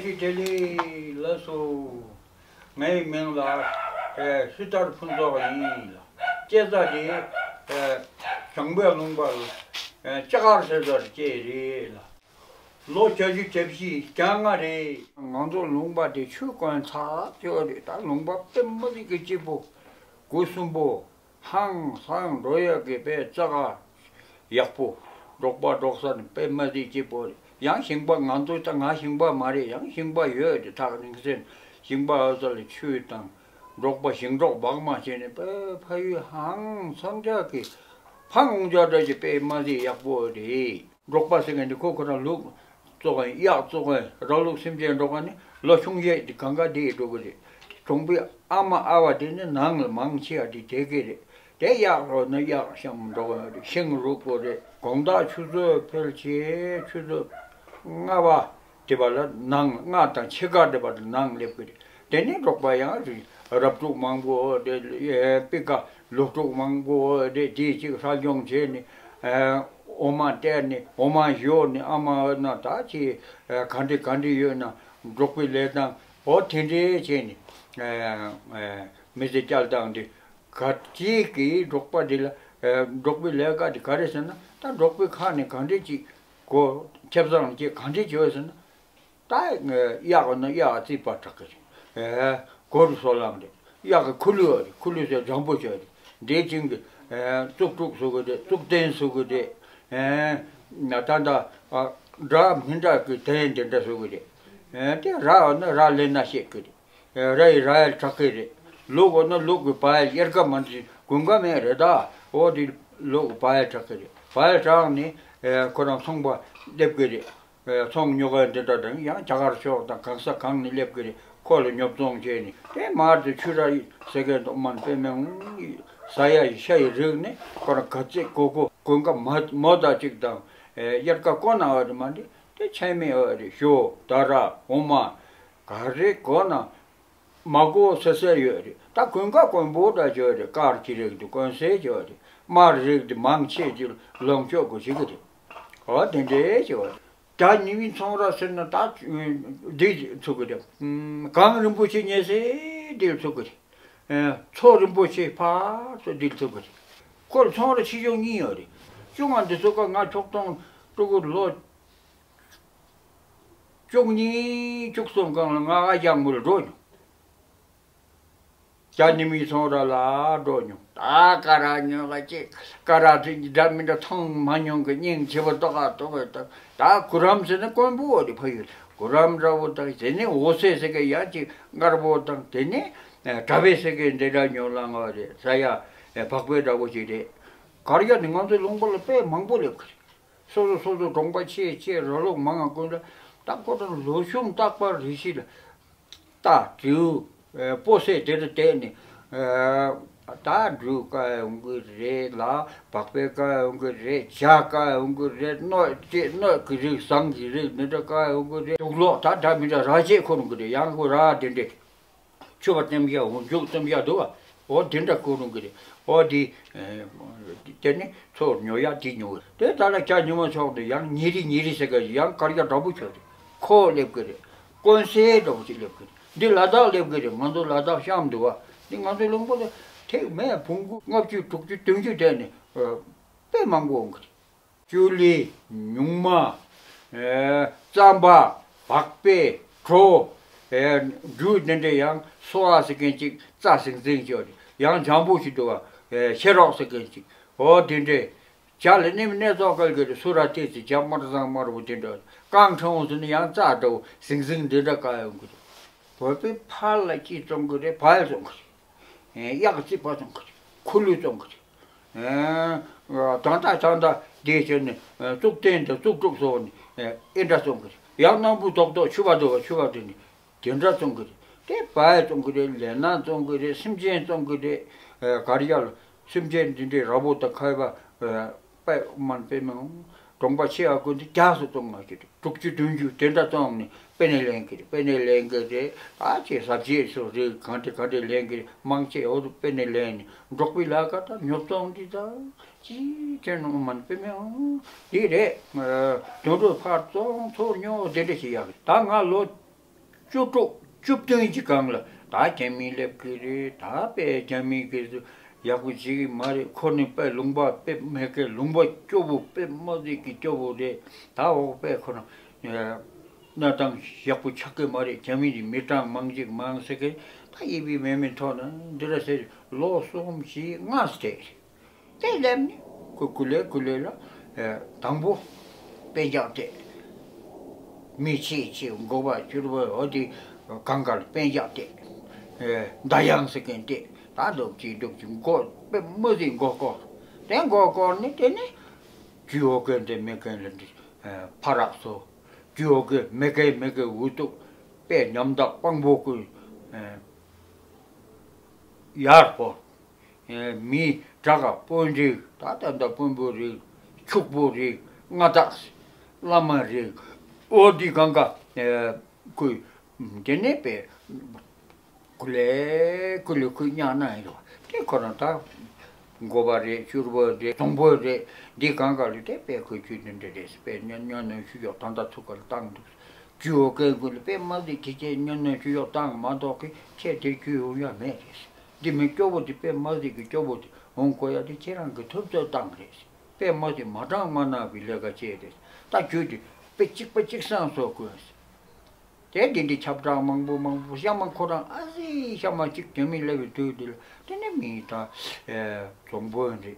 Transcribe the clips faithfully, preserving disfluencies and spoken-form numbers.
བཀྲ་ཤིས་བདེ་ལེགས། ལགས་སོ། ངའི་མིང་ལ་ཨེ་ཤུ་དར་ཕུན་ཚོགས་ཡིན་ལ། སྐྱེས་ས་དེ་ཨེ་བྱང་པའི་ལུང་པ་ཨེ་ལྕགས་མཁར་ཟེར་སར་སྐྱེས་རེད་ལ། ལོ་བརྒྱད་ཅུ་གྱ་བཞི་གྱ་ལྔ་རེད། ང་ཚོ་ལུང་པ་དེ་ཆུ་དཀོན་ཚ་ཅོ་རེད། ད་ལུང་པ་དཔེ་མི་སྲིད་ཀྱི་སྐྱིད་པོ། སྒོ་གསུམ་པོ། ཧང་སང་འགྲོ་ཡག་གི་དཔེ་ཙག་ག་ཡག་པོ། འབྲོག་པ་འབྲོག་ས་ནི་དཔེ་མི་སྲིད་སྐྱིད་པོ་རེད། ཡང་ཞིང་པ་ང་ཚོ་ད་ང་ཞིང་པ་མ་རེད། ཡང་ཞིང་པ་ཡོད་དེ་ཐག་རིང་སེ་ཞིང་པ་ཨ་ས་ལ་ཆུ་དང་འབྲོག་པ་ཞིང་འབྲོག་བག་མ་བྱས་ནས་དཔེ་ཕ་ཡུལ་ཧང་སང་ཅག་གི་ཕ་ངུང་ཅག་འདྲ་གི་དཔེ་མི་སྲིད་ཡག་པོ་རེད། འབྲོག་པ་ཟེར་མཁན་འདི་ཁོ་ཁོ་རང་ལུག་བཙོ་མཁན་གཡག་བཙོ་མཁན་ར་ལུག་སེམས་ཅན་འབྲོག་མཁན་ནི་ལོ་ཆུང་ཡས་འདི་གང་ག་འདི་ཡི་འགྲོ་གི་རེད། གྲོང་པའི་ཨ་མ་ཨ་བ་དེ་ནི་ནང་ལ་མང་ཆེ་བ་འདི་བསྡད་ཀྱི་རེད། དེ་གཡག་རོ་ནི་གཡག་ཤམ་འགྲོ་གི་རེད། ཤིང་རུག་པོ་རེད། དགོང་དག་ཆུ་ཚོད་ཕལ་ཆེར་ཆུ་ཚོད་ལྔ་པ་དེ་བ་ལ་ནང་ལྔ་དང་ཕྱེད་ཀ་དེ་བ་ལ་ནང་སླེབས་ཀྱི་རེད། དེ་ནས་འབྲོག་པ་ཡང་རི་རབ་ཕྲུག་མང་པོ་དེ་པི་ཀ་ལོ་ཕྲུག་མང་པོ་དེ་དེ་གཅིག་ཧྲ་ལྗོང་བྱས་ནས་ཨ་འོ་མ་སྟེར་ནས་འོ་མ་བཞོ་ནས་ཨ་མ་ཨ་ན་ད་ཅི་ག་འདྲི་ག་འདྲི་ཡོད་ན་འབྲོག་པའི་ལས་དང་འོ་དེ་འདྲའི་བྱས་ནས་མི་ཚེ་བསྐྱལ་སྟངས་དེ་ག་ཅིག་གིས་འབྲོག་པ་འདི་ལ་འབྲོག་པའི་ལས་ཀ་དེ་ག་རེ་ཟེར་ན་ད་འབྲོག་པའི་ཁ་ནས་ག་འདྲི་ཅིག་གོ་ཁེ་བཟང་ཅིག་ག་འདྲི་བྱོས་ཟེར་ན། ད་གཡག་ན་གཡག་རྩིས་པ་དྲག་གི་རེད། གོ་རུ་སོ་ལང་རེད། གཡག་གི་ཁུ་ལུ་རེད། ཁུ་ལུ་ཟེར་ལྗང་པོ་ཆོས་རེད། འདྲེ་ཅིང་གི་གཙུག་ཕྲུག་སུ་གི་རེད། གཙུག་རྟེན་སུ་གི་རེད། ད་ད་འདྲ་མི་འདྲ་གི་དེ་འདི་འདྲ་སུ་གི་རེད། དེ་ར་ན་ར་ལེ་ན་ཤེས་གི་རེད། ར་ཡི་ར་ཡ་དྲག་གི་རེད། ལུག་ན་ལུག་གི་བ་ཡ་གཡེར་ཀ་མ་འདི་དགུན་ཀ་མེད་རེད། ད་འོ་དེ་ལུག་གི་བ་ཡ་དྲག་གི་རེད། བ་ཡ་དྲག་ནི་ཁོ་རང་ཚོང་པ་སླེབས་གི་རེད། ཚོང་ཉོ་མཁན་འདི་འདྲ་དང་ཡང་རྒྱ་གར་ཕྱོགས་དང་གང་ས་གང་ནས་སླེབས་ཀྱི་རེད། ཁོ་ལ་ཉོ་ཚོང་བྱས་ནས་དེ་མར་དུ་ཆུ་ར་ཡི་ཟེར་མཁན་འདུག་མ་དཔེ་མེད་ཟ་ཡ་ཡི་ཤ་ཡི་རིགས་ནི་ཁོ་རང་ག་ཚད་གོ་གོ་དགུན་ཁ་མ་མོ་ད་ཅིག་དང་དབྱར་ཁ་ཀོ་ན་བ་རེད་མ་འདི་དེ་ཆད་མེད་བ་རེད། ཞོ་ད་ར་འོ་མ་ག་རེ་གོ་ན། མ་གོ་སེ་སེ་ཡོད་རེད། ད་དགུན་ཁ་དཀོན་པོ་འདྲ་ཡོད་རེད། དཀར་གྱི་རིགས་དེ་དཀོན་སེ་ཡོད་རེད། དམར་རིགས་དེ་མང་ཆེ་ཅིག་ལོངས་སྤྱོད་དགོས་ཞིག་གི་རེད། འོ་དེ་འདྲའི་ཡོད་རེད། ད་ཉི་མའི་ཚོང་ར་ཟེར་ན་ད་འདི་ཚུགས་གི་རེད། གངས་རིན་པོ་ཆེ་ཉེ་སེ་འདིར་ཚུགས་གི་རེད། མཚོ་རིན་པོ་ཆེ་ཕར་ཚུར་འདིར་ཚུགས་གི་རེད། ཁོར་ཚོང་ར་ཆེ་ཆུང་གཉིས་ཡོད་རེད། ཆུང་བ་འདི་ཚོ་ཀ་ང་ཆོག་སྟོང་ཕྲུ་གུ་ལོ་བཅུ་གཉིས་བཅུ་གསུམ་སྒང་ལ་ང་ཨ་ཅག་མོ་ལ་འགྲོ་མྱོང་། རྒྱ་ཉི་མའི་ཚོང་ར་ལ་འགྲོ་མྱོང་། ད་ཀ་ར་ཉོ་ག་ཅིག་ཀ་ར་དེ་འདྲ་མི་འདྲ་མཐོང་མ་མྱོང་གི་སྙིང་རྗེ་པོ་ཏོག་ག་ཏོག་གི་ད་ད་གུ་རམ་ཟེར་ན་དཀོན་པོ་འོ་དེ་ཕ་ཡུལ་གུ་རམ་འདྲ་བོ་དང་དེ་ནས་འོ་སེ་ཟེར་གི་ཡ་ཅིག་མངར་པོ་དང་དེ་ནས་གྲྭ་པའི་ཟེར་གི་འདི་འདྲ་ཉོ་ལ་ང་རེད་ཟ་ཡ་བག་པའི་འདྲ་བོ་ཅིག་རེད། གར་ཡ་ནི་ང་ཚོའི་ལུང་པ་ལ་དཔེ་མང་པོ་སླེབས་གི་རེད། སོ་སོ་སོ་སོ་གྲོང་པ་ཆེ་ཆེ་ར་ལུག་མང་ང་ཀུན་ལ་ད་ཁོ་ཚོ་ལོ་གཞོན་རྟག་པར་རེ་ཞིག་ལ་རྟ་དྲེའུ་སྤོ་སེ་དེ་རུ་བསྡད་ནས་ད་འབྲུ་བཀག་ཡོང་གི་རེད་ལ་བག་པའི་བཀག་ཡོང་གི་རེད། ཇ་བཀག་ཡོང་གི་རེད། སྣོད་ཅེས་སྣོད་ཀྱི་རིགས་ཟངས་ཀྱི་རིགས་འདི་འདྲ་བཀག་ཡོང་གི་རེད། དུག་ལོག་ད་འདྲ་མི་འདྲ་ར་ཅེས་ཁོ་རང་གི་རེད། ཡང་ཁོ་ར་དེ་འདྲས། ཆུ་བ་ལྟེམ་བཞག་འོ་མཇུག་ལྟེམ་བཞག་འདུག་བ། འོ་དེ་འདྲ་ཁོ་རང་གི་རེད། འོ་དེ་དེ་ནི་ཚོར་ཉོ་ཡག་དེ་ཉོ་གི་རེད། དེ་ད་ལ་ཅག་ཉི་མ་ཕྱོགས་དེ་ཡང་ཉི་རི་ཉི་རི་ཟེར་གི་ཡང་དཀར་རྒྱ་འདྲ་པོ་ཆོག་རེད། ཁོ་སླེབས་གི་རེད། དཀོན་སེ་འདྲ་པོ་ཅིག་སླེབས་གི་རེད། འདི་ལ་དྭགས་སླེབས་གི་རེད། ང་ཚོ་ལ་དྭགས་གཤམ་འདུག་བ། འདི་ང་ཚོའི་ལུང་པ་ལ་ཐེག་མེད་བོང་གུ་ལྔ་བཅུ་དྲུག་ཅུ་བདུན་ཅུ་དེ་ནི་དཔེ་མང་པོ་འོང་གི་རེད། ཅུ་ལི། ཉུང་མ། ཨེ་རྩམ་པ། བག་པའི་གྲོ། ཨེ་འབྲུ་འདི་འདྲ་ཡང་སོ་ཨ་ཟེར་མཁན་ཅིག་རྩ་ཟིང་ཟིང་ཅིག་ཡང་ལྗང་བུ་ཞིག་འདུག་བ། ཨེ་ཤེ་རོག་ཟེར་མཁན་ཅིག་འོ་དེ་འདྲས། ཇ་ལ་ནི་སྣེ་ཚོགས་སྐལ་གི་རེད། སུ་ར་ཏི་ཙི་ཇ་དམར་ཟང་དམར་བོ་དེ་འདྲ། རྐང་ཁྲང་བོ་ཟེར་ནི་ཡང་རྩ་འདྲ་བོ་ཟིང་ཟིང་འདི་འདྲ་བཀག་ཡོང་གི་རེད། བོད་པའི་ཕར་ལ་ཅིག་བཙོང་གི་རེད། བལ་བཙོང་གི་རེད། གཡག་རྩིད་པ་བཙོང་གི་རེད། ཁུ་ལུ་བཙོང་གི་རེད། ད་ལྟ་ད་ལྟ་བསྡད་བྱས་ནས་གཙུག་རྟེན་དང་གཙུག་ཕྲུག་སོགས་ནས་ཨེ་འདྲ་བཙོང་གི་རེད། ཡང་སྣམ་བུ་རྡོག་རྡོག་ཕྱུ་པ་རྡོག་ཕྱུ་པ་དེ་ནས་དེ་འདྲ་བཙོང་གི་རེད། དེ་བལ་བཙོང་གི་རེད། ལས་སྣ་བཙོང་གི་རེད། སེམས་ཅན་བཙོང་གི་རེད། ག་རེ་ཡ་ལ་སེམས་ཅན་འདི་འདྲའི་ར་བོ་དང་ཁ་བ་པད་མ་པད་མ་གྲོང་པ་ཆེ་བ་ཀུན་ཏུ་རྒྱགས་སུ་བཙོང་མ་ཤེས་རེད། དྲུག་ཅུ་བདུན་ཅུ་དེ་འདྲ་བཙོང་ནས་པེ་ནེ་ལེན་གི་རེད། པེ་ནེ་ལེན་གི་རེད། ད་ཅེས་ཟབ་རྒྱས་སུ་རེད། གང་དེ་ག་དེ་ལེན་གི་རེད། མང་ཆེ་འོ་རུ་པེ་ནེ་ལེན་ནས་འབྲོག་པའི་ལས་ཀ་དང་ཉོ་ཚོང་འདི་དང་ཅིའི་ཕྱིར་ནོ་མ་པེ་མེ་འོང་འདི་རེད། དོན་གྲུབ་ཕར་བཙོང་ཚུར་ཉོ་དེ་འདྲ་ཞིག་ཡག་རེད། ད་ང་ལོ་ བཅུ་དྲུག་བཅུ་བདུན་གྱི་སྒང་ལ་ད་རྒྱ་མི་སླེབས་ཀྱི་རེད། ད་དཔེ་རྒྱ་མི་གི་ཡག་པོ་བྱེད་ཀྱི་མ་རེད། ཁོ་ནི་དཔེ་ལུང་པ་དཔེ་མེད་མཁན། ལུང་པ་སྐྱོ་པོ། དཔེ་མ་སྲིད་ཀྱི་སྐྱོ་པོ་རེད། ད་འོག་དཔེ་ཁོ་ན་གནས་སྟངས་ཡག་པོ་ཆགས་ཀྱི་མ་རེད། རྒྱ་མི་གི་མི་གྲངས་མང་ཅིག་མང་ཟེར་མཁན། ད་ཡིད་མི་མེད་མི་ཐོག་ན་འདི་ར་ཟེར། ལོ་གསུམ་བཞི་ལྔ་ཟེར། དེ་ལས་ནི་ཁོ་ཀུ་ལེ་ཀུ་ལེ་ལ་དང་པོ་དཔེ་འཇགས་ཏེ། མི་ཆེ་ཆེ་འགོ་པ་བཅུ་པོ་འོ་དེ་གང་ག་ལ་དཔེ་འཇགས་ཏེ། མདའ་ཡང་ཟེར་མཁན་དེ་ད་འདུག་ཅིག་འདུག་ཅིག་མགོ་དཔེ་མི་སྲིད་མགོ་སྐོར། དེ་མགོ་སྐོར་ནི་དེ་ནི་རྒྱུ་འོ་མཁན་དེ་མེད་མཁན་ལ་འདི་ཕ་རག་སོ། རྒྱུ་འོ་མཁན་མེད་མཁན་མེད་མཁན་འུ་ཐུག་དཔེ་ཉམ་ཐག་དཔང་པོ་ཀུན་ཡར་སྤོར། མི་དྲག་དཔོན་རིགས། ད་ལྟ་འདི་དཔོན་པོ་རིགས། ཕྱུག་པོ་རིགས། མངའ་བདག་བླ་མ་རིགས། ཨོ་འདི་གང་ག་ཁོས་དེ་ནས་པས་ཀུ་ལེ་ཀུ་ལེ་ཁོས་གཉའ་གནང་ཡོད། དེ་ཁོ་རང་ད་འགོ་པ་རེད། ཕྱུག་པོ་རེད། རྫོང་དཔོན་རེད། འདི་གང་ག་ལ་དེ་པས་ཁོས་ཁྱོད་འདི་འདྲ་རེད་པས་གཉའ་གནོན་ཤུགས་ཡོད། ད་ལྟ་ཚུགས་ཀ་ལ་བཏང་འདུག་རྒྱུ་འོ་མཁན་ཀུན་ལ་དཔེ་མ་སྲིད་དེ་ཁྱེད་གཉའ་གནོན་ཤུགས་ཡོད་བཏང་མ་གཏོགས་ཀི་ཁྱེད་དེ་རྒྱུ་ཡོང་ཡ་མེད་རེད། འདི་མི་སྐྱོ་བོ་དེ་དཔེ་མ་སྲིད་ཀྱི་སྐྱོ་བོ་དེ་འོང་དགོས་ཡ་དེ་ཁྱེད་རང་གི་ཐུབ་ཚོད་བཏང་རེད། དཔེ་མ་སྲིད་མ་དྲང་མ་ནག་པའི་ལས་ཀ་བྱས་རེད། ད་རྒྱུ་དེ་དཔེ་གཅིག་པ་གཅིག་སང་བཟོ་དགོས། དེ་འདི་འདྲའི་ཁྱབ་བསྒྲགས་མང་པོ་མང་པོ། ཤ་མ་ཁོ་རང་ཨ་ཙི་ཤ་མ་གཅིག་རྒྱ་མི་སླེབས་པའི་དུས་འདི་ལ་དེ་ནས་མི་ད་རྫོང་དཔོན་རེད།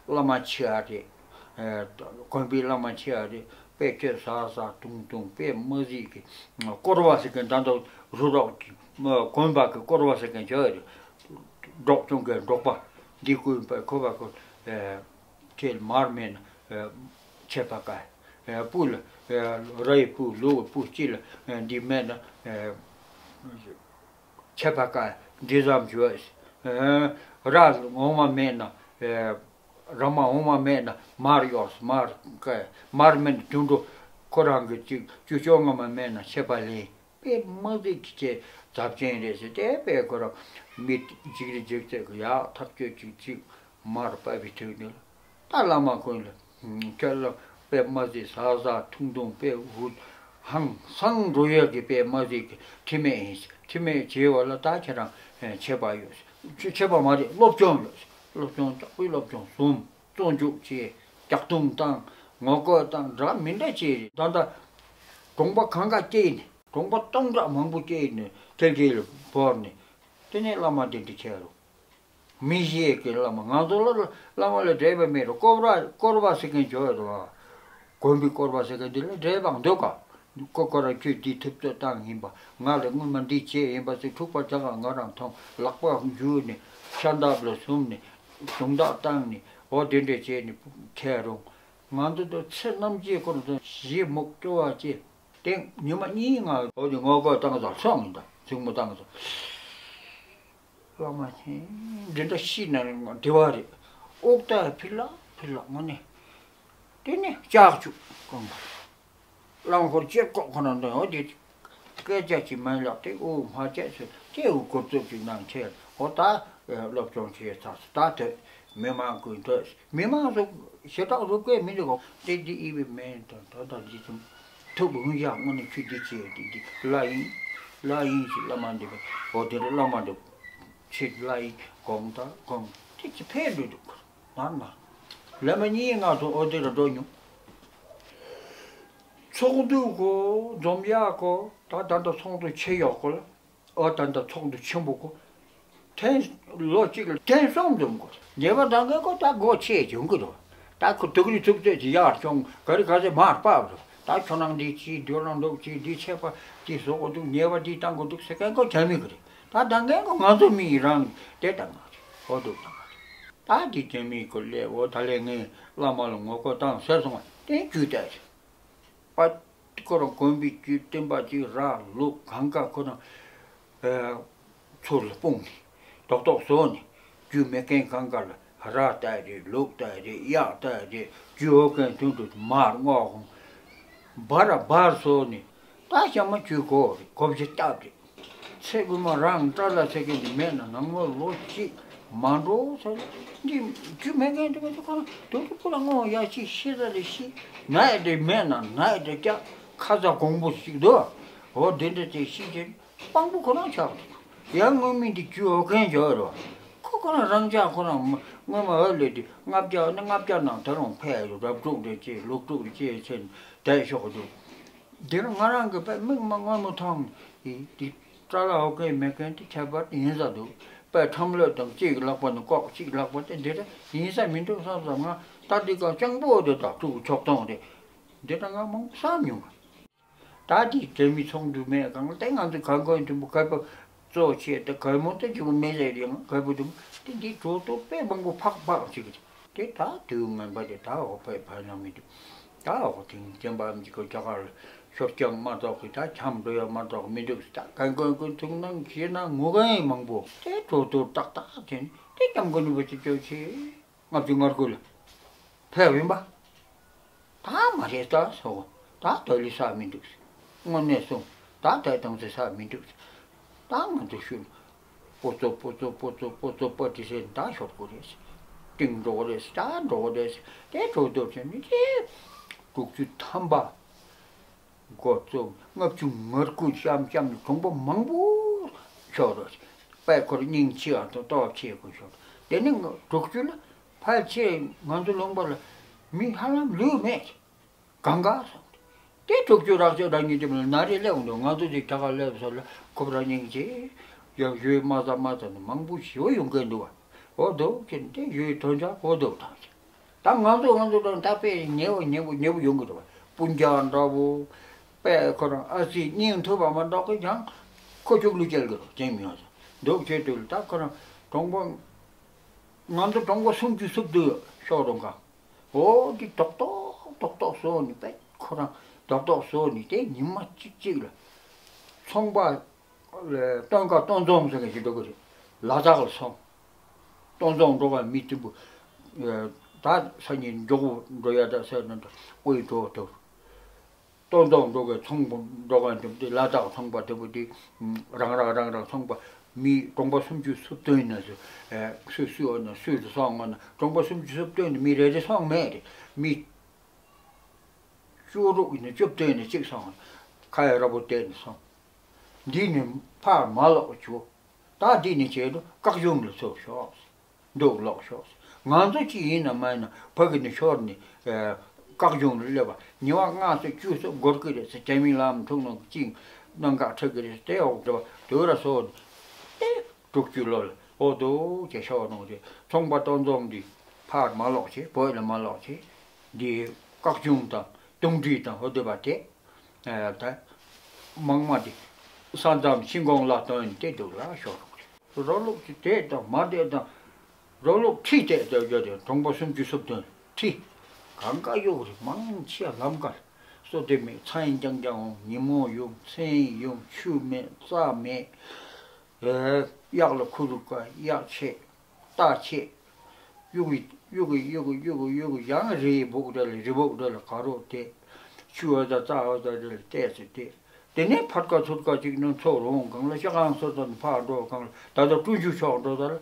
བླ་མ་ཆེ་བ་རེད། དགོན་པའི་བླ་མ་ཆེ་བ་རེད། དཔེ་ཁྱོད་ཟ་ཟ་འཐུང་འཐུང་དཔེ་མ་སྲིད་ཀྱི་སྐོར་བ་ཟེར་མཁན། ད་ལྟ་རུ་རོགས་ཀྱི་དགོན་པ་གི་སྐོར་བ་ཟེར་མཁན་བྱོས་རེད། འབྲོག་ཆུང་གི་འབྲོག་པ་འདི་ཀུན་པ་ཁོ་པ་ཁོ་ཁྱེད་མར་མེད་ན་ཆད་པ་ཀ་སྤུ་ལ་ར་ཡི་སྤུ་ལུག་གི་སྤུ་ཅི་ལ་འདི་མེད་ན། ཆད་པ་ཀ་འདི་ཙམ་བྱོས། ར་འོ་མ་མེད་ན། ར་མ་འོ་མ་མེད་ན་མར་གཡོར། མར་ཀ་མར་མེད་ན་དུད་འགྲོ་ཁོ་རང་གི་གཅིག་བཅུ་བཅོ་ལྔ་མ་མེད་ན་ཆད་པ་ལེན། དཔེ་མ་སྲིད་ཀྱི་ཆེ་ཚབས་ཆེན་རེད་ཟེར། དེ་དཔེ་ཁོ་རང་མི་འཇིགས་རི་འཇིགས་ཚད་ཀྱི་ཡག་ཐག་ཆོད་ཅིག་ཅིག་མར་བབས་པའི་དུས་འདི་ལ། ད་བླ་མ་ཀུན་ལ་ཁྱོད་ལ་དཔེ་མ་སྲིད་ཟ་ཟ་འཐུང་འཐུང་དཔེ་འུ་ཧང་སང་འགྲོ་ཡས་ཀྱི་དཔེ་མ་སྲིད་ཀྱི་ཁྲིམས་མེད་ཡིན། ཁྲིམས་མེད་བྱས་པ་ལ་ད་ཁྱེད་རང་ཆད་པ་ཡོད། ཆད་པ་མ་རེད། སློབ་སྦྱོང་ཡོད། སློབ་སྦྱོང་ལྕགས་པོའི་སློབ་སྦྱོང་གསུམ། བཙོན་འཇུག་བྱས། ལྕགས་རྡུང་བཏང་། ངོ་རྒོལ་བཏང་། འདྲ་མི་འདྲ་བྱས་རེད། ད་ལྟ་གྲོང་པ་གང་ག་སྐྱེས་ནས་གྲོང་པ་སྟོང་ཕྲག་མང་པོ་སྐྱེས་ནས་ཐལ་སྐྱེས་ལ་བོར་ནས་དེ་ནས་བླ་མ་དེ་འདྲ་བྱས་རུང་མི་ཤེས་ཀྱི་བླ་མ། ང་ཚོ་ལ་བླ་མ་ལ་འབྲེལ་བ་མེད་རུང་སྐོར་བ་སྐོར་བ་ཟེར་མཁན་བྱོས་རུང་། དགོན་པའི་སྐོར་བ་ཟེར་མཁན་དེ་ལ་འབྲེལ་བ་འདུག་ག་ཁོ་ཁོ་རང་ཁྱོད་འདི་ཐུབ་ཚོད་བཏང་ཡིན་པ། ང་ལ་སྔོན་མ་འདི་བྱས་ཡིན་པ་ཟེར་འཁྲུག་པ་རྒྱག་ག་ང་རང་མཐོང་། ལག་པ་འཇུས་ནས་ཤ་འདབ་ལ་ཟུམ་ནས་དུང་བརྡ་བཏང་ནས་འོ་དེ་འདྲས་བྱས་ནས་ཁྱེར་རུང་། ང་ཚོ་དུ་ཚེ་རྣམ་འབྱེད་སྐོར་དུ་ཞེ་མུག་སྐྱོ་བ་བྱས། དེ་ཉི་མ་གཉིས་ང་འོ་དེ་ངོ་རྒོལ་བཏང་ཙང་སོང་ཡིན། ད་འཛིང་མོ་བཏང་ཙང་། བླ་མ་ཆེན་འདི་འདྲ་ཤི་ན་བདེ་བ་རེད། དབུགས་ད་ཕི་ལ་ཕི་ལ་ངོ་ནས། དེ་ནས་ལྕགས་ཅུ་གང་། བླ་མ་ཁོར་ཅེར་ཀོག་ཁོ་ན་འདོན། འོ་དེ་སྐད་ཆ་ཅིག་མ་ལབ་དེ་འུ་མ་བྱས་ཚོད་དེ་འུ་གོ་རྩོད་ཅིག་གནང་བྱས། འོ་ད་སློབ་སྦྱོང་བྱས་ཚར་སོང་། ད་ཐོས། མི་མང་ཀུན་ཐོས། མི་མང་ཚོ་ཞེ་དྲག་རུབ་ཀས་མི་འདུག་གོ། དེ་འདི་ཨི་བི་མེན་དང་ད་ད་འདི་ཚོ་ཐུབ་འུ་ཡ་དངོས་གནས་ཆུ་འདི་བྱས་འདི་འདི་བླ་ཡིན། བླ་ཡིན་ཞེས་བླ་མ་འདི་བས། འོ་དེ་རུ་བླ་མ་འདི་ཆེད་བླ་ཡིན་དགོངས་དག་དགོངས། དེ་ཅི་ཕན་འདུག་འདུག་ན་ན། ལས་མ་གཉིས་ང་ཚོ་འོ་དེ་རུ་འགྲོ་མྱོང་། ཚོགས་འདུ་གོ་འཛོམས་ཡག་གོ། ད་ད་ལྟ་ཚོགས་འདུ་ཆེ་ཡོག་གོ་ལ། འོ་ད་ལྟ་ཚོགས་འདུ་ཆེན་པོ་གོ། ཐེངས་ལོ་གཅིག་ལ་ཐེངས་གསུམ་འཛོམས་གོ། ཉེས་པ་འདང་གི་གོ་ད་སྒོ་ཕྱེ་བྱུང་གི་རོ། ད་ཁོ་དུག་རི་ཐུག་ཚོད་ཀྱི་ཡར་བྱུང་ག་རི་ག་ཚེ་མར་བབས་རོ། ད་ཁྱོད་རང་འདི་ཅི་འདོད་རང་འདུག་ཅི་འདི་ཆད་པ་ཅི་བཟོ་གོ་འདུག་ཉེས་པ་འདི་བཏང་གོ་འདུག་ཟེར་མཁན་གོ་བྱ་མི་གི་རེད། ད་འདང་མཁན་གོ་ང་ཚོ་མི་ཡི་རང་དེ་ད་ང་ཚོ་འོ་འདུག་ད་ང་ཚོ་ད་འདི་བྱ་མི་གོ་ལས་འོ་ད་ལས་ངས་བླ་མ་ལ་ངོ་རྒོལ་བཏང་ཟེར་སོང་བ་དེ་རྒྱུ་ད་རེད། པ། ཁོ་རང་དགོན་པའི་རྒྱུད་བསྟན་པ་གཅིག་ར་ལུག་གང་ག་ཁོ་རང་ཚུར་ལ་སྤུངས་ནས་རྡོག་རྡོག་བཟོས་ནས་རྒྱུ་མེད་མཁན་གང་ག་ལ་ར་ལྟ་རེད། ལུག་ལྟ་རེད། གཡག་ལྟ་རེད། རྒྱུ་ཡོད་མཁན་དོན་དུ་མར་སྔོག་འོང་། འབར་ར་འབར་བཟོས་ནས་ད་ཞྭ་མོ་ཆུ་གོ་རེད། གོ་བྱེ་སྟབས་རེད། ཚེ་རྒྱུ་མ་རང་སྐྲ་ལ་ཟེར་མཁན་དེ་མེད་ན་ནང་ལོ་ལོ་གཅིག་མ་འགྲོ་ཟེར། འདི་རྒྱུ་མེད་མཁན་དེ་མ་ཚོ་ཁོ་རང་དུད་འགྲོ་ཕུ་ལ་སྔོ་ཡ་ཆི་ཤི་ས་རེ་ཤི། ན་ཡ་དེ་མེད་ན་ན་ཡ་དེ་སྐྱ་ཁ་ཚ་གོང་པོ་ཞིག་འདུག་འོ་དེ་འདྲ་དེ་ཤེས་བྱས་དཔང་པོ་ཁོ་རང་ཆགས་འདུག་ཡང་སྔོན་མི་འདི་རྒྱུ་འོ་མཁན་ཡོད་རེད་བ། ཁོ་ཁོ་རང་རང་ཅག་ཁོ་རང་སྔོན་མ་འོ་ལས་དེ་ལྔ་བརྒྱ་ནི་ལྔ་བརྒྱ་ནང་ད་རུང་ཕེབས་རབ་དྲུག་རེ་བཅས་ལུག་དྲུག་རེ་བཅས་བྱས་བསྡད་ཤོག་འདུག་དེ་རུ་ང་རང་གི་དཔེ་མིག་མ་སྔོན་མོ་མཐོང་ནས་དེ་སྐྲ་ལ་འོ་མཁན་མེད་མཁན་དེ་ཁྱད་པར་ཡིན་ས་འདུག་དཔེ་ཁྲམ་ལོད་དང་གཅིག་ལག་པ་ནས་ལྐོག་གཅིག་ལག་པ་དེ་འདི་འདྲ་ཡིན་ས་མི་འདུག་བསམ་བསམ། ང་ད་འདི་ག་སྤྱང་པོ་དེ་དང་ཕྲུ་གུ་ཆོག་ཐོང་རེད། འདི་འདྲ་ང་མང་པོ་བསམ་མྱོང་། ད་དེ་དྲན་མི་ཚོགས་འདུ་མེད་གང་ལ་དེ་ང་ཚོ་ག་མགོན་དུམ་བུ་ག་པ་གཙོ་ཆེ་དེ་ག་མོ་དེ་ཅིག་མེད་ཟེར་ཡང་ག་པུ་དུམ་དེ་འདི་གྲོ་ཏོ་དཔེ་མང་པོ་ཕག་ཕག་ཅིག་དེ་ད་དུས་ངན་པ་དེ་ད་འོ་དཔེ་བར་ན་མི་འདུག་ད་འོ་དེང་སྟོན་པ་འདི་ག་རྒྱ་གར་ཤོར་ཀྱང་མ་གཏོགས་གི་ད་འཁྱམ་འགྲོ་ཡ་མ་གཏོགས་མི་འདུག་ད་ག་མགོན་ཀུན་ཐུག་ནང་ཁྱེད་ན་ངུ་ག་ཡིན་མང་པོ་དེ་གྲོ་ཏོ་ཏག་ཏག་དེ་དེ་སྐྱབས་མགོན་རིན་པོ་ཆེ་སྐྱོབ་ཆེ། ལྔ་བཅུ་ང་དགུ་ལ་ཕེབས་ཡིན་པ། ད་མ་རེད་ད་སོ། ད་དོ་ལི་ས་མི་འདུག་དངོས་གནས་སོང་ད་ད་དང་ཚེ་ས་མི་འདུག་ད་ང་ཚོ་ཤུལ་པོ་ཙོ་པོ་ཙོ་པོ་ཙོ་པོ་ཙོ་པ་ཏི་སེ་ད་ཤོར་གོ་རེད། ཏིང་འགྲོ་གོ་རེད། ད་འགྲོ་གོ་རེད། དེ་འགྲོ་འདོད་བྱས་ནི་དེ་དྲུག་ཅུ་ཐམ་པ། འགོ་བཙུགས་ལྔ་བཅུ་ང་དགུ་བཤམས་བཤམས་ནས་གྲོང་པ་མང་པོ་ཤོར་རོ། དཔལ་འཁོར་སྙིང་ཆེ་བ་དང་སྟོབས་ཆེ་དགུ་ཤོར། དེ་ནས་དྲུག་ཅུ་ལ་ཕལ་ཆེར་ང་ཚོ་ལུང་པ་ལ་མི་ཧ་ལམ་ལུས་མེད། གང་ག་སོང་། དེ་དྲུག་ཅུ་རག་ཅོ་རང་ཉིད་དེ་མ་ན་རེ་སླེབས་འདུག་ང་ཚོ་དེ་ད་ག་སླེབས་སོ་ལ་ཁོབ་ར་སྙིང་རྗེ། ཡང་ཡོད་མ་ཟ་མ་ཟ་ནི་མང་པོ་ཞེ་པོ་ཡོང་གི་འདུག་བ། འོ་འདུག་ཁྱེད་དེ་ཡོད་དོན་ཆ་འོ་འདུག་ཐང་ཆ། ད་ང་ཚོ་ང་ཚོ་དང་ད་དཔེ་ཉེ་བོ་ཉེ་བོ་ཉེ་བོ་ཡོང་གི་འདུག་བ། སྤུན་ཀྱག་འདྲ་བོ། དཔེ་ཁོ་རང་ཨ་སི་སྙིང་ཐུབ་པ་མ་གཏོགས་ཀྱང་ཁོ་ཅུག་ལུ་སྐྱེལ་གི་རོ་ཅན་མི་ཡོང་ས་འདུག་ཁྱེད་དུ་ད་ཁོ་རང་གྲོང་པ། ང་ཚོ་གྲོང་པ་སུམ་ཅུ་སུམ་བདུན་ཤོག་རོང་ག་འོ་འདི་རྡོག་རྡོག་རྡོག་རྡོག་བཟོ་ནི་པས་ཁོ་རང་རྡོག་རྡོག་བཟོ་ནི་དེ་ཉི་མ་གཅིག་གཅིག་ལ་ཚོང་པ་སྟོན་ཁ་སྟོན་རྫོང་ཟེར་མཁན་ཞིག་འགྲོ་གི་རེད། ལ་དྭགས་ལ་སོང་། སྟོན་རྫོང་འགྲོ་ག་མི་དུམ་བུ་ད་ས་ཉིན་མགྱོགས་པོ་འགྲོ་ཡ་ད་ས་ན་འགྲོ་དབུས་འགྲོ་ཐུབ། སྟོན་ཐོག་འགྲོ་གི་ཚོང་པ་འགྲོ་ག་འདུག་དེ་ལ་དྭགས་ཚོང་པ་དེ་བུ་དེ་རང་རང་རང་རང་ཚོང་པ་མི་གྲོང་པ་སུམ་ཅུ་སུམ་བདུན་ཡིན་ན་སུ་སུ་སུ་ཡོད་ན་སུ་དུ་སོང་ངོ་ན་གྲོང་པ་སུམ་ཅུ་སུམ་བདུན་ནི་མི་རེ་རེ་སོང་མེད་རེད། མི་བཅུ་དྲུག་ཡིན་ན་བཅུ་བདུན་ནི་གཅིག་སོང་ཁ་ཡ་ར་བོ་དེ་ནི་སོང་། འདི་ནི་ཕར་མ་ལོག་བྱུ། ད་འདི་ནི་བྱས་འདུག་བཀག་སྦྱོང་ལ་ཚུར་ཤོག་འདུག་ལོག་ཤོག་ང་ཚོ་གཅིག་ཡིན་ན་མ་ཡིན་ན་ཕ་གི་ནས་ཤོར་ནས་བཀག་སྦྱོང་ལ་སླེབས་པ་ཉི་མ་ལྔ་ཚོ་བཅུ་ཚོ་འགོར་གི་རེད་ཟེར། རྒྱ་མི་ལམ་འཁྲུག་ནང་གཅིག་གནད་འགག་འཕྲད་གི་རེད་ཟེར། དེ་འོག་འགྲོ་བ་དུ་ར་སོ་ཏེ་དྲུག་ཅུ་ལོ་ལ་འོ་དོ་ཅེ་ཤོར་ནོ་རེད། ཚོང་པ་སྟོན་རྫོང་འདི་ཕར་མ་ལོག་བྱེད་བོད་ལ་མ་ལོག་བྱེད་འདི་བཀག་སྦྱོང་དང་དུང་སྒྲིལ་དང་འོ་དོ་བ་དེ། ད་མང་མ་དེ་ས་མཚམས་ཤིང་གོང་ལ་སྟོན་དེ་འདུག་ལ་ཤོར་རོགས་རེད། རོ་ལུག་ཅིག་དེ་དང་མ་དེ་དང་རོ་ལུག་ཁྲི་དེ་དེ་དེ་དེ་གྲོང་པ་སུམ་ཅུ་སུམ་བདུན་ཁྲི་གང་ག་གཡུག་རེད། མང་ཆེ་ལམ་ཀ་སོ་དེ་མེད། ཚ་ཡིན་རྐྱང་རྐྱང་འོང་། ཉིན་མོ་ཡོང་། མཚན་ཡོང་། ཆུ་མེད་རྩྭ་མེད། གཡག་ལ་ཁུ་རུ་ཀ་གཡག་ཆེ། རྟ་ཆེ། གཡུག་གི་གཡུག་གི་གཡུག་གི་གཡུག་གི་གཡུག་གི་ཡང་རི་སྦུག་དེ་ལ་རི་སྦུག་དེ་ལ་ག་རོ་དེ། ཆུ་འོ་ད་རྩྭ་འོ་ད་དེ་ལ་བལྟས་སུ་དེ། དེ་ནས་ཕར་ཀ་ཚུར་ཀ་ཅིག་ནང་ཚོ་རོང་གང་ལ་ཤ་གང་སོ་ད་ནི་ཕར་འགྲོ་གང་ལ་ད་ལྟ་ཀྲུང་ཆུ་ཕྱོགས་འགྲོ་ད་ལ།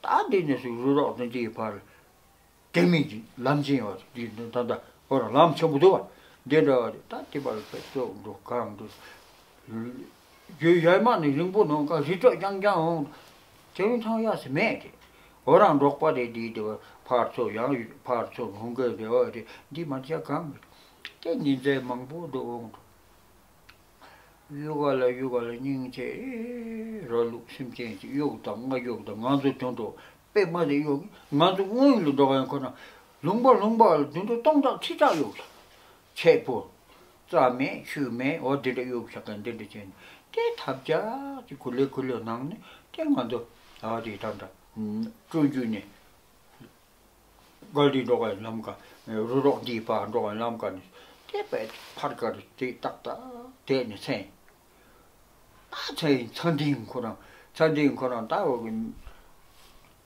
ད་འདི་ནས་སུ་རུ་རོགས་དང་འདིའི་བར། དེ་མིན་གྱི་ལམ་ཆེན་ཡོད་རེད། འདི་ད་ལྟ་ཁོ་རང་ལམ་ཆེན་པོ་འདུག་བ། འདི་འདྲ་བ་རེད། ད་དེ་བར་ལ་ཕེབས་སོགས་འགྲོ་གང་འགྲོ། རྒྱུ་ཡར་མར་ནི་རིང་པོ་ནང་ཀ་རི་ཁྲོད་རྐྱང་རྐྱང་འོང་། དེ་རིང་ཐང་ཡག་སེ་མེད་དེ། འོ་རང་འབྲོག་པ་རེད། འདི་དེ་བ་ཕར་ཚུར་ཡང་ཕར་ཚུར་འོང་གི་རེད། འོ་རེད། འདི་མ་བྱ་གང་མེད། དེ་ཉིན་མཚན་མང་པོ་འགྲོ་འོང་འགྲོ། གཡུག་ག་ལ་གཡུག་ག་ལ་སྙིང་རྗེ། རོ་ལུག་སེམས་ཅན་ཅིག་གཡུག་དང་ང་གཡུག་དང་ང་ཚོ་དོན་དུ་དཔེ་མ་དེ་གཡུག་ང་ཚོ་དངུལ་ལ་འགྲོ་ག་ཡང་ཁོ་ན་ལུང་པ་ལུང་པ་ལ་དུད་འགྲོ་སྟོང་ཕྲག་ཁྲི་ཕྲག་གཡུག་ལ་ཆས་པོ་རྩྭ་མེད་ཆུ་མེད། འོ་འདི་འདྲ་གཡུག་བཞག་ག་འདི་འདྲ་བྱས་ནས་དེ་ཐབས་ཆག་ཅིག་གུ་ལེ་གུ་ལེ་ནང་ནས་དེ་ང་ཚོ་ཨ་དེ་ད་འདྲ་ཀྲུང་ཅུས་ནས། ག་ལི་འགྲོ་ག་ལམ་ཀ། རུ་རོགས་འདིའི་བར་འགྲོ་ག་ལམ་ཀ་ནས་དེ་པས་ཕར་ཀ་རུ་དེ་ཏག་ཏག་དེད་ནས་མཚན། ད་མཚན་ཚ་འདིང་ཁོ་རང་ཚ་འདིང་ཁོ་རང་ད་འོ་གི་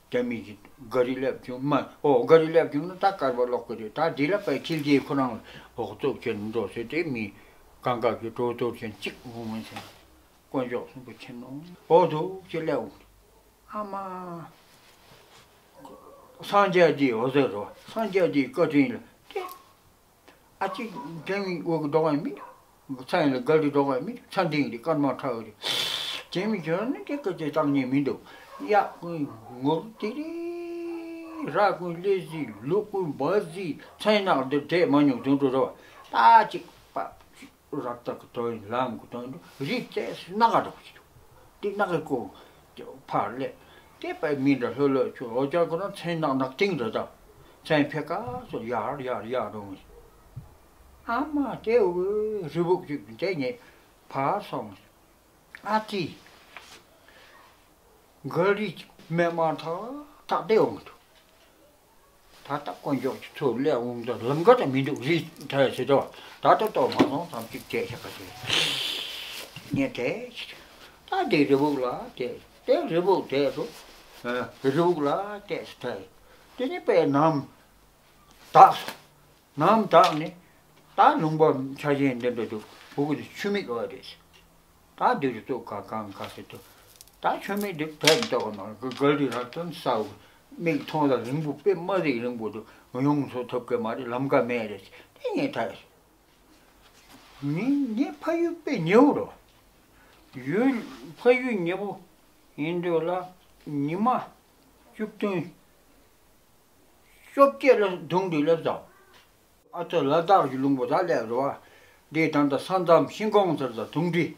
རྒྱ་མི་གི་ག་རི་སླེབས་བྱུང་མ་འོ་ག་རི་སླེབས་བྱུང་ན་ད་དཀར་པ་ལོག་གི་རེད། ད་འདི་ལ་པས་ཁྱིལ་གྱིས་ཁོ་རང་འོག་ཙོག་བྱས་ནས་འགྲོ་ཟེར་ཏེ་མི་གང་ག་གི་གྲོ་ཐོར་ཅན་གཅིག་འོང་མ་མཚན། དཀོན་མཆོག་གསུམ་པོ་མཁྱེན་ནོ། འོ་འདུག་ཅེས་སླེབས་འོང་། ཨ་མ། སངས་རྒྱས་འདིའི་འོ་ཟེར་རོ། སངས་རྒྱས་འདིའི་བཀའ་དྲིན་ལ་སྐྱེས། ཨ་ཅིག་དེ་མིན་འོ་གི་འགྲོ་བ་མིན། ཚན་ལ་དགའ་རི་འགྲོ་བ་མི་ཚན་ཏིང་རི་སྐར་མ་ཁྲ་རི། དེ་མི་འཇོན་ནི་དེ་ཀ་ཅེ་བཏང་ཉེ་མི་འདུག་གཡག་ཀུན་ངུར་ཏི་རི། ར་ཀུན་ལེ་ཟི། ལུག་ཀུན་བ་ཟི། ཚན་ནག་འདི་བྲེད་མ་མྱོང་དུ་འགྲོ་རོ། ད་ཅིག་པ་ར་ཏག་གི་དོན་ལམ་གི་དོན་དུ་རི་བཙས་སུ་སྣ་ག་འགྲོ་གི་འདུག་དེ་སྣ་ག་ཀོ་ཕར་སླེབས། དེ་པའི་མི་འདྲ་ལྷོད་ལྷོད་ཆུ་འོ་ཅག་ཁོ་རང་ཚན་ནག་ནག་ཏིང་འདྲ་དང་། ཚན་ཕེ་ཀ་སོ་ཡར་ཡར་ཡར་འགྲོ་ངེས། ཨ་མ་དེ་འུ་རི་བུག་ཅིག་དེ་ཉེ་ཕར་སོང་། ཨ་ཙི། ག་རི་མེ་མ་ཐག་ཐག་དེ་འོང་གི་འདུག་ད་ལྟ་དཀོན་མཆོག་གི་ཚུར་སླེབས་འོང་དུས་ལམ་ཀ་དང་མི་འདུག་རི་ཐལ་ཟེར་དོ། ད་ལྟ་ལྟོ་མ་སོང་ཙམ་ཅིག་བྱས་ཤག་ག་ཟེར། ངས་དེ་ད་དེ་རི་བུག་ལ་དེ་དེ་རི་བུག་དེ་རུ་རི་བུག་ལ་བལྟས་སུ་ཐལ། དེ་ནི་དཔེ་ནམ་དག་སོང་། ནམ་དག་ནི་ད་ལུང་པ་ཆ་ཆེན་འདི་འདྲ་འདུག་བུ་གུ་དེ་ཆུ་མིག་འོ་རེད། ད་འདི་རུ་ཙོག་ག་གང་ག་ཟེར་དུ། ད་ཆུ་མིག་འདི་བས་མི་ལྟོགས་ག་མ་ག་ག་རི་ར་ཏོན་ས་འུ་མིག་མཐོང་ལ་རིང་པོ་དཔེ་མ་རིག་རིང་པོ་འདུག་ཡོང་སོ་ཐུབ་གི་མ་རེད། ལམ་ཀ་མེད་རེད། དེ་ངས་ད་ངས་ངས་ཕ་ཡུལ་དཔེ་ཉེ་བོ་རོ། ཡུལ་ཕ་ཡུལ་ཉེ་བོ་ཡིན་འདོད་ལ་ཉི་མ་བཅུ་བདུན་བཅོ་བརྒྱད་ལ་དུང་འདི་སླེབས་ཙང་། ཨ་ཙི་ལ་དྭགས་ཀྱི་ལུང་པ་ད་སླེབས་རེད་བ། འདི་ད་ལྟ་ས་མཚམས་ཤིང་ཀོང་ཟེར་ཙང་དུང་འདི་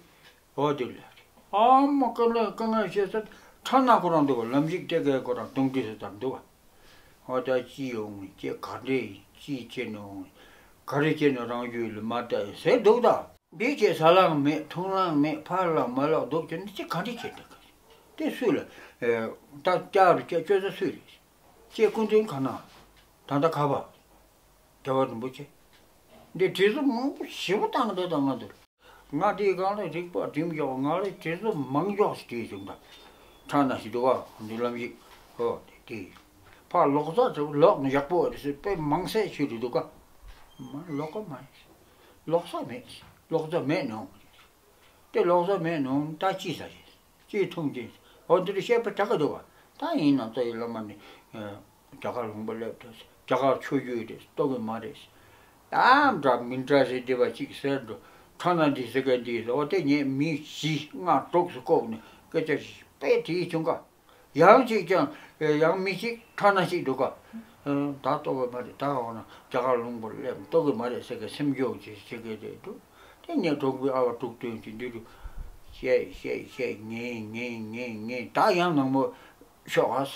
འོ་དེ་ལ་རེད། ཨ་མ་དཀའ་ལས་དཀའ་ངལ་ཤེས་ས་ཁྲ་ན་ཁོ་རང་འདུག་བ། ལམ་ཞིག་སྟེ་གའི་ཁོ་རང་དུང་འདི་ཟེར་ཙམ་འདུག་བ། འོ་ད་ཅི་ཡོང་ཅི་ག་འདྲེ་ཅི་བྱེད་ནོ། ག་རེ་བྱེད་ནོ་རང་རྒྱུད་ལ་མ་ལྟ་ཟེར་འདུག་ད། འདི་བྱེད་ས་ལའང་མེད། འཐུང་ལའང་མེད། ཕར་ལ་མ་ལོག་འདུག་ཅེ་ནི་ཅི་ག་འདྲེ་བྱེད་འདུག་ག་དེ་སུས་ལ། ད་ལྕགས་རུ་སྐྱ་ཅོ་ས་སུས་རེད། ཅེས་སྐུ་མདུན་ག་ན། ད་ལྟ་ག་བ། རྒྱལ་བ་རིན་པོ་ཆེ། འདི་བྲིས་སོ་མང་པོ་ཞེ་པོ་བཏང་འདོད་དང་ང་འདུག་ང་དེའི་སྒང་ལ་རིག་པ་སྒྲིམ་འཇོག་ང་ལ་བྲིས་སོ་མང་འཇོག་ཞིག་བྲིས་བྱུང་ད། ཁྲ་ན་ཞིག་འདུག་བ་འདི་ལམ་ཞིག་ཨོ་དེ་དེ། ཕར་ལོག་ས་ཚུར་ལོག་ནི་ཡག་པོ་རེད་ཟེར་དཔེ་མང་སེ་ཞིག་རེད་འདུག་ག་མ་ལོག་ག་མ་ཡིན། ལོག་ས་མེད། ལོག་ས་མེད་ནོ། དེ་ལོག་ས་མེད་ནོ་ད་ཅི་ས་རེད། ཅི་ཐུང་ཅི། འོ་འདིར་བཤད་པ་དྲག་གི་འདུག་བ། ད་ཡིན་ན་ད་ཡི་བླ་མ་ནི། རྒྱ་གར་ལུང་པ་སླེབས་ཏེ་རྒྱ་གར་ཆོས་བརྒྱུད་རེད་ལྟོ་གི་མ་རེད། ད་འདྲ་མི་འདྲ་ཞིག་བསྡད་པ་ཅིག་ཟེར་འགྲོ། ཁྲ་ན་འདི་ཟེར་ག་འདི་ཟེར་འོ་དེ་ངས་མི་བཞི་ལྔ་དྲུག་སུ་བཀོག་ནས་སྐད་ཆ་ཞིག་དཔེ་དྲིས་བྱུང་ག་ཡང་ཅིག་ཀྱང་། ཡང་མི་ཅིག་ཁྲ་ན་ཅིག་འདུག་ག་ད་ལྟོ་གི་མ་རེད། ད་འོ་ན་རྒྱ་གར་ལུང་པར་སླེབས་ལྟོ་གི་མ་རེད་ཟེར་གི་སེམས་སྐྱོ་ཅིག་བྱེད་གི་རེད་འདུག་དེ་ངས་གྲོགས་པོའི་ཨ་བ་དྲུག་སྟོན་གྱི་འདི་རུ། བཤད་བཤད་བཤད་ངན་ངན་ངན་ངན་ད་ཡང་ནང་མོ་ཤོག་ཨ།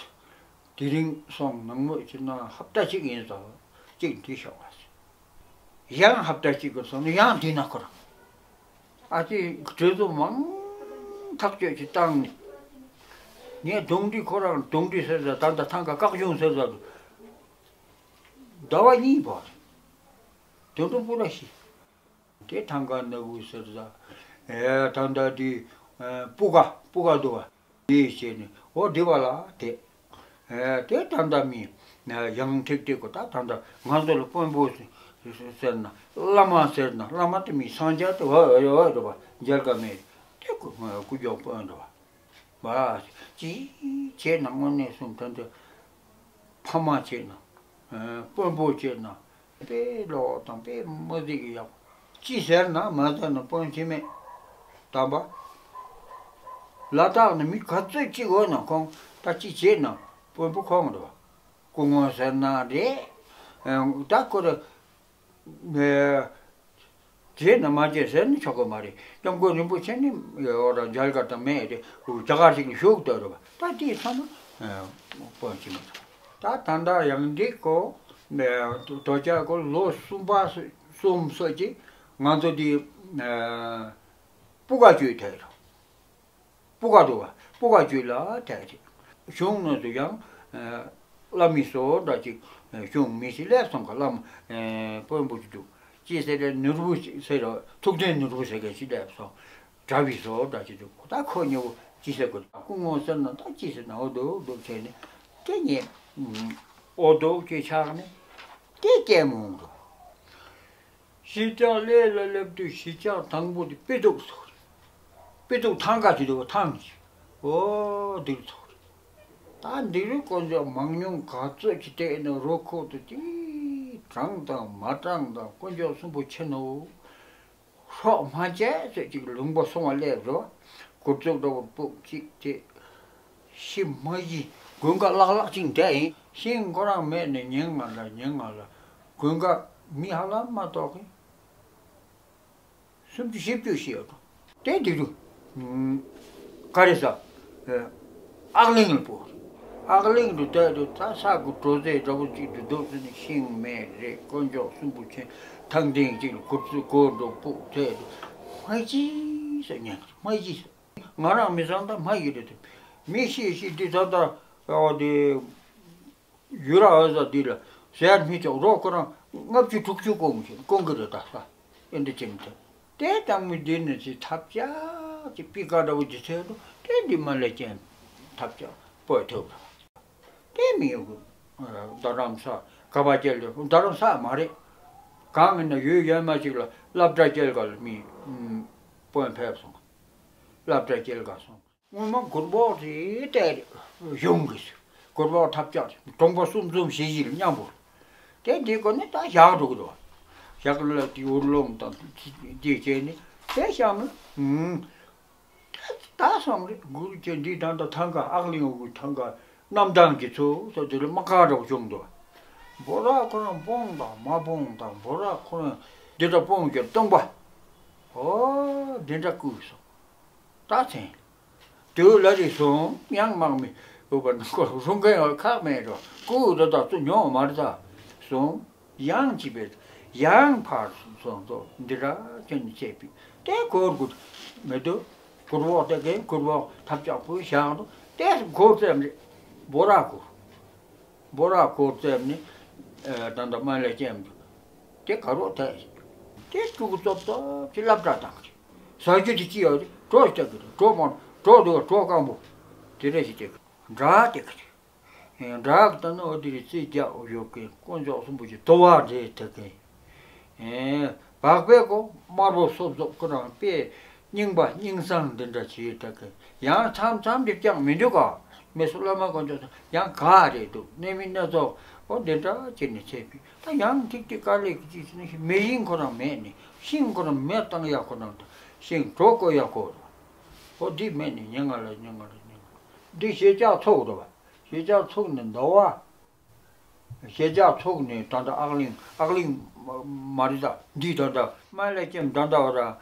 དེ་རིང་སོང་ནང་མོ་ཅི་ན་ཧབ་ཏ་གཅིག་ཡིན་ཟེར། གཅིག་འདི་ཤོག་ཨ། ཡང་ཧབ་ཏ་གཅིག་གི་སོང་ན་ཡང་འདི་ན་ཁོ་རང་། ཨ་ཙི་གྲོས་བསྡུར་མང་ཐག་གཅོད་ཅིག་བཏང་ནས། ངས་གདོང་འདྲི་ཁོ་རང་གདོང་འདྲི་ཟེར་ཟེར་ད་ལྟ་ཐང་ག་བཀག་སྦྱོང་ཟེར་ཟེར་དུ། ཟླ་བ་གཉིས་པ། དོན་གྲུབ་སྤུ་ར་ཤི། དེ་ཐང་ག་ནག་བུ་ཟེར་ཟེར། ཨེ་ད་ལྟ་དེ་སྤུ་ག་སྤུ་ག་འདུག་བ། དེ་བྱས་ནས་འོ་དེ་བ་ལ་དེ། དེ་ད་ལྟ་མི་ཡང་ཐིག་ཐིག་གོ་ད་ད་ལྟ་ང་ཚོ་ལ་དཔོན་པོ་ཟེར་ན་བླ་མ་ཟེར་ན་བླ་མ་དེ་མི་སངས་རྒྱས་དེ་འོ་འོ་འོ་རེད་བ། མཇལ་ཀ་མེད་དེ་སྐུ་སྐུ་ཞབས་དཔོན་རེད་བ། བ་ཅི་བྱས་ན་དངོས་གནས་སུ་ད་ལྟ་ཕ་མ་བྱས་ན་དཔོན་པོ་བྱས་ན། དཔེ་ལོག་དང་དཔེ་མ་གཟིགས་ཡག་ཅི་ཟེར་ན་མ་ཟེར་ན་དཔོན་ཆེ་མེད། དམ་པ། ལ་དྭགས་ནི་མི་ག་ཚོད་ཅིག་འོ་ན་ཁོང་ད་ཅི་བྱེད་ན་དཔོན་པོ་ཁོང་རེད་བ། སྐུ་ངོ་ཟེར་ན་རེད། ད་ཁོ་རེ། བྱེད་ན་མ་བྱེད་ཟེར་ན་ཆོག་གི་མ་རེད། སྐྱབས་མགོན་རིན་པོ་ཆེ་ནི་འོ་ར་མཇལ་ཁ་དང་མེད་རེད། རྒྱ་གར་ཞིག་ལ་བཞུགས་སྡོད་རེད་བ། ད་དེ་ཚང་མ་དཔོན་ཆེ་མེད། ད་ད་ལྟ་ཡང་འདི་ཀོ། དོ་ཅག་ཀོ་ལོ་གསུམ་པ་གསུམ་སོགས་ཀྱི་ང་ཚོ་འདི་སྤུ་ག་བཅུའི་ཐད་རུ། སྤུ་ག་འདུག་བ། སྤུ་ག་བཅུ་ལ་ཐད་རེད། གཞུང་ནང་དུ་ཡང་བླ་མའི་སོ་འདྲ་ཅིག་གཞུང་མི་ཞིག་སླེབས་སོང་ག་བླ་མ་དཔོན་པོ་ཅིག་འདུག་ཅི་ཟེར་རེད། ནོར་བུ་ཟེར་རོ་ཐུབ་བསྟན་ནོར་བུ་ཟེར་མཁན་ཞིག་སླེབས་སོང་། གྲྭ་བའི་བཟོ་འདྲ་ཅིག་འདུག་ད་ཁོ་ཉེ་བོ་ཅི་ཟེར་དགོས། སྐུ་ངོ་ཟེར་ན་ད་ཅི་ཟེར་ན་འོ་འདུག་འདུག་བྱས་ནས་དེ་ཉེ་འོ་འདུག་ཅེས་ཆགས་ནས་དེ་སྐྱེལ་མོང་འགྲོ། གཞིས་ཆགས་ལས་ལ་སླེབས་དུས་གཞིས་ཆགས་དང་པོ་དེ་དཔེ་སྡུག་ཚོ་རེད། དཔེ་སྡུག་ཐང་ག་ཅིག་འདུག་ཐང་ཅིག་འོ་འདིར་ཚོ་རེད། ད་འདི་རུ་དཀོན་མཆོག་མང་ཉུང་ག་ཚོད་ཅིག་བལྟས་ནས་རོ་ཁོག་ཏུ་དེ་དྲང་དང་མ་དྲང་དང་དཀོན་མཆོག་གསུམ་པོ་ཆེ་ནོ། སྲོག་མ་བཅད་ཟེར་ཅིག་ལུང་པ་སོང་བ་སླེབས་རོ། གུར་བཙུགས་འགྲོ་བ་སྤུག་ཅིག་དེ། ཤི་མ་གི་དགུན་ཁ་ལྷག་ལྷག་ཅིག་འདས་ཡིན། ཤིང་ཁོ་རང་མེད་ནས་ཉིན་ལྔ་ལ་ཉིན་ལྔ་ལ་དགུན་ཁ་མི་ཧ་ལམ་མ་གཏོགས་གི་སུམ་ཅུ་བཞི་བཅུ་ཤི་ཡོད་དོ། དེ་དེ་དུ། ག་རེ་ཟ། ཨག་གླིང་ལ་སྤོ། ཨག་གླིང་དུ་བསྡད་དུ་ད་ས་གི་གྲོ་རྫས་འདྲ་པོ་ཅིག་ཏུ་འདུག་ཟེར་ནས་ཤིང་མེད་རེད། དཀོན་མཆོག་གསུམ་པོ་ཆེན་ཐང་ཐིང་ཅིག་ལ་གུར་བཙུགས་སྒོ་འགྲོ་སྤུག་བསྡད་དུ་མ་གི་ཟེར་ཉན་མ་གི་ཟེར། ང་རང་མི་ཚང་ད་མ་གི་རེད་དེ། མི་ཤི་ཤི་འདི་ད་ད་ཨོ་དེ། ཡུ་ར་འོད་ཟ་འདི་ལ་ཟེར་མི་ཆོག་རོགས་ཁོ་རང་ལྔ་བཅུ་དྲུག་ཅུ་སྐོང་གི་སྐོང་གི་རེད་ད་ས། ཨེ་འདྲ་ཅན་དེ། དེ་དང་མི་འདི་ནི་ཅི་ཐབས་ཆག་ཅི་པི་ཀ་འདྲ་བོ་ཅི་ཚོད་དུ་དེ་འདི་མ་ལས་ཅན་ཐབས་ཆག་སྤོས་ཐུབ་ར། དེ་མི་ཡོང་གི། རྡ་རམ་ས་ག་པ་ཅལ་དུ་རྡ་རམ་ས་མ་རེད། གང་ཡིན་ན་ཡུལ་ཡན་མ་ཅིག་ལ་སློབ་གྲྭ་ཅལ་ག་ལ་མི་སྤོན་ཕེབས་སོང་། སློབ་གྲྭ་ཅལ་ག་སོང་། སྔོན་མ་གུར་བོག་དེ་བལྟས་གཞུང་གི་གུར་བོག་ཐབས་ཆག་གྲོང་པ་གསུམ་གསུམ་བཞི་བཞི་ལ་མཉམ་པོ། དེ་འདི་ཀོ་ནི་ད་བཞག་འགྲོ་གི་འདུག་བཞག་ལ་དེ་འུར་ལོང་དང་དེ་བྱས་ནི་དེ་བཞག་ནི། ད་སོང་རེད། གུར་ཅན་འདི་ད་ད་ཐང་ག་ཨག་གླིང་འུ་གུ་ཐང་ག་གནམ་ཐང་གི་ཚོ་ད་དེ་ལ་མ་ཁ་འདྲ་བོ་བྱུང་འདུག་འབོ་ར་ཁོ་རང་སྤོང་དང་མ་སྤོང་དང་འབོ་ར་ཁོ་རང་འདི་ད་སྤོང་གི་སྟོང་པ། ཨོ་འདི་འདྲ་བསྐུས་སོང་། ད་ཚན། དེའུ་ལ་རེ་སོང་ཡང་དམག་མི་འུ་བ་ནང་སྐོར་རུང་གན་ཡང་ཁག་མེད་རོ་ཀུ་རོ་ད་ཚུ་ཉོ་མ་རེ་ད་སོང་ཡང་ཅི་བེད་ཡང་ཕར་སོང་ཚོ་འདི་ར་ཅན་ནི་ཆེ་པི་དེ་གོར་གུ་མེ་དུ་གུར་བོག་དེ་གན་གུར་བོག་ཐབས་ཆག་པོ་བཞག་འདུག་དེ་གོར་ཙམ་རེ་བོ་ར་གུར་བོ་ར་གུར་ཙམ་ནི་ད་ད་མ་ལས་ཅན་འདུག་དེ་ག་རོ་ད་དེ་ཕྲུ་གུ་ཙོབ་ཙོབ་ཅི་སློབ་གྲྭ་བཏང་གི་ཟ་རྒྱུ་དེ་ཅི་ཡོད་རེད། གྲོ་ཞིག་བཏགས་ཀྱི་རེད། གྲོ་མང་གྲོ་འདུག་ག་གྲོ་སྐམ་པོ་དེ་འདྲ་ཞིག་བཏགས་ཀྱི་འདྲ་བཏགས་ཀྱི་རེད། འདྲ་གི་ལྟ་ན་འོ་དེ་རེད། རྩེ་རྒྱག་འོ་ཡོད་མཁན་དཀོན་མཆོག་གསུམ་པོ་ཞིག་དོ་བ་འདྲེ་བཏགས་མཁན། བག་པས་ཀོ་དམར་པོ་སོབ་སོབ་ཁོ་རང་པས་རྙིང་པ་རྙིང་སང་འདི་འདྲ་བྱེད་བཏགས་མཁན་ཡང་མཚམས་མཚམས་འདིར་ཀྱང་མི་འདུག་ག་མི་སུ་བླ་མ་དཀོན་མཆོག་ཡང་ག་རེད་འདུག་གནས་མི་སྣ་ཚོགས་འོ་འདི་འདྲ་བྱས་ནས་བྱས་པས་ད་ཡང་ཐིག་ཐིག་དཀའ་ལས་ཀྱི་ཅིག་ནི་མེ་ཤིང་ཁོ་རང་མེད་ནས་ཤིང་ཁོ་རང་མེ་བཏང་ཡག་ཁོ་རང་དང་ཤིང་གྲོ་བཀོལ་ཡག་ཁོ་རང་། ཨོ་འདི་མེད་ནི་ཉེ་ང་ལ་ཉེ་ང་ལ་ཉེ་ང་ལ། འདི་ཞེ་ཅག་ཚོགས་རེད་བ། ཞེ་ཅག་ཚོགས་ནི་འདོ་བ། ཞེ་ཅག་ཚོགས་ནི་ད་ལྟ་ཨག་གླིང་ཨག་གླིང་མ་རེད་ད། འདི་ད་ལྟ་སྨན་བླ་སྐྱེམས་ད་ལྟ་བ་ར།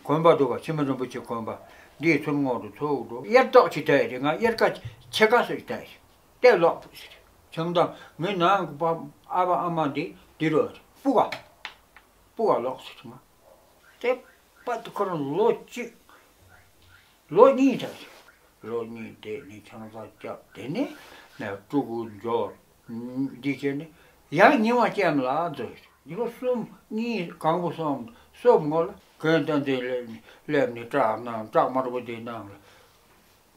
གོན་པ་འདུག་བ། འཆི་མེད་རིན་པོ་ཆེ་གོན་པ། འདིའི་ཚུར་ངོགས་རུ་ཚོགས་འགྲོ་གཡེར་ཏོག་ཅིག་བལྟས་རེད། ང་གཡེར་ཀ་ཕྱེད་ཀ་ཟིག་བལྟས་རེད། ལྟས་ལོག་ཟེར། བྱང་དང་ངའི་ནང་གི་ཨ་ཕ་ཨ་མ་འདི་འདི་རུ་སྤུ་ག་སྤུ་ག་ལོག་ཟེར་ང་། དེ་པ་དེ་ཁོ་རང་ལོ་གཅིག་ལོ་གཉིས་ཐག་ལོ་གཉིས་དེ་ནི་ཆང་ས་བཅག་དེ་ནི་ནས་ཕྲུ་གུ་འབྱོར། འདི་བྱས་ནི་ཡང་ཉི་མ་ཅན་ལ་འཛུལ། ཉི་མ་གསུམ་གཉིས་གང་པོ་སོང་སོབ་ངོ་ལ་གོན་སྟངས་དེ་སླེབས་ནི་སླེབས་ནི་བྲག་ནང་བྲག་དམར་པོ་དེ་ནང་ལ་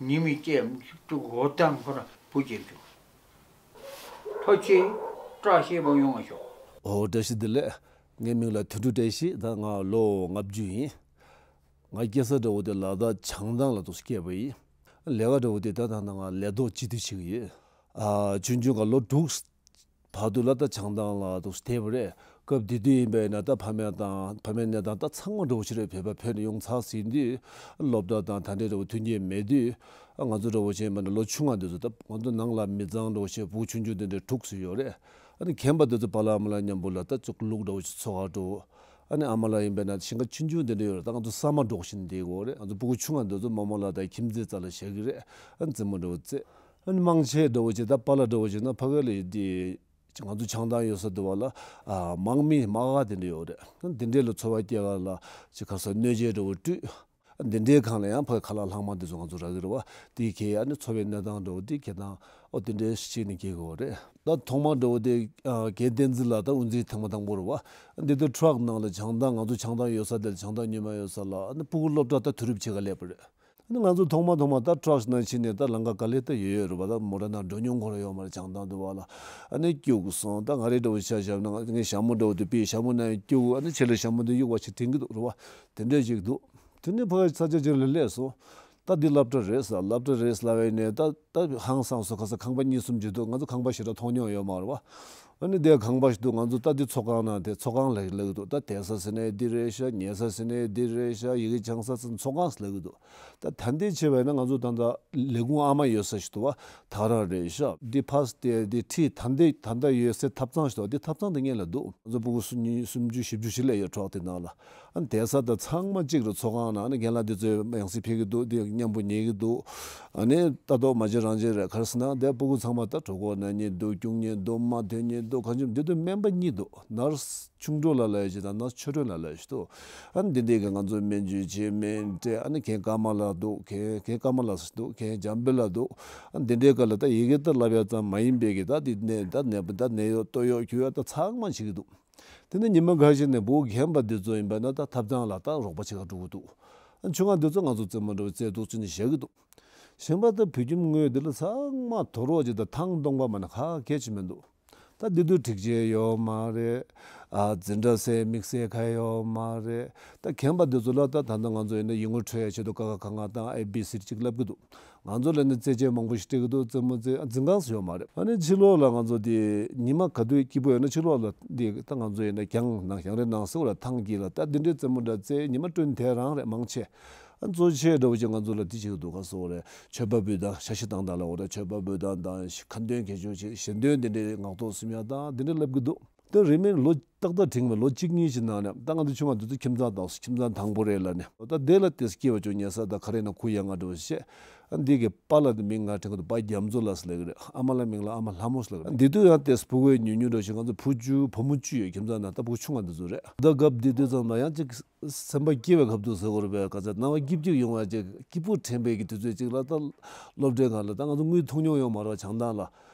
ཉི་མ་ཅན་ཕྲུ་གུ་འོ་ཐང་ཁོ་རང་བུ་ཅན་བྱུང་། ཕ་ཆེ་བཀྲ་ཤིས་པ་ཡོང་བ་ཤོག་ཨོ་བཀྲ་ཤིས་བདེ་ལེགས། ངའི་མིང་ལ་དོན་གྲུབ་བཀྲ་ཤིས། ད་ང་ལོ་ལྔ་བཅུ་ཡིན། ང་སྐྱེས་ས་འདྲ་བོ་དེ་ལ་དྭགས་བྱང་ཐང་ལ་འདུག་སྐྱེས་པ་ཡིན། ལས་ཀ་འདྲ་བོ་དེ་ད་ད་ང་ལས་ཐོག་སྤྱི་འཐུས་བྱེད་ཀྱི་ཡོད། ཨ་ཆུང་ཆུང་ག་ལོ་དྲུག་བར་དུ་ལ་ད་བྱང་ཐང་ལ་འདུག་བསྡད་པ་རེད། སྐབས་དེ་དུས་ཡིན་པས་ན་ད་ཕ་མ་དང་ཕ་མའི་གནས་སྟངས་ད་ཚང་མ་འདྲ་བོ་ཞིག་རེད། བོད་པ་བོད་ནས་ཡོང་ཚར་ཟིན་དུས་སློབ་གྲྭ་དང་ད་འདྲའི་འདྲ་བོ་མཐུན་རྐྱེན་མེད་དུས་ང་ཚོ་འདྲ་བོ་བྱས་པ་ན་ལོ་ཆུང་བ་འདི་ཚོ་ད་ང་ཚོ་ནང་ལ་མི་ཚང་འདྲ་བོ་བྱས་བུ་ཆུང་ཆུང་དེ་འདྲའི་དྲུག་ཙམ་ཡོད་རེད། ཨ་ནི་རྒན་པ་དེ་ཚོ་པཱ་ལགས་ཨ་མ་ལགས་མཉམ་པོ་ལ་ད་ཅིག་ལུག་འདྲ་བོ་ཞིག་འཚོ་ག་འགྲོ། ཨ་ནི་ཨ་མ་ལགས་ཡིན་པས་ན་ཞིང་ཁ་ཆུང་ཆུང་དེ་འདྲ་ཡོད་རེད། ད་ང་ཚོ་ས་མ་འབྲོག་བཞིན་བསྡད་ཀྱི་ཡོད་རེད། ང་ཚོ་སྤུ་གུ་ཆུང་བ་དེ་ཚོ་རྨོ་མོ་ལགས་དང་ཁྱིམ་མཚེས་རྩ་ལ་བཞག་གི་རེད། ཨ་ནི་རྩེད་མོ་འདྲ་བོ་རྩེ། ཨ་ནི་མང་ཆེ་འདྲ་བོ་ཅིག་ད་པཱ་ལགས་འདྲ་བོ་ཅིག་ན་ཕ་གི་ལ་ཡོད་དེ། ང་ཚོ་བྱང་ཐང་ཡོད་ས་དེ་བ་ལ་ཨ་དམག་མི་དམག་སྒར་དེ་འདྲ་ཡོད་རེད། ཨ་ནི་དེ་འདྲའི་ལ་འཚོ་བ་སྐྱེལ་ག་ལ་ཅིག་ག་ས་གནོད་སྦྱིན་འདྲ་བོ་སྤྲུལ། འདི་འདྲའི་སྒང་ལ་ཡང་ཕ་ཁ་ལག་ལྷག་མ་འདི་ཚོ་ང་ཚོ་རག་གི་རེད་བ། དེ་གའི་ཨ་ནི་འཚོ་བའི་གནས་སྟངས་འདྲ་བོ་འདི་སྐྱེལ་སྟངས་ཨོ་དེ་འདྲའི་ཞིག་ནས་སྐྱེལ་གི་ཡོད་རེད། ད་ཐོག་མ་འདྲ་བོ་དེ་ཨ་རྒན་བསྟན་འཛིན་ལགས་ད་དབུ་འཛིན་ཐེངས་མ་དང་པོ་རེད་བ། འདི་ཚོ་ཊག་ནང་ལ་བྱང་ཐང་ང་ཚོ་བྱང་ཐང་ཡོད་ས་དེ་ལ་བྱང་ཐང་ཉི་མ་ཡོད་ས་ལ་ཨ་ནི་སྤུ་གུ་སློབ་གྲྭ་ད་དུས་རབས་ཕྱེད་ཀ་སླེབས་པ་རེད། ཨ་ནི་ང་ཚོ་ཐོག་མ་ཐོག་མ་ད་ཊག་ནང་ཕྱིན་ནས་ད་ལམ་ཁ་ག་ལེ་ད་ཡོད་ཡོད་རེད་བ། ད་མོ་ཊ་ནང་འགྲོ་མྱོང་ཁོ་རང་ཡོད་མ་རེད། བྱང་ཐང་དུ་བ་ལ་ཨ་ནི་སྐྱུག་སོང་། ད་ང་རེ་འདྲ་བོ་ཆ་བཞག་ན་ངའི་ཞྭ་མོ་འདྲ་བོ་དེ་པའི་ཞྭ་མོ་ནང་སྐྱུག་ཨ་ནི་ཆེ་ལ་ཞྭ་མོ་དེ་གཡུག་བ་ཞིག་དྲན་གི་འདུག་རེད་བ། དེ་འདྲས་ཞིག་འདུག་དེ་ནས་ཕ་གི་ས་ཆ་ཅིག་ལ་སླེབས་སོང་། ད་འདི་སློབ་གྲྭ་རེད་ཟེར། སློབ་གྲྭ་རེད་ལབ་པ་ཡིན་ནའི་ད་ད་ཧང་སངས་སོང་། ཁ་སང་ཁང་པ་གཉིས་གསུམ་ཅིག་འདུག་ང་ཚོ་ཁང་པ་ཞེ་དྲག་མཐོང་མྱོང་ཡོད་མ་རེད་བ། ཨ་ནི་དེ་ཁང་པ་ཞིག་འདུག་ང་ཚོ་ད་འདི་ཚོགས་ཁང་ནང་དེ་ཚོགས་ཁང་ལབ་ལབ་ཀྱི་འདུག་ད་བསྡད་ས་ཟེར་ནའི་འདི་རེད་ཤག་ཉལ་ས་ཟེར་ནའི་འདི་རེད་ཤག་ཡི་གེ་སྦྱང་ས་ཟེར་ཚོགས་ཁང་ལབ་ཀྱི་འདུག་ད་ད་འདི་བྱས་པ་ཡིན་ན་ང་ཚོ་ད་ལྟ་ལས་ཁུངས་ཨ་མ་ཡོད་ས་ཞིག་འདུག་བ། ད་རང་རེད་ཤག་འདི་ཕ་སི་དེ་འདི་ཁྲིད་ད་འདི་ད་ལྟ་ཡོད་སའི་ཐབ་ཚང་ཞིག་འདུག་འདི་ཐབ་ཚང་དེ་སྔོན་ལ་འདུག་ང་ཚོ་ཕྲུ་གུ་སུམ་ཉི་སུམ་ཅུ་བཞི་བཅུ་ཞིག་སླེབས་ཡོད་གྲོགས་དེ་ནང་ལ། ཨ་ནི་བསྡད་ས་དང་ཚང་མ་གཅིག་རེད། ཚོགས་ཁང་ནང་ཨ་ནི་རྒན་ལགས་འདི་ཚོས་ཡང་སྲིད་ཕེབས་ཀྱི་འདུག་འདི་མཉམ་པོ་ཉལ་གྱི་འདུག་ཨ་ནི་ལྟ་རྟོག་མ་བྱེད་རང་བྱེད་རེད། ག་རེ་ཟེར་ན་འདི་ཕྲུ་གུ་ཚང་མ་ད་གྲོད་ཁོག་ན་མཁན་འདུག་སྐྱུག་མཁན་འདུག་མ་ཐོན་མཁན་འདུག་གང་བྱུང་འདི་དུས་སྨན་པ་གཉིས་འདུག་ནར་སི་ཆུང་གྲོགས་ལ་ལབ་ཡ་ཅིག་དང་ནར་སི་ཆོས་སྒྲོན་ལ་ལབ་ཡ་ཅིག་འདུག་ཨ་ནི་འདི་འདྲས་ཀྱི་ང་ཚོ་སྨན་བཅོས་བྱེད་སྨན་སྤྲད། ཨ་ནི་མཁན་ཀརྨ་ལགས་འདུག་མཁན་མཁན་ཀརྨ་ལགས་འདུག་མཁན་འཇམ་དཔལ་ལགས་འདུག་ཨ་ནི་འདི་འདྲའི་སྐབས་ལ་ད་ཡི་གེ་ད་བསླབ་ཡ་ཙམ་མ་ཡིན་པའི་གི་ད་འདི་ནས་ད་ནད་པ་ད་ནད་གཡོག་ལྟོ་གཡོག་ཁྱུ་གཡོག་ད་ཚང་མ་བྱེད་ཀྱི་འདུག་དེ་ནས་ཉི་མ་འགའ་ཤས་ནས་ཕྲུ་གུ་རྒན་པ་འདི་ཚོ་ཡིན་པ་ན་ད་ཐབ་ཚང་ལ་ད་རོགས་པ་བྱེད་ག་འགྲོ་གི་འདུག་ཨ་ཆུང་ང་འདི་ཚོ་ང་ཚོ་རྩེད་མོ་འདྲ་བོ་རྩེ་འདུག་ཅི་ནས་བཞག་གི་འདུག་གཞན་པ་ད་བོད་ཁྱིམ་དངོས་འདི་ལ་ཚང་མ་དོ་རོགས་ཅིག་དང་ཐང་སྟོང་པ་མ་ན་ག་གལ་ཆེ་མི་འདུག་ད་འདི་དུས་སྒྲིག་ཆས་ཡོད་མ་རེད། ཨ་འཛིན་གྲྭ་ཟེར་དམིགས་བསལ་ག་ཡོད་མ་རེད། ད་རྒན་པ་འདི་ཚོ་ལ་ད་ད་ལྟ་ང་ཚོ་ཡིན་ན་ཡིག་ངོ་འཕྲོད་ཡ་ཆེད་དུ་ཀ་ཁ་ག་ང་དང་ཨེ་བི་སི་ཅིག་བསླབ་གི་འདུག་ང་ཚོ་ལ་ནི་རྩེད་ཆས་མང་པོ་ཞིག་སྤྲད་ཀྱི་འདུག་རྩེད་མོ་རྩེ་འཛིན་ཁང་སུ་ཡོད་མ་རེད། ཨ་ནི་ཕྱི་ལོགས་ལ་ང་ཚོ་དེ་ཉི་མ་ག་དུས་སྐྱིད་པོ་ཡོད་ན་ཕྱི་ལོགས་ལ་འདི་ད་ང་ཚོ་ཡིན་ན་གྱང་ནང་གྱང་རེད་ནང་སེའུ་ལ་ཐང་དཀྱིལ་ལ་ད་འདི་འདྲའི་རྩེད་མོ་འདྲ་རྩེ་ཉི་མ་སྤྲོ་དེ་རང་རེད་མང་ཆེ། ཨ་གཙོ་ཆེ་འདྲ་བོ་ཅིག་ང་ཚོ་ལ་འདི་བྱེད་ཀྱི་འདུག་ག་སོགས་རེད། མཆོད་པ་འབུལ་སྟངས་ཤ་ཤི་བཏང་དང་ལ་འོ་རེད། མཆོད་པ་འབུལ་སྟངས་དང་ཁ་འདོན་གལ་ཆེ་བོ་ཅིག་ཞལ་འདོན་འདི་འདྲའི་ངག་ཐོག་གསུམ་ཡ་དང་འདི་འདྲ་བསླབ་ཀྱི་འདུག་དེ་རིང་མིན་ལོ་ཏག་ཏག་དྲན་མེད་ལོ་གཅིག་གཉིས་ཀྱི་ནང་ནས་ད་ང་ཚོ་ཆུང་བ་འདི་ཚོ་ཁྱིམ་ཚང་དང་ཁྱིམ་ཚང་དང་པོ་རེད་ལ་ནི་ད་དེ་ལ་དེ་སྐྱེ་བ་ཅུང་ཉེ་ས་དང་ཁ་རེ་ན་ཁུ་ཡ་ང་འགྲོ་བཤད། ཨ་འདི་གི་པ་ལ་དེ་མིང་ང་དྲན་གི་འདུག་པ་རྒྱ་མཚོ་ལ་སི་ལ་གི་རེད། ཨ་མ་ལ་མིང་ལ་ཨ་མ་ལྷ་མོ་སི་ལ་གི་རེད། འདི་དུས་ཡང་དེ་སི་ཕྲུ་གུའི་ཉུང་ཉུང་འགྲོ་ཞིག་ང་ཚོ་བུ་བཅུ་བུ་མོ་བཅུ་ཡོད། ཁྱིམ་ཚང་ནང་ད་ཕྲུ་གུ་ཆུང་བ་འདི་ཚོ་རེད། ད་སྐབས་འདི་དུས་ཙམ་ལ་ཡང་ཅིག་སེམས་པ་སྐྱིད་པའི་ཁ་ཐུག་ཟེར་དགོས་རེད་པས་ག་ཚད་སྣང་བ་སྐྱིད་སྐྱིད་ཡོང་བ་ཅིག་སྐྱིད་པོ་དྲན་པའི་གི་དུས་ཚོད་ཅིག་ལ་ད་སློབ་གྲྭའི་སྒང་ལ་ད་ང་ཚོ་དངུལ་ཐོངས་མྱོང་ཡོད་མ་རེད་བ། བྱང་ཐང་ལ།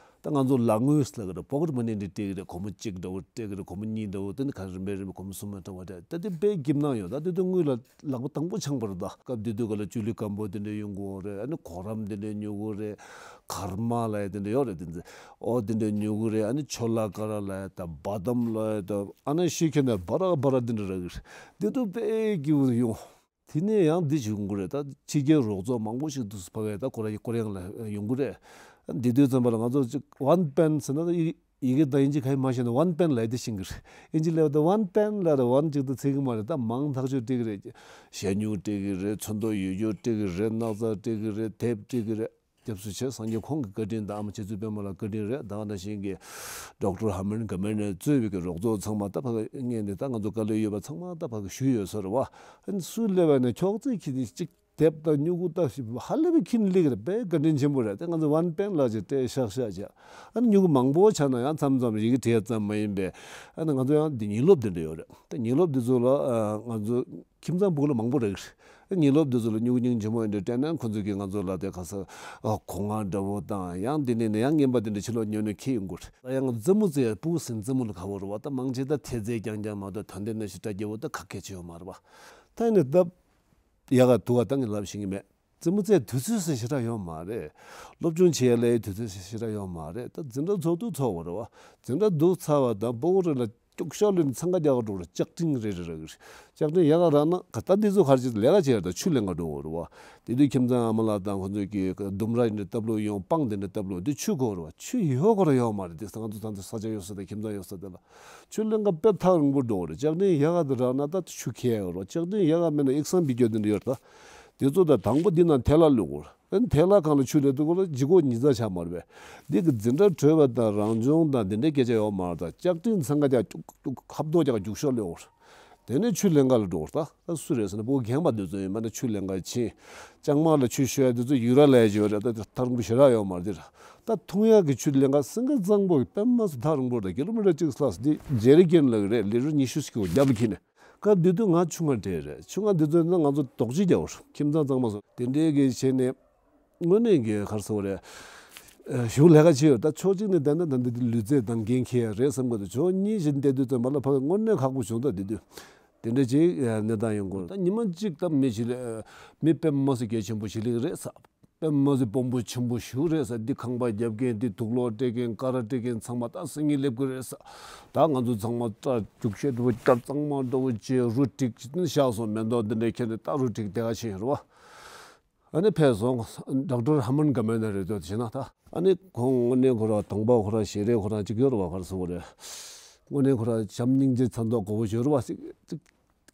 ད་ང་ཚོ་ལག་དངུལ་ཟེར་གི་རེད། པོ་ཀེཊ་མ་ནི་འདི་སྤྲད་གི་རེད། སྒོར་མོ་གཅིག་འདྲ་བོ་སྤྲད་གི་རེད། སྒོར་མོ་གཉིས་འདྲ་བོ་དེ་ནི་ག་རེ་རིམ་པས་རིམ་པས་སྒོར་མོ་གསུམ་མ་འདྲ་བ་སྤྲད། ད་དེ་དཔེ་སྐྱིད་སྣང་ཡོད། ད་དེ་དུས་དངུལ་ལ་ལག་པ་དང་པོ་འཆང་བ་རེད། ད་སྐབས་དེ་དུས་ག་ལ་ཅུ་ལི་སྐམ་པོ་དེ་འདྲ་ཡོང་གི་ཡོད་རེད། ཨ་ནི་གོ་རམས་དེ་འདྲ་ཉོ་གི་རེད། ཀརྨ་ལབ་ཡ་དེ་འདྲ་ཡོད་རེད། དེ་འདྲ་ཨོ་དེ་འདྲ་ཉོ་གི་རེད། ཨ་ནི་ཆོ་ལ་ཀ་ར་ལབ་ཡ་ད་བ་དམ་ལབ་ཡ་ད་ཨ་ནི་ཤི་ཁྱོད་ནས་བ་ར་བ་ར་དེ་འདྲ་རག་གི་རེད། དེ་དུས་དཔེ་སྐྱིད་པོ་ཡོང་། དེ་ནས་ཡང་འདི་བྱུང་གི་རེད། ད་ཕྱི་རྒྱལ་རོགས་ཚོགས་མང་པོ་ཞིག་འདུག་ཕ་གིའི་ད་ཀོ་ར་ཀོ་རི་ཡ་ལ་ཡོང་གི་རེད། འདི་དུས་ཙམ་པ་ལ་ང་ཚོ་ཅིག་ཝན་པན་ཟེར་ན་ད་ཡི་ཡི་གེ་དང་ཨིན་ཇི་ག་ཡི་མ་ཤེས་ན་ཝན་པན་ལབ་དེ་ཤེས་གི་རེད། ཨིན་ཇི་ལབ་ད་ཝན་པན་ལབ་རེད། ཝན་ཅིག་ད་ཚིག་གི་མ་རེད། ད་མང་ཐག་ཆོད་སྤྲད་གི་རེད། ཞལ་སྨྱུག་སྤྲད་གི་རེད། ཚོན་མདོག་ཡོད་རྒྱུ་སྤྲད་གི་རེད། སྣག་ཚ་སྤྲད་གི་རེད། དེབ་སྤྲད་གི་རེད། སྐྱབས་སུ་མཆི། སངས་རྒྱས་ཁོང་གི་བཀའ་དྲིན་དང་ཨ་མ་རྗེ་བཙུན་པད་མ་ལགས་བཀའ་དྲིན་རེད། ད་ག་ནང་བཞིན་གྱི་ཌོག་ཊར་ཧར་མན་གྷ་མན་ནས་གཙོས་པའི་གི་རོགས་ཚོགས་ཚང་མ་ད་ཕ་གི་སྔས་ནས་ད་ང་ཚོ་བཀའ་སློབ་ཡོད་པ་ཚང་མ་ད་ཕ་གི་ཞུས་ཡོད་ས་རེད་བ། ཨ་ནི་སུ་སླེབས་པ་ནས་ཁྱོག་ཙེ་ཁྱི་ནི་གཅིག་དེབ་དང་སྨྱུ་གུ་ད་ཧ་ལས་པའི་ཁྱི་ནི་སླེབས་རེད། དཔེ་བཀའ་དྲིན་ཆེན་པོ་རེད། དེ་ང་ཚོ་ཝན་པན་ལགས་ཀྱིས་སྤྲད་ཤག་ཤག་བྱས། ཨ་ནི་སྨྱུ་གུ་མང་པོ་ཆགས་ན་ཡང་མཚམས་མཚམས་ཡི་གེ་བྲིས་ཙམ་མ་ཡིན་པའི་ཨ་ནི་ང་ཚོ་ཡང་འདི་ཉིན་སློབ་འདི་འདྲ་ཡོད་རེད། ད་ཉིན་སློབ་འདི་ཚོ་ལ་ཨ་ང་ཚོ་ཁྱིམ་ཚང་སྤུ་གུ་ལ་མང་པོ་རེད། ཉིན་སློབ་འདི་ཚོ་ལ་སྨྱུ་གུ་སྙིང་རྗེ་མོ་ཡིན་འདྲ་སྤྲད་ན་ཁོ་ཚོ་གིས་ང་ཚོ་ལ་དེ་ག་ས་ཨ་གོ་ང་འདྲ་བོ་དང་ཡང་འདི་ནས་ནས་ཡང་རྔན་པ་འདི་འདྲ་ཕྱི་ལོགས་ཉོས་ནས་འཁྱེར་ཡོང་གི་རེད། ད་ཡང་རྩེད་མོ་རྩེ་ཡ་སྤུ་གུ་ཟིན་རྩེད་མོ་ལ་དགའ་བོ་རེད་བ། ད་མང་ཆེ་ད་ཐེལ་ཙེ་རྐྱང་རྐྱང་མ་གཏོགས་དོན་ལྡན་ནང་བཞིན་སྐྲ་རྒྱས་པོ་ད་ག་གལ་ཆེ་ཡོད་མ་རེད་བ། ད་ཡིན་ནས་ད་ཡག་ག་སྡུག་ག་ད་ངས་ལབ་ཤེས་ཀྱི་མེད། རྩེད་མོ་རྩེ་དུས་ཚོད་ཟེར་ཞེ་དྲག་ཡོད་མ་རེད། སློབ་སྦྱོང་བྱེད་ཡ་ལས་དུས་ཚོད་ཟེར་ཞེ་དྲག་ཡོད་མ་རེད། ད་འཛིན་གྲྭ་ཚོགས་དུས་ཚོགས་པ་རེད་བ། འཛིན་གྲྭ་འདུག་ཚར་བ་དང་སྤོ་བོ་རེ་ལ་སྐྱུག་ཤོག་ལོན་འཚང་ཁ་རྒྱག་ག་འགྲོ་རེད། ལྕགས་ཀྲིན་རེ་རེ་རག་གི་རེད། ལྕགས་ཀྲིན་ཡག་ག་རག་ན་ག་ད་འདི་ཚོ་ག་རེ་བྱེད་ལས་ཀ་བྱེད་ཡ་ད་ཆུ་ལེན་ག་འགྲོ་དགོས་རེད་བ། དེ་དུས་ཁྱིམ་ཚང་ཨ་མ་ལགས་དང་ཁོ་ཚོས་ཀྱི་ལྡུམ་ར་འདི་འདྲ་བཏབ་ལོ་ཡོང་། སྤང་འདི་འདྲ་བཏབ་ལོ་འདི་ཆུ་དགོས་རེད་བ། ཆུ་ཡོད་ག་ར་ཡོད་མ་རེད། དེ་ང་ཚོ་ད་ཚོ་ས་ཆ་ཡོད་ས་དང་ཁྱིམ་ཚང་ཡོད་ས་དེ་ལ་ཆུ་ལེན་ག་དཔེ་ཐག་རིང་པོ་འགྲོ་གི་རེད། ལྕགས་ཀྲིན་ཡག་ག་དེ་རག་ན་ད་ཆུ་ཁྱེར་ཡོད་རེད། ལྕགས་ཀྲིན་ཡག་ག་མེད་ན་ཨེག་སང་བི་ཀྱོ་འདི་འདྲ་ཡོད་རེད། ད་དེ་ཚོ་ད་དང་པོ་འདི་ནང་ཐལ་བ་བླུགས་དགོས་རེད། ཨ་ནི་ཐལ་བ་སྒང་ལ་ཆུ་སླེབས་དུས་སྐོར་ལ་ལྗིད་ཁོག་ཉི་ཚ་ཆགས་མ་རེད་པས། འདི་གི་འཛིན་གྲྭ་གྲོལ་བ་དང་རང་སྦྱོང་དང་འདི་འདྲའི་སྐད་ཆ་ཡོད་མ་རེད། ད་ལྕགས་ཀྲིན་འཚང་ཁ་རྒྱག་སྐྱུག་སྐྱུག་ཁ་བརྡོ་རྒྱག་རྒྱུག་ཤོག་ལོས་འོར། དེ་ནས་ཆུ་ལེན་ག་ལ་འགྲོ་འོར། ད་ད་སུ་རེད་ཟེར་ན་ཕྲུ་གུ་རྒན་པ་འདི་ཚོ་ཡིན་པ་ན་ཆུ་ལེན་ག་ཕྱིན། ལྕང་མ་ལ་ཆུ་ཤོད་ཡ་འདི་ཚོ་ཡུ་ར་ལ་ཡ་ཅིག་ཡོད་རེད། ད་དེ་ཐག་རིང་པོ་ཞེ་དྲག་ཡོད་མ་རེད་དེ་ར། ད་འཐུང་ཡ་གི་ཆུ་ལེན་ག་སེང་གེ་གཙང་པོ་དཔེ་མ་སྲིད་ཐག་རིང་པོ་རེད། ཀི་ལོ་མི་ཊར་གཅིག་ལྷག་འདི་ཇེ་རི་ཀན་ལ་གི་རེད། ལི་ཊར་ཉི་ཤུ་ཞིག་གི་རྒྱབ་ལ་འཁྱེར་ནས། སྐབས་དེ་དུས་ང་ཆུང་བ་འདྲ་རེད། ཆུང་བ་འདི་ཚོ་ཡིན་ན་ང་ཚོ་རྡོག་རྫིས་རྒྱག་འོར། ཁྱིམ་ཚང་གཙང་མ་སོགས་དེ་འདྲའི་གི་བྱས་ནས་དངོས་གནས་ཀྱི་ག་རེ་ཟེར་དགོས་རེད། ཨ་གཞུང་ལས་ཀ་བྱེད་ཡོད། ད་ཕྱོགས་གཅིག་ནས་བསྡད་ན་ད་འདི་འདི་ལུས་རྩལ་དང་འགན་འཁྱེར་ཡ་རེད་བསམ་གི་འདུག་ཕྱོགས་གཉིས་བཞིན་བསྡད་དུས་ཙམ་པ་ལ་ཕ་གི་དངོས་གནས་ཁག་པོ་བྱུང་། ད་འདི་དུས་དེ་འདྲ་ཅིག་གནས་སྟངས་ཡོང་གི་རེད། ད་ཉི་མ་གཅིག་ད་མི་ཞིག་ལ་མི་དཔེ་མ་སྲིད་གལ་ཆེན་པོ་ཞིག་སླེབས་ཀྱི་རེད་ཟེར། དཔེ་མ་སྲིད་དཔོན་པོ་ཆེན་པོ་ཞིག་རེད་ཟེར། འདི་ཁང་པ་རྒྱབ་མཁན། འདི་དུག་ལོག་སྤྲད་མཁན། ཀ་ར་སྤྲད་མཁན་ཚང་མ་ད་སང་ཉིན་སླེབས་ཀྱི་རེད་ཟེར། ད་ང་ཚོ་ཚང་མ་སྐྲ་རྒྱུག་ཤེས་འདྲ་བོ་སྐྲ་གཙང་མ་འདྲ་བོ་བྱས་རུ་བསྒྲིགས་བཞག་སོང་། མེ་ཏོག་འདི་འདྲ་ཁྱེར་ནས་ད་རུ་བསྒྲིགས་བསྡད་ག་ཕྱིན་ཡོད་རེད་བ། ཨ་ནི་ཕེབས་སོང་། ཌོག་ཊར་ཧར་མན་གྷ་མེ་ན་རེད་འདུག་དེ་བྱས་ན་ད། ཨ་ནི་ཁོང་དངོས་གནས་ཁོ་ར་དང་པོ་ཁོ་ར་ཞལ་རས་ཁོ་ར་གཅིག་ཡོད་རེད་བ། ག་རེ་ཟེར་དགོས་རེད། དངོས་གནས་ཁོ་ར་བྱམས་སྙིང་རྗེ་ཚ་མདོག་ཁ་པོ་ཡོད་རེད་བ། ཅིག་ཅིག་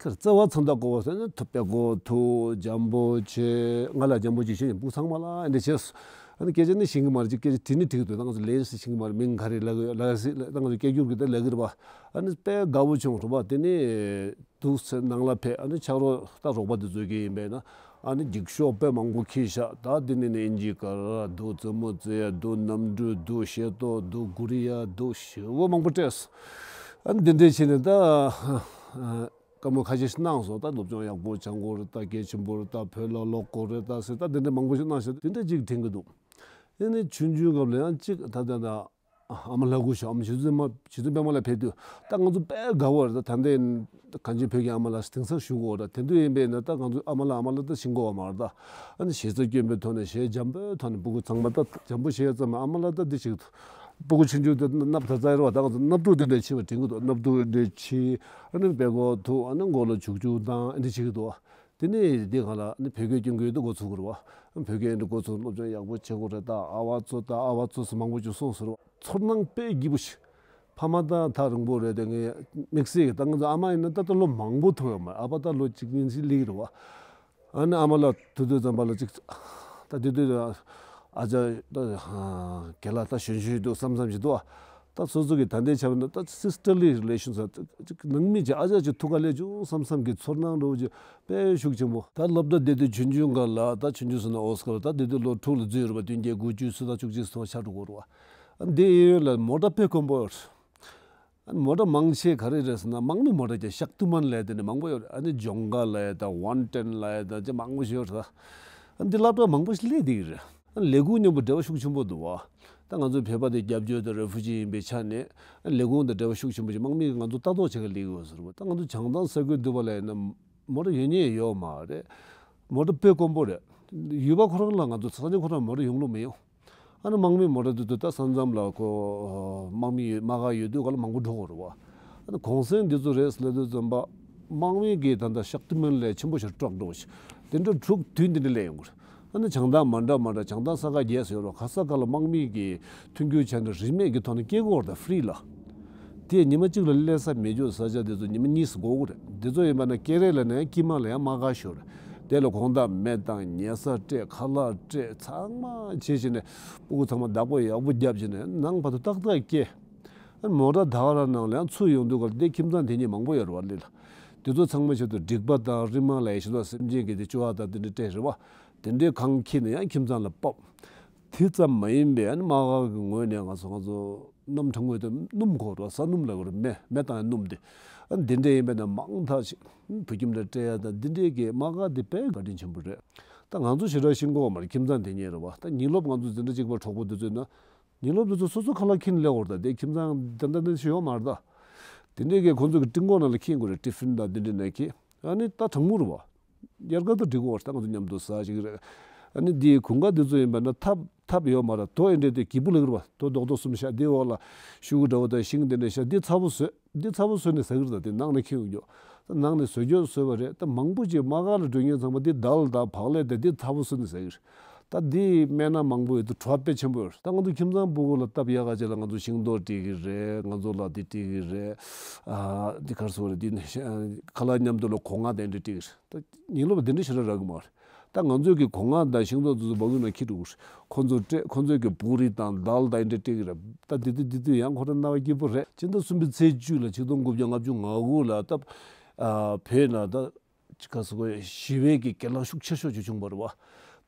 ག་རེ་རྩ་བ་ཚ་མདོག་ཁ་པོ་ཟེར་ན་ཐུབ་པའི་གོ་ཐུ་འཇམ་པོ་ཆེ། ང་ལ་འཇམ་པོ་ཆེ་ཞེས་ཡིན་སྤུ་གུ་ཚང་མ་ལ་ཨ་འདྲ་བྱས། ཨ་ནི་སྐད་ཆ་ནི་ཤེས་ཀྱི་མ་རེད། ཅིག་སྐད་ཆ་དྲིས་ནི་དྲིས་ཀྱི་འདུག་ད་ང་ཚོ་ལན་ཞིག་ཤེས་ཀྱི་མ་རེད། མིང་ག་རེ་ལབ་ཀྱི་ལབ་སྲིད་ད་ང་ཚོ་སྐད་སྒྱུར་གྱི་ད་ལབ་ཀྱི་རེད་བ། ཨ་ནི་དཔེ་དགའ་པོ་བྱུང་རེད་བ། དེ་ནི། འདུག་སེ་ནང་ལ་ཕེབས། ཨ་ནི་ཕྱག་རོགས་ད་རོགས་པ་དེ་ཚོས་ཀྱི་ཡིན་པས་ན། ཨ་ནི་འགྱིག་ཤོག་དཔེ་མང་པོ་ཁྱེར་བཞག་ད་དེ་ནས་ནི་ཨིན་ཇི་སྐད་འདུག་རྩེད་མོ་རྩེ་ཡ་འདུག་གནམ་གྲུ་འདུག་ཤེལ་ཏོག་འདུག་གུ་རི་ཡ་འདུག་ཞེ་པོ་མང་པོ་སྤྲད་སོང་། ཨ་ནི་འདི་འདྲས་བྱས་ནས་ད་བཀའ་མོལ་ཁ་ཤས་ཤིག་གནང་སོང་། ད་སློབ་སྦྱོང་ཡག་པོ་སྦྱང་དགོས་རེད། ད་གལ་ཆེན་པོ་རེད། ད་བོད་ལ་ལོག་དགོས་རེད། ད་ཟེར་ད་འདི་འདྲས་མང་པོ་ཞིག་གནང་ཤག་དེ་འདྲས་ཅིག་དྲན་གྱི་འདུག་དེ་ནས་ཆུང་ཆུང་སྐབས་ལ་ཡང་ཅིག་ད་ད་ད། ཨ་མ་ལགས་སྐུ་ཞབས། ཨ་མ་རྗེ་བཙུན་མ་རྗེ་བཙུན་པད་མ་ལགས་ཕེབས་དུས་ད་ང་ཚོ་དཔེ་དགའ་བོ་རེད། ད་ད་ལྟའི་གངས་ཅན་བོད་ཀྱི་ཨ་མ་ལགས་དེང་སང་བཞུགས་ཡོད་རེད། དེ་དུས་ཡིན་པས་ན་ད་ང་ཚོ་ཨ་མ་ལགས་ཨ་མ་ལགས་ད་ཤེས་ཀྱི་ཡོད་མ་རེད། ད་ཨ་ནི་ཞེ་ས་སྐྱོན་པའི་ཐོག་ནས་ཞེ་འཇམ་པོའི་ཐོག་ནས་སྤུ་གུ་ཚང་མ་ད་འཇམ་པོ་བྱས་ཙམ་ཨ་མ་ལགས་ད་འདི་ཞིག་སྤུ་གུ་ཆུང་ཆུང་དེ་སྣབས་ད་ཚ་རེད་བ། ད་ང་ཚོ་སྣབས་ཕྲུག་དེ་འདྲ་ཕྱི་བ་དྲན་གྱི་འདུག་སྣབས་ཕྲུག་འདྲ་ཕྱི། ཨ་ནི་བལ་སྒོ་ཐུག་ཨ་ནི་མགོ་ལ་བྱུག་བྱུག་དང་ཨ་འདི་བྱེད་ཀྱི་འདུག་དེ་ནས་དེ་ག་ལ་ནི་བོད་སྐད་སྐྱོན་གྱི་ཡོད་དུ་འགོ་ཚུགས་དགོས་རེད་བ། བོད་སྐད་འདི་འགོ་ཚུགས་སློབ་སྦྱོང་ཡག་པོ་བྱེད་དགོས་རེད། ད་ཨ་བ་ཚོ་ད་ཨ་བ་ཚོ་སུ་མང་པོ་ཅིག་གསུངས་ཟེར་བ། ཚོར་སྣང་དཔེ་སྐྱིད་པོ་ཞིག་ཕ་མ་ད་ཐག་རིང་པོ་རེད། དེ་ངས་དམིགས་བསལ་གྱི་ད་ང་ཚོ་ཨ་མ་ཡིན་ན་ད་ལྟ་ལོ་མང་པོ་ཐུག་ཡོད་མ་རེད། ཨ་ཕ་ད་ལོ་གཅིག་གཉིས་ཤིག་སླེབས་ཀྱི་རེད་བ། ཨ་ནི་ཨ་མ་ལགས་ཐུག་དུས་ཙམ་པ་ལ་ཅིག་ད་དེ་དུས་ཨ་ཅག་ད་རྒན་ལགས་ད་གཞོན་གཞོན་འདུག་བསམ་བསམ་ཞིག་འདུག་བ། ད་སོ་སོ་གི་ད་ལྟའི་ཆ་བ་ན་ད་སིས་ཊར་ལི་རི་ལེ་ཤན་ཟེར་ཅིག་ནང་མི་ཅིག་ཨ་ཅག་ཅིག་ཐུག་ག་ལས་བྱུང་བསམ་བསམ་གི་ཚོར་སྣང་འདྲ་བོ་ཅིག་དཔེ་ཤུགས་ཆེན་པོ། ད་སློབ་གྲྭ་བསྡད་དུས་ཆུང་ཆུང་སྒང་ལ་ད་ཆུང་ཆུང་ཟེར་ན་ཨོ་སི་ཀར་ད་བསྡད་དུས་ལོ་དྲུག་ལ་འཛུལ་ཡོད་རེད་པ། བདུན་བརྒྱད་དགུ་བཅུ་ཚོ་ད་བཅུ་གཅིག་ཚོ་ཆགས་འགྲོ་གི་རེད་བ། ཨ་འདི་གཡས་གཡོན་ལ་མོ་ཊ་དཔེ་དཀོན་པོ་ཡོད་རེད། ཨ་མོ་ཊ་མང་ཆེ་ག་རེ་རེད་ཟེར་ན་དམག་མི་མོ་ཊ་ཀྱང་ཤག་ཏི་མན་ལབ་དེ་ནས་མང་པོ་ཡོད་རེད། ཨ་ནི་ཇོང་ག་ལབ་དང་ཝན་ཊེན་ལབ་དང་ཅི་མང་པོ་ཞིག་ཡོད་རེད། ཨ་འདི་སློབ་གྲྭ་མང་པོ་ཞིག་སླེབས་བསྡད་ཀྱི་རེད། ཨ་ལས་ཁུངས་མཉམ་པོ་འབྲེལ་བ་ཤུགས་ཆེན་པོ་འདུག་བ། ད་ང་ཚོ་བོད་པ་དེ་སྐྱབས་བཅོལ་དང་རེ་ཕུ་ཇི་ཡིན་པའི་ཆ་ནས་ཨ་ལས་ཁུངས་དང་འབྲེལ་བ་ཤུགས་ཆེན་པོ་ཞིག་དམག་མིས་ང་ཚོ་ལྟ་རྟོག་བྱེད་ག་སླེབས་ཀྱི་ཡོད་ཟེར་བ། ད་ང་ཚོ་བྱང་ཐང་ས་ཁུལ་འདུག་པ་ལ་ཡིན་ན་མོ་ཊ་ཡོད་ཉེན་ཡོད་མ་རེད། མོ་ཊ་དཔེ་དཀོན་པོ་རེད། ཡུལ་པ་ཁོ་རང་ལ་ང་ཚོ་ས་ཆ་ཁོ་རང་མོ་ཊ་ཡོང་ལོ་མི་ཡོང་། ཨ་ནི་དམག་མི་མོ་ཊ་དེ་ཚོ་ད་ས་མཚམས་ལ་ཁོ་དམག་མི་ཡོད་དམག་སྒར་ཡོད་དུས་ག་ལ་མང་པོ་འགྲོ་གི་རེད་བ། ཨ་ནི་གུང་སེང་འདི་ཚོ་རེད་ཟེར་ལབ་དུས་ཙམ་པ་དམག་མི་གི་ད་ལྟ་ཤག་ཏི་མན་ལས་ཆེན་པོ་ཞིག་དཀྲོག་འགྲོ་ཞིག་དེ་འདྲ་དྲུག་དུས་འདི་འདྲ་སླེབས་ཡོང་གི་རེད། ཨ་ནི་བྱང་ཐང་མ་འདྲ་མ་འདྲ་བྱང་ཐང་ས་ཁ་རྒྱས་སུ་ཡོད་རེད། ག་ས་ག་ལ་དམག་མི་གི་མཐུན་འགྱུར་བྱས་ནས་རིན་མེད་ཀྱི་ཐོག་ནས་སྐྱེལ་དགོས་རེད། ད་ཧྥི་རི་ལ། དེ་ཉི་མ་གཅིག་ལ་སླེབས་ས་མེད་རྒྱུ་ས་ཆ་དེ་ཚོ་ཉི་མ་གཉིས་སུ་འགོར་གི་རེད། དེ་ཚོ་ཡིན་པ་ན་ཀེ་རེ་ལ་ནས་དཀྱིལ་མ་ལ་ཡང་དམག་སྒར་ཤོར་རེད། དེ་ལ་གོང་ཐང་མེ་བཏང་ཉལ་ས་སྤྲད་ཁ་ལག་སྤྲད་ཚང་མ་བྱས་བྱས་ནས་སྤུ་གུ་ཚང་མ་བདག་པོ་ཡག་པོ་བརྒྱབ་བྱས་ནས་ནང་བར་དུ་ཏག་ཏག་སྐྱེལ། ཨ་མོ་ཊ་ད་ག་རང་ནང་ལ་ཡང་ཚུར་ཡོང་དུས་ག་ལ་དེ་ཁྱིམ་ཚང་དེ་གཉིས་མང་པོ་ཡོད་རེད་བ་ལི་ལ། དེ་ཚོ་ཚང་མ་ཆེད་དུ་སྒྲིག་པ་དང་རི་མ་ལ་ཡ་ཞིག་ལ་སེམས་ཅན་གྱི་དེ་བཅུ་བ་དང་དེ་འདྲ་སྤྲད་རེད་བ། དེ་འདྲའི་གང་ཁྱེར་ནས་ཡང་ཁྱིམ་ཚང་ལ་ཕབ། དེ་ཙམ་མ་ཡིན་པའི་ཨ་ནི་དམག་སྒར་གྱི་ངོས་ནས་ང་ཚོ་ང་ཚོ་གནམ་གྲང་མོ་དེ་སྣུམ་དགོས་རེད་བ། ས་སྣུམ་ལབ་དགོས་རེད། མེ་མེ་བཏང་ཡ་སྣུམ་དེ། ཨ་ནི་དེ་འདྲ་ཡིན་པས་ན་མང་དག་ཅིག་བོད་ཁྱིམ་ལ་སྤྲད་ཡ་དང་འདི་འདྲའི་གི་དམག་སྒར་དེ་དཔེ་བཀའ་དྲིན་ཆེན་པོ་རེད། ད་ང་ཚོ་ཞེ་དྲག་ཤེས་ཀྱི་ཡོད་མ་རེད། ཁྱིམ་ཚང་དེ་གཉིས་རེད་བ། ད་ཉིན་སློབ་ང་ཚོ་འཛིན་གྲྭ་གཅིག་པ་གྲོགས་པོ་དེ་ཚོས་ན་ཉིན་སློབ་དེ་ཚོ་སོ་སོ་ཁ་ལག་ཁྱེར་ནས་སླེབས་ཡོད་རེད། ད་དེ་ཁྱིམ་ཚང་དེ་འདྲ་འདྲ་ཞིག་ཡོད་མ་རེད། ད་དེ་འདྲའི་གི་ཁོང་ཚོ་གི་ཀྲིན་ཀོང་ནང་ལ་ཁྱེར་དགོས་རེད། ཏི་ཕིན་དང་དེ་འདྲ་ནང་ཁྱེར། ཨ་ནི་ད་གྲང་མོ་རེད་བ། དབྱར་ཁ་ད་འགྲིག་གོ། ད་ང་ཚོ་མཉམ་དུ་ཟ་ཅིག་རེད། ཨ་ནི་འདི་གུང་ཁ་འདི་ཚོ་ཡིན་པ་ན་ཐབ་ཐབ་ཡོད་མ་རེད། དོ་ཨེ་འདྲས་དེ་སྐྱིད་པོ་ལེགས་རེད་བ། དོ་རྡོག་རྡོག་གསུམ་བཞག་འདི་འོག་ལ་ཤུ་གུ་འདྲ་བོ་དང་ཤིང་དེ་འདྲས་བཞག་འདི་ཚ་པོ་བཟོས། འདི་ཚ་པོ་བཟོས་ནས་ཟ་གི་རེད། ད་དེ་ནང་ནས་ཁྱེར་ཡོང་རྒྱུ། ད་ནང་ནས་བཟོ་རྒྱུ་བཟོས་པ་རེད། ད་མང་པོ་ཅིག་དམག་སྒར་ལ་འགྲོ་མཁན་ཚང་མ་འདི་དཱལ་དང་བག་ལེབ་དང་འདི་ཚ་པོ་བཟོས་ནས་ཟ་གི་རེད། ད་འདི་སྨན་སྣ་མང་པོ་ཡོད་དུས་བྲོ་བ་དཔེ་ཆེན་པོ་ཡོད་རེད། ད་ང་ཚོ་ཁྱིམ་ཚང་སྤུ་གུ་ལ་སྟབས་ཡག་ག་ཅིག་ལ་ང་ཚོ་ཤིང་ཏོག་སྤྲད་གི་རེད། ང་ཚོ་ལ་འདི་སྤྲད་གི་རེད། ཨ་འདི་ག་རེ་ཟེར་དགོས་རེད། འདི་ནས་ཁ་ལག་མཉམ་དུ་ལ་གོ་ལྔ་དེ་འདྲ་སྤྲད་གི་རེད། ད་ཉིན་སློབ་དེ་འདྲ་ཞེ་དྲག་རག་གི་མ་རེད། ད་ང་ཚོས་ཀྱི་གོ་ལྔ་དང་ཤིང་ཏོག་དེ་ཚོ་སྦ་ཁུག་ནང་ཁྱེར་འགྲོ་གི་རེད། ཁོ་ཚོ་སྤྲད། ཁོ་ཚོས་ཀྱི་པུ་རི་དང་དཱལ་དང་འདི་འདྲ་སྤྲད་གི་རེད། ད་དེ་དུས་དེ་དུས་ཡང་ཁོ་རང་རྣ་བ་སྐྱིད་པོ་རེད། སྤྱི་ཟླ་གསུམ་པའི་ཚེས་བཅུ་ལ་ཆིག་སྟོང་དགུ་བརྒྱ་ལྔ་བཅུ་ང་དགུ་ལ་ད་ཨ་བོད་ནང་ད་ཅི་ག་ཟེར་དགོས། ཞི་བའི་གི་གྱེན་ལངས་ཤུགས་ཆེ་ཤོས་ཅིག་བྱུང་བ་རེད་བ།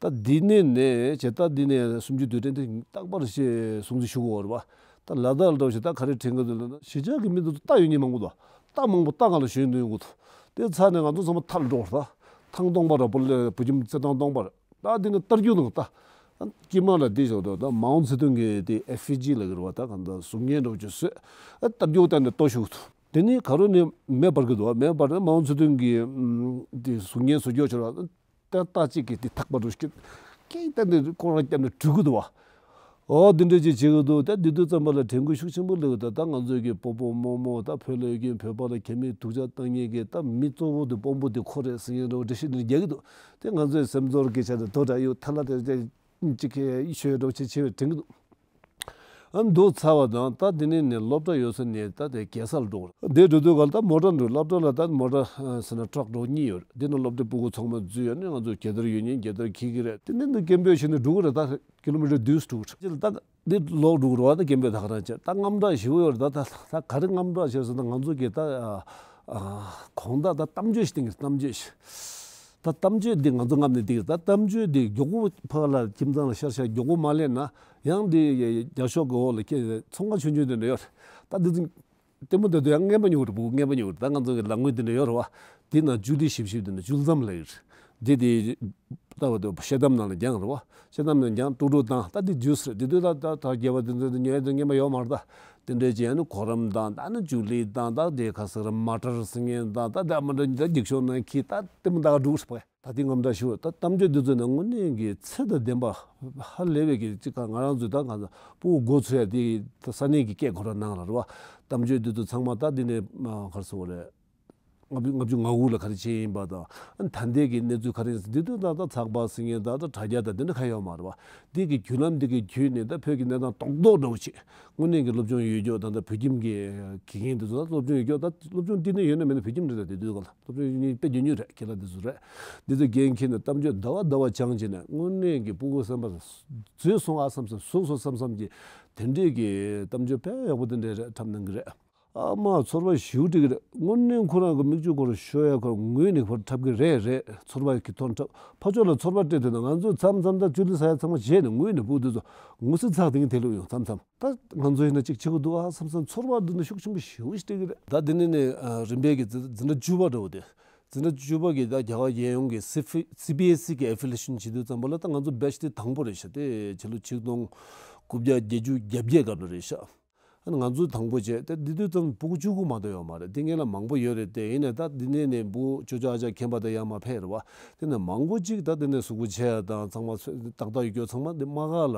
ད་འདི་ནས་ནས་བྱས་ད་འདི་ནས་གསུམ་བཅུའི་དུས་དྲན་དེ་རྟག་པར་ཞེས་སྲུང་བརྩི་ཞུ་དགོས་རེད་བ། ད་ལ་དྭགས་ལ་འགྲོ་བཞིན་ད་ག་རེ་དྲན་གི་འདུག་ལབ་ན་གཞིས་ཆགས་ཀྱི་མི་འདི་ཚོ་རྟ་ཡོད་མཁན་མང་པོ་འདུག་རྟ་མང་པོ་རྟ་སྒང་ལ་ཞོན་འདུག་ཡོང་གི་འདུག་དེ་ཚར་ནས་ང་ཚོ་ཚང་མ་ཐར་འགྲོ་བ། ད་ཐང་སྟོང་པ་ར་བུ་ལེ་བུ་ཁྱིམ་རྩེད་ཐང་སྟོང་པ་ར། ད་འདི་ནི་རྟ་རྒྱུག་དང་རྟ། དཀྱིལ་མ་ལ་འདི་བཞག་འདུག་ད་མའོ་ཙེ་ཏུང་གི་དེ་ཨེ་ཧྥི་ཇི་ལབ་ཀྱི་རེད་བ། ད་གང་ལྟར་གཟུགས་བརྙན་འདྲ་བོ་ཅིག་བཟོས། ཨ་རྟ་རྒྱུག་སྟེང་ནས་ལྟོ་ཞུགས་འདུག་དེ་ནས་ག་རུ་ནས་མེ་འབར་གྱི་འདུག་མེ་འབར་ནས་མའོ་ཙེ་ཏུང་གི་ཨམ་དེ་གཟུགས་བརྙན་བཟོ་རྒྱུ་བྱས་ར། ཏག་ཏག་ཅིག་གིས་དེ་ཐག་པ་རུ་སྐྱེས། སྐད་བཏང་ནས་སྐོར་ར་བརྒྱབ་ནས་བྲུས་ཀྱི་འདུག་བ། ཨོ་འདི་འདྲ་ཅིག་བྱེད་ཀྱི་འདུག་ད་འདི་དུས་ཙམ་པ་ལ་དྲན་སྐུལ་ཤུགས་ཆེན་པོ་སླེབས་ཀྱི་འདུག་ད་ང་ཚོའི་གི་སྤོ་སྤོ་རྨོ་རྨོ་ད་བོད་ལ་ཡོད་མཁན་བོད་པ་ལ་གད་མོ་སྡུག་ཅག་བཏང་མཁན་གྱི་ད་མི་གཙོ་བོ་དེ་དཔོན་པོ་དེ་ཁོ་རེད་ཟེར་མཁན་འདྲ་བོ་འགྲེལ་བཤད་འདི་རྒྱག་གི་འདུག་དེ་ང་ཚོའི་སེམས་ཚོར་གྱི་ཆ་ནས་དོ་འདྲ་ཡོད་ཐ་ལ་དེ་ཅིག་གི་ཤོད་འདྲ་བོ་ཅིག་བྱེད་པའི་དྲན་གྱི་འདུག་ཨ་འདུག་ཚར་བ་དང་ད་དེ་ནས་ནས་སློབ་གྲྭ་ཡོད་ས་ནས་ད་དེ་རྒྱལ་ས་ལ་འགྲོ་གི་རེད། དེ་འགྲོ་དུས་ག་ལ་ད་མོ་ཊ་འགྲོ་སློབ་གྲྭ་ལ་ད་མོ་ཊ་ཟེར་ན་ཊག་འགྲོ་གཉིས་ཡོད་རེད། དེ་ནས་སློབ་གྲྭའི་སྤུ་གུ་ཚང་མ་འཛུལ་ཡོང་ནས་ང་ཚོ་རྒྱལ་དར་ཡོད་མཁན་རྒྱལ་དར་འཁྱེར་གྱི་རེད། དེ་ནས་འདུག་སྐད་འབོད་བྱས་ནས་འགྲོ་གི་རེད། ད་ཀི་ལོ་མི་ཊར་བདུན་འགྲོ་གི་རེད། ད་འདི་ལོག་འགྲོ་གི་རེད་བ། ད་སྐད་འབོད་ད་ག་རང་བྱས་ད་དངངས་སྐྲག་ཞེ་པོ་ཡོད་རེད། ད་ད་ད་ག་རེ་དངངས་སྐྲག་བྱས་ཟེར་ན་ང་ཚོ་གི་ད་ཨ་ཨ་གོང་ད་ད་གཏམ་བརྗོད་ཞིག་བཏིང་གི་རེད། གཏམ་བརྗོད་ཞིག་ད་གཏམ་བརྗོད་འདི་ང་ཚོ་རྔམ་ནས་འདི་ད་གཏམ་བརྗོད་འདི་མགྱོགས་པོ་ཕར་ལ་ཁྱིམ་ཚང་ལ་ཤར་ཤར་མགྱོགས་པོ་མ་ལེན་ན་ཡང་འདི་རྒྱ་ཤོག་གི་འོག་ལ་ཁྱེད་ཚོང་ཁང་ཆུང་ཆུང་འདི་འདྲ་ཡོད་རེད། ད་འདི་ཚོ་ལྟད་མོ་འདི་ཚོ་ཡང་རྔན་པ་ཉོ་རེད། སྤུ་གུ་རྔན་པ་ཉོ་རེད། ད་ང་ཚོ་གི་ལག་དངུལ་འདི་འདྲ་ཡོད་རེད་བ། འདི་ན་ཇུ་ལི་ཞིབ་ཞིབ་འདི་ན་ཇུ་ལི་ཙམ་ལ་ཡོད་རེད། འདི་དེ་ལྟ་བ་དེ་ཤེལ་དམ་ནང་ལ་རྒྱང་རེད་བ། ཤེལ་དམ་ནང་རྒྱང་ཀྲུག་ཀྲུག་བཏང་། ད་འདི་ཇུས་རེད། འདི་དུས་ད་ད་ད་རྒྱལ་བ་འདི་ཚོ་འདི་ཉོ་ཡ་འདི་རྔན་པ་ཡོད་མ་རེད། ད་དེ་འདྲས་ཅིག་ཡང་ནི་གོ་རམས་དང་ད་ནི་ཇུ་ལི་དང་ད་དེ་ཁ་སར་མ་ཊར་ཟེར་མཁན་དང་ད་ད་མ་ཊར་ད་འགྱིག་ཤོག་ནང་འཁྱེར་ད་ལྟད་མོ་ད་ག་འགྲོ་རེད་པ། ད་དེ་རྔམ་དྲག་ཞུ་ད་གཏམ་བརྗོད་འདི་ཚོ་ནི་དངོས་གནས་ཀྱི་ཚད་དང་ལྡན་པ་ཧ་ལས་པའི་གི་ཅིག་ག་ང་རང་ཚོས་ད་གང་ལྟར་སྤུ་གུ་མགོ་ཚོས་ཡ་དེ་ད་ས་གནས་ཀྱི་སྐད་ཁོ་རང་ནང་ལ་རེད་བ། གཏམ་བརྗོད་འདི་ཚོ་ཚང་མ་ད་འདི་ནས་ག་རེ་ཟེར་དགོས་རེད། ལྔ་བཅུ་ལྔ་བཅུ་ང་དགུ་ལ་ག་རེ་བྱས་ཡིན་པ་དང་ཨ་ནི་ད་ལྟའི་གི་གནས་ཚུལ་ག་རེ་ཡིན་ཟེར་འདི་དུས་ད་ད་ཚགས་པར་ཟེར་མཁན་ད་ད་དྲ་རྒྱ་དང་འདི་འདྲ་ག་ཡོད་མ་རེད་བ། འདི་གི་བརྒྱུད་ལམ་འདི་གི་བརྒྱུད་ནས་ད་བོད་ཀྱི་གནས་སྟངས་རྡོག་རྡོག་འདྲ་བོ་ཅིག་དངོས་གནས་ཀྱི་སློབ་སྦྱོང་ཡོད་རྒྱུ་དང་ད་བོད་ཁྱིམ་གྱི་དགེ་རྒན་འདི་ཚོ་ད་སློབ་སྦྱོང་ཡོད་རྒྱུ་ད་སློབ་སྦྱོང་འདི་ནས་ཡོད་ན་མེད་ན་བོད་ཁྱིམ་རེད། ད་དེ་དུས་ག་ལ་སློབ་སྦྱོང་ཡོད་མཁན་དཔེ་ཉུང་ཉུང་རེད། ཁྱེད་ལ་འདི་ཚོ་རེད། འདི་ཚོ་འགན་འཁྱེར་ནས་གཏམ་བརྗོད་ཟླ་བ་ཟླ་བ་སྦྱངས་བྱས་ནས་དངོས་གནས་ཀྱི་སྤུ་གུ་བསམ་པ་འཛུལ་སོང་ཨ་བསམ་བསམ་བཟུང་སོང་བསམ་བསམ་གྱི་དེ་འདྲས་ཀྱི་གཏམ་བརྗོད་དཔེ་ཡག་པོ་དེ་འདྲས་རེད་འཁྲབ་གནང་གི་རེད། ཨ་མ་ཚོར་བ་ཞེ་པོ་སྤྲད་ཀྱི་རེད། དངོས་གནས་ཁོ་རང་གི་མིག་ཆུ་ཁོ་རང་ཤོར་ཡ་ཁོ་རང་ངུས་ནས་ཁོ་འཁྲབ་ཀྱི་རེད་རེད། ཚོར་བ་གི་ཐོག་འཁྲབ་ཕར་ཕྱོགས་ལ་ཚོར་བ་སྤྲད་དེ་ན་ང་ཚོས་མཚམས་མཚམས་ད་ཅུ་ལི་ས་ཡ་ཚང་མ་བྱས་ནས་ངུས་ནས་སྤུ་གུ་དེ་ཚོ་ངུ་སི་ཚགས་དེ་ངས་དེ་ལུགས་ཡོང་མཚམས་མཚམས་ད་ང་ཚོ་ཡིན་ན་ཅིག་བྱེད་དགོས་འདུག་ཨ་བསམ་བསམ་ཚོར་བ་འདི་ནི་ཤུགས་ཆེན་པོ་ཞེ་པོ་ཞིག་སྤྲད་ཀྱི་རེད། ད་འདི་ནས་ནས་རིམ་པས་ཀྱི་འཛིན་གྲྭ་བཅུ་པ་འདྲ་བོ་དེ་འཛིན་གྲྭ་བཅུ་པ་གི་ད་རྒྱ་གར་རྒྱལ་ཡོངས་ཀྱི་སི་ཕི་སི་བི་ཨེ་སི་གི་ཨེ་ཕི་ལེ་ཤན་བྱེད་དུས་ཙམ་པ་ལ་ད་ང་ཚོ་བེ་ཆི་དེ་དང་པོ་རེད་ཤག་དེ་ཕྱི་ལོ་ཆིག་སྟོང་དགུ་བརྒྱ་བརྒྱད་ཅུ་གྱ་བརྒྱད་སྐབས་ལ་རེད་ཤག་ཨ་ནི་ང་ཚོ་དང་པོ་བྱས་ཏེ་འདི་དུས་ཙམ་སྤུ་གུ་བཅུ་དགུ་མ་གཏོགས་ཡོད་མ་རེད། དེ་སྔོན་ལ་མང་པོ་ཡོད་རེད། དེ་ཡིན་ནའི་ད་འདི་ནས་ནས་སྤུ་གུ་ཅོ་ཅོ་ཨ་ཅག་མཁན་པ་དེ་ཡང་མ་ཕེབས་རེད་བ། དེ་ནས་མང་པོ་ཅིག་ད་དེ་ནས་གཟུགས་པོ་ཆེ་ཡ་དང་ཚང་མ་ཏག་ཏག་ཡོད་རྒྱུ་ཚང་མ་འདི་དམག་སྒར་ལ་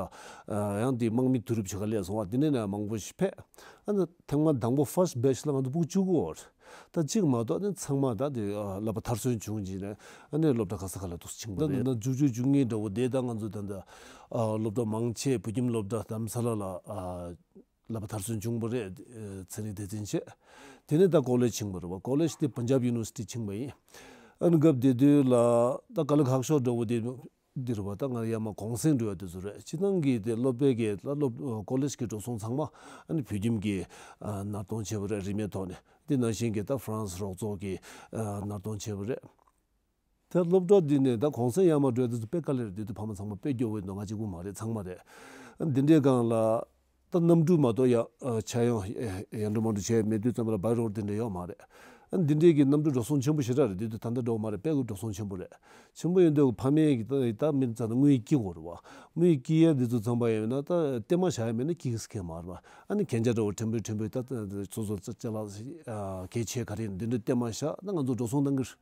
ཡང་དེ་དམག་མི་བསྡུ་རུབ་བྱེད་ག་སླེབས་སོང་བ། དེ་ནས་ནས་མང་པོ་ཞིག་ཕེབས། ཨ་ནི་ཐེངས་མ་དང་པོ་ཕར་སི་ཊི་བེ་ཆི་ལ་ང་ཚོ་སྤུ་གུ་བཅུ་དགུ་ཡོད་རེད། ད་གཅིག་མ་གཏོགས་ནི་ཚང་མ་ད་དེ་བསླབ་པ་མཐར་སོན་བྱུང་རྗེས་ནས་ཨ་ནི་སློབ་གྲྭ་ག་ས་ག་ལ་འདུག་སེ་ཕྱིན་པ་རེད། ད་ནི་ན་བཅུ་བཅུ་བཅུ་གཉིས་འདྲ་བོ་དེ་ད་ང་ཚོ་ད་ལྟ་སློབ་གྲྭ་མང་ཆེ་བོད་ཁྱིམ་སློབ་གྲྭ་རྡ་རམ་ས་ལ་ལ་བསླབ་པ་མཐར་སོན་བྱུང་བ་རེད། ཚན་རིག་སྡེ་ཚན་བྱས། དེ་ནས་ད་ཀོ་ལེཇ་ཕྱིན་པ་རེད་བ། ཀོ་ལེཇ་དེ་པན་ཇབ་ཡུ་ནི་ཝར་སི་ཊི་ཕྱིན་པ་ཡིན། ཨ་ནི་སྐབས་དེ་དུས་ལ་ད་ག་ལ་ཁག་ཤོས་འདྲ་བོ་དེ་འདི་རེད་བ། ད་ང་ཡར་མར་གུང་སེང་འགྲོ་ཡ་དེ་ཚོ་རེད། སྤྱིར་བཏང་གི་དེ་སློབ་དཔེ་གི་ད་སློབ་ཀོ་ལེཇ་གི་འགྲོ་སོང་ཚང་མ་ཨ་ནི་བོད་ཁྱིམ་གི་ནར་གཏོང་བྱས་པ་རེད། རིན་མེད་ཐོག་ནས། དེ་ནང་བཞིན་གི་ད་ཧྥ་རན་སི་རོགས་ཚོགས་ཀྱི་ནར་གཏོང་བྱས་པ་རེད། ད་སློབ་གྲྭ་འདི་ནས་ད་གུང་སེང་ཡར་མར་འགྲོ་ཡ་དེ་ཚོ་དཔེ་དཀའ་ལས་རེད། དེ་དུས་ཕ་མ་ཚང་མ་དཔེ་སྐྱོ་བོ་ཡིན་འདུག་ང་གཅིག་པུ་མ་རེད། ཚང་མ་རེད། འདི་འདྲའི་སྒང་ལ་ད་གནམ་གྲུ་མ་གཏོགས་ཡ་ཆ་ཡང་ཡར་འགྲོ་མར་འགྲོ་བྱས་མེད་དུས་ཙམ་པ་ལ་བའི་རོ་ཌི་དེ་འདྲ་ཡོད་མ་རེད། འདི་འདྲའི་གི་གནམ་གྲུ་འགྲོ་སོང་ཆེན་པོ་ཞེ་དྲག་རེད། དེ་དུས་ད་ལྟ་འདྲ་བོ་མ་རེད། དཔེ་གི་འགྲོ་སོང་ཆེན་པོ་རེད། ཆེན་པོ་ཡིན་དུས་ཕ་མས་གི་ད་ད་མི་ཚང་ན་དངུལ་སྐྱིད་དགོས་རེད་བ། དངུལ་སྐྱིད་ཡ་འདི་ཚོ་ཚང་པ་ཡིན་ན་ད་གཏན་མ་བཞག་ཡ་མེད་ན་སྐྱིད་ཀྱི་མ་རེད་བ། ཨ་ནི་གན་རྒྱ་འདྲ་བོ་ཕྲན་བུ་ཕྲན་བུ་ད་སོ་སོ་ཅ་ལག་གལ་ཆེ་ག་རེ་ཡིན་འདི་འདྲ་གཏན་མ་བཞག་ད་ང་ཚོ་འགྲོ་སོང་གཏང་གི་རེད།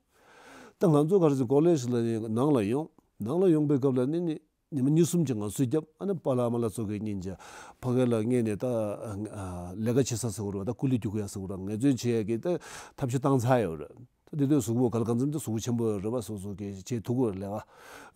ད་ང་ཚོ་ག་རེ་ཟེར་ཀོ་ལེཇ་ལ་ནང་ལ་ཡོང་། ནང་ལ་ཡོང་པའི་སྐབས་ལ་ནི་ནི་ཉི་མ་གཉིས་གསུམ་གྱི་ངལ་གསོ་བརྒྱབ། ཨ་ནི་པཱ་ལགས་ཨ་མ་ལགས་ཚོ་གིས་སྙིང་རྗེ་ཕ་གི་ལ་སྔས་ནས་ད་ལས་ཀ་བྱེད་ས་ཟེར་དགོས་རེད་བ། ད་ཀུ་ལི་རྒྱུག་གི་ཡ་ཟེར་དགོས་རེད་བ། ངལ་རྩོལ་བྱེད་ཡ་གི་ད་ཐབས་ཤེས་བཏང་ཚར་ཡོད་རེད། ད་དེ་དུས་གཟུགས་པོ་ག་ལ་གང་འཚམ་ད་གཟུགས་པོ་ཆེན་པོ་རེད་བ། སོ་སོ་གིས་བྱེད་ཐུབ་ཀྱི་རེད་ལས་ཀ།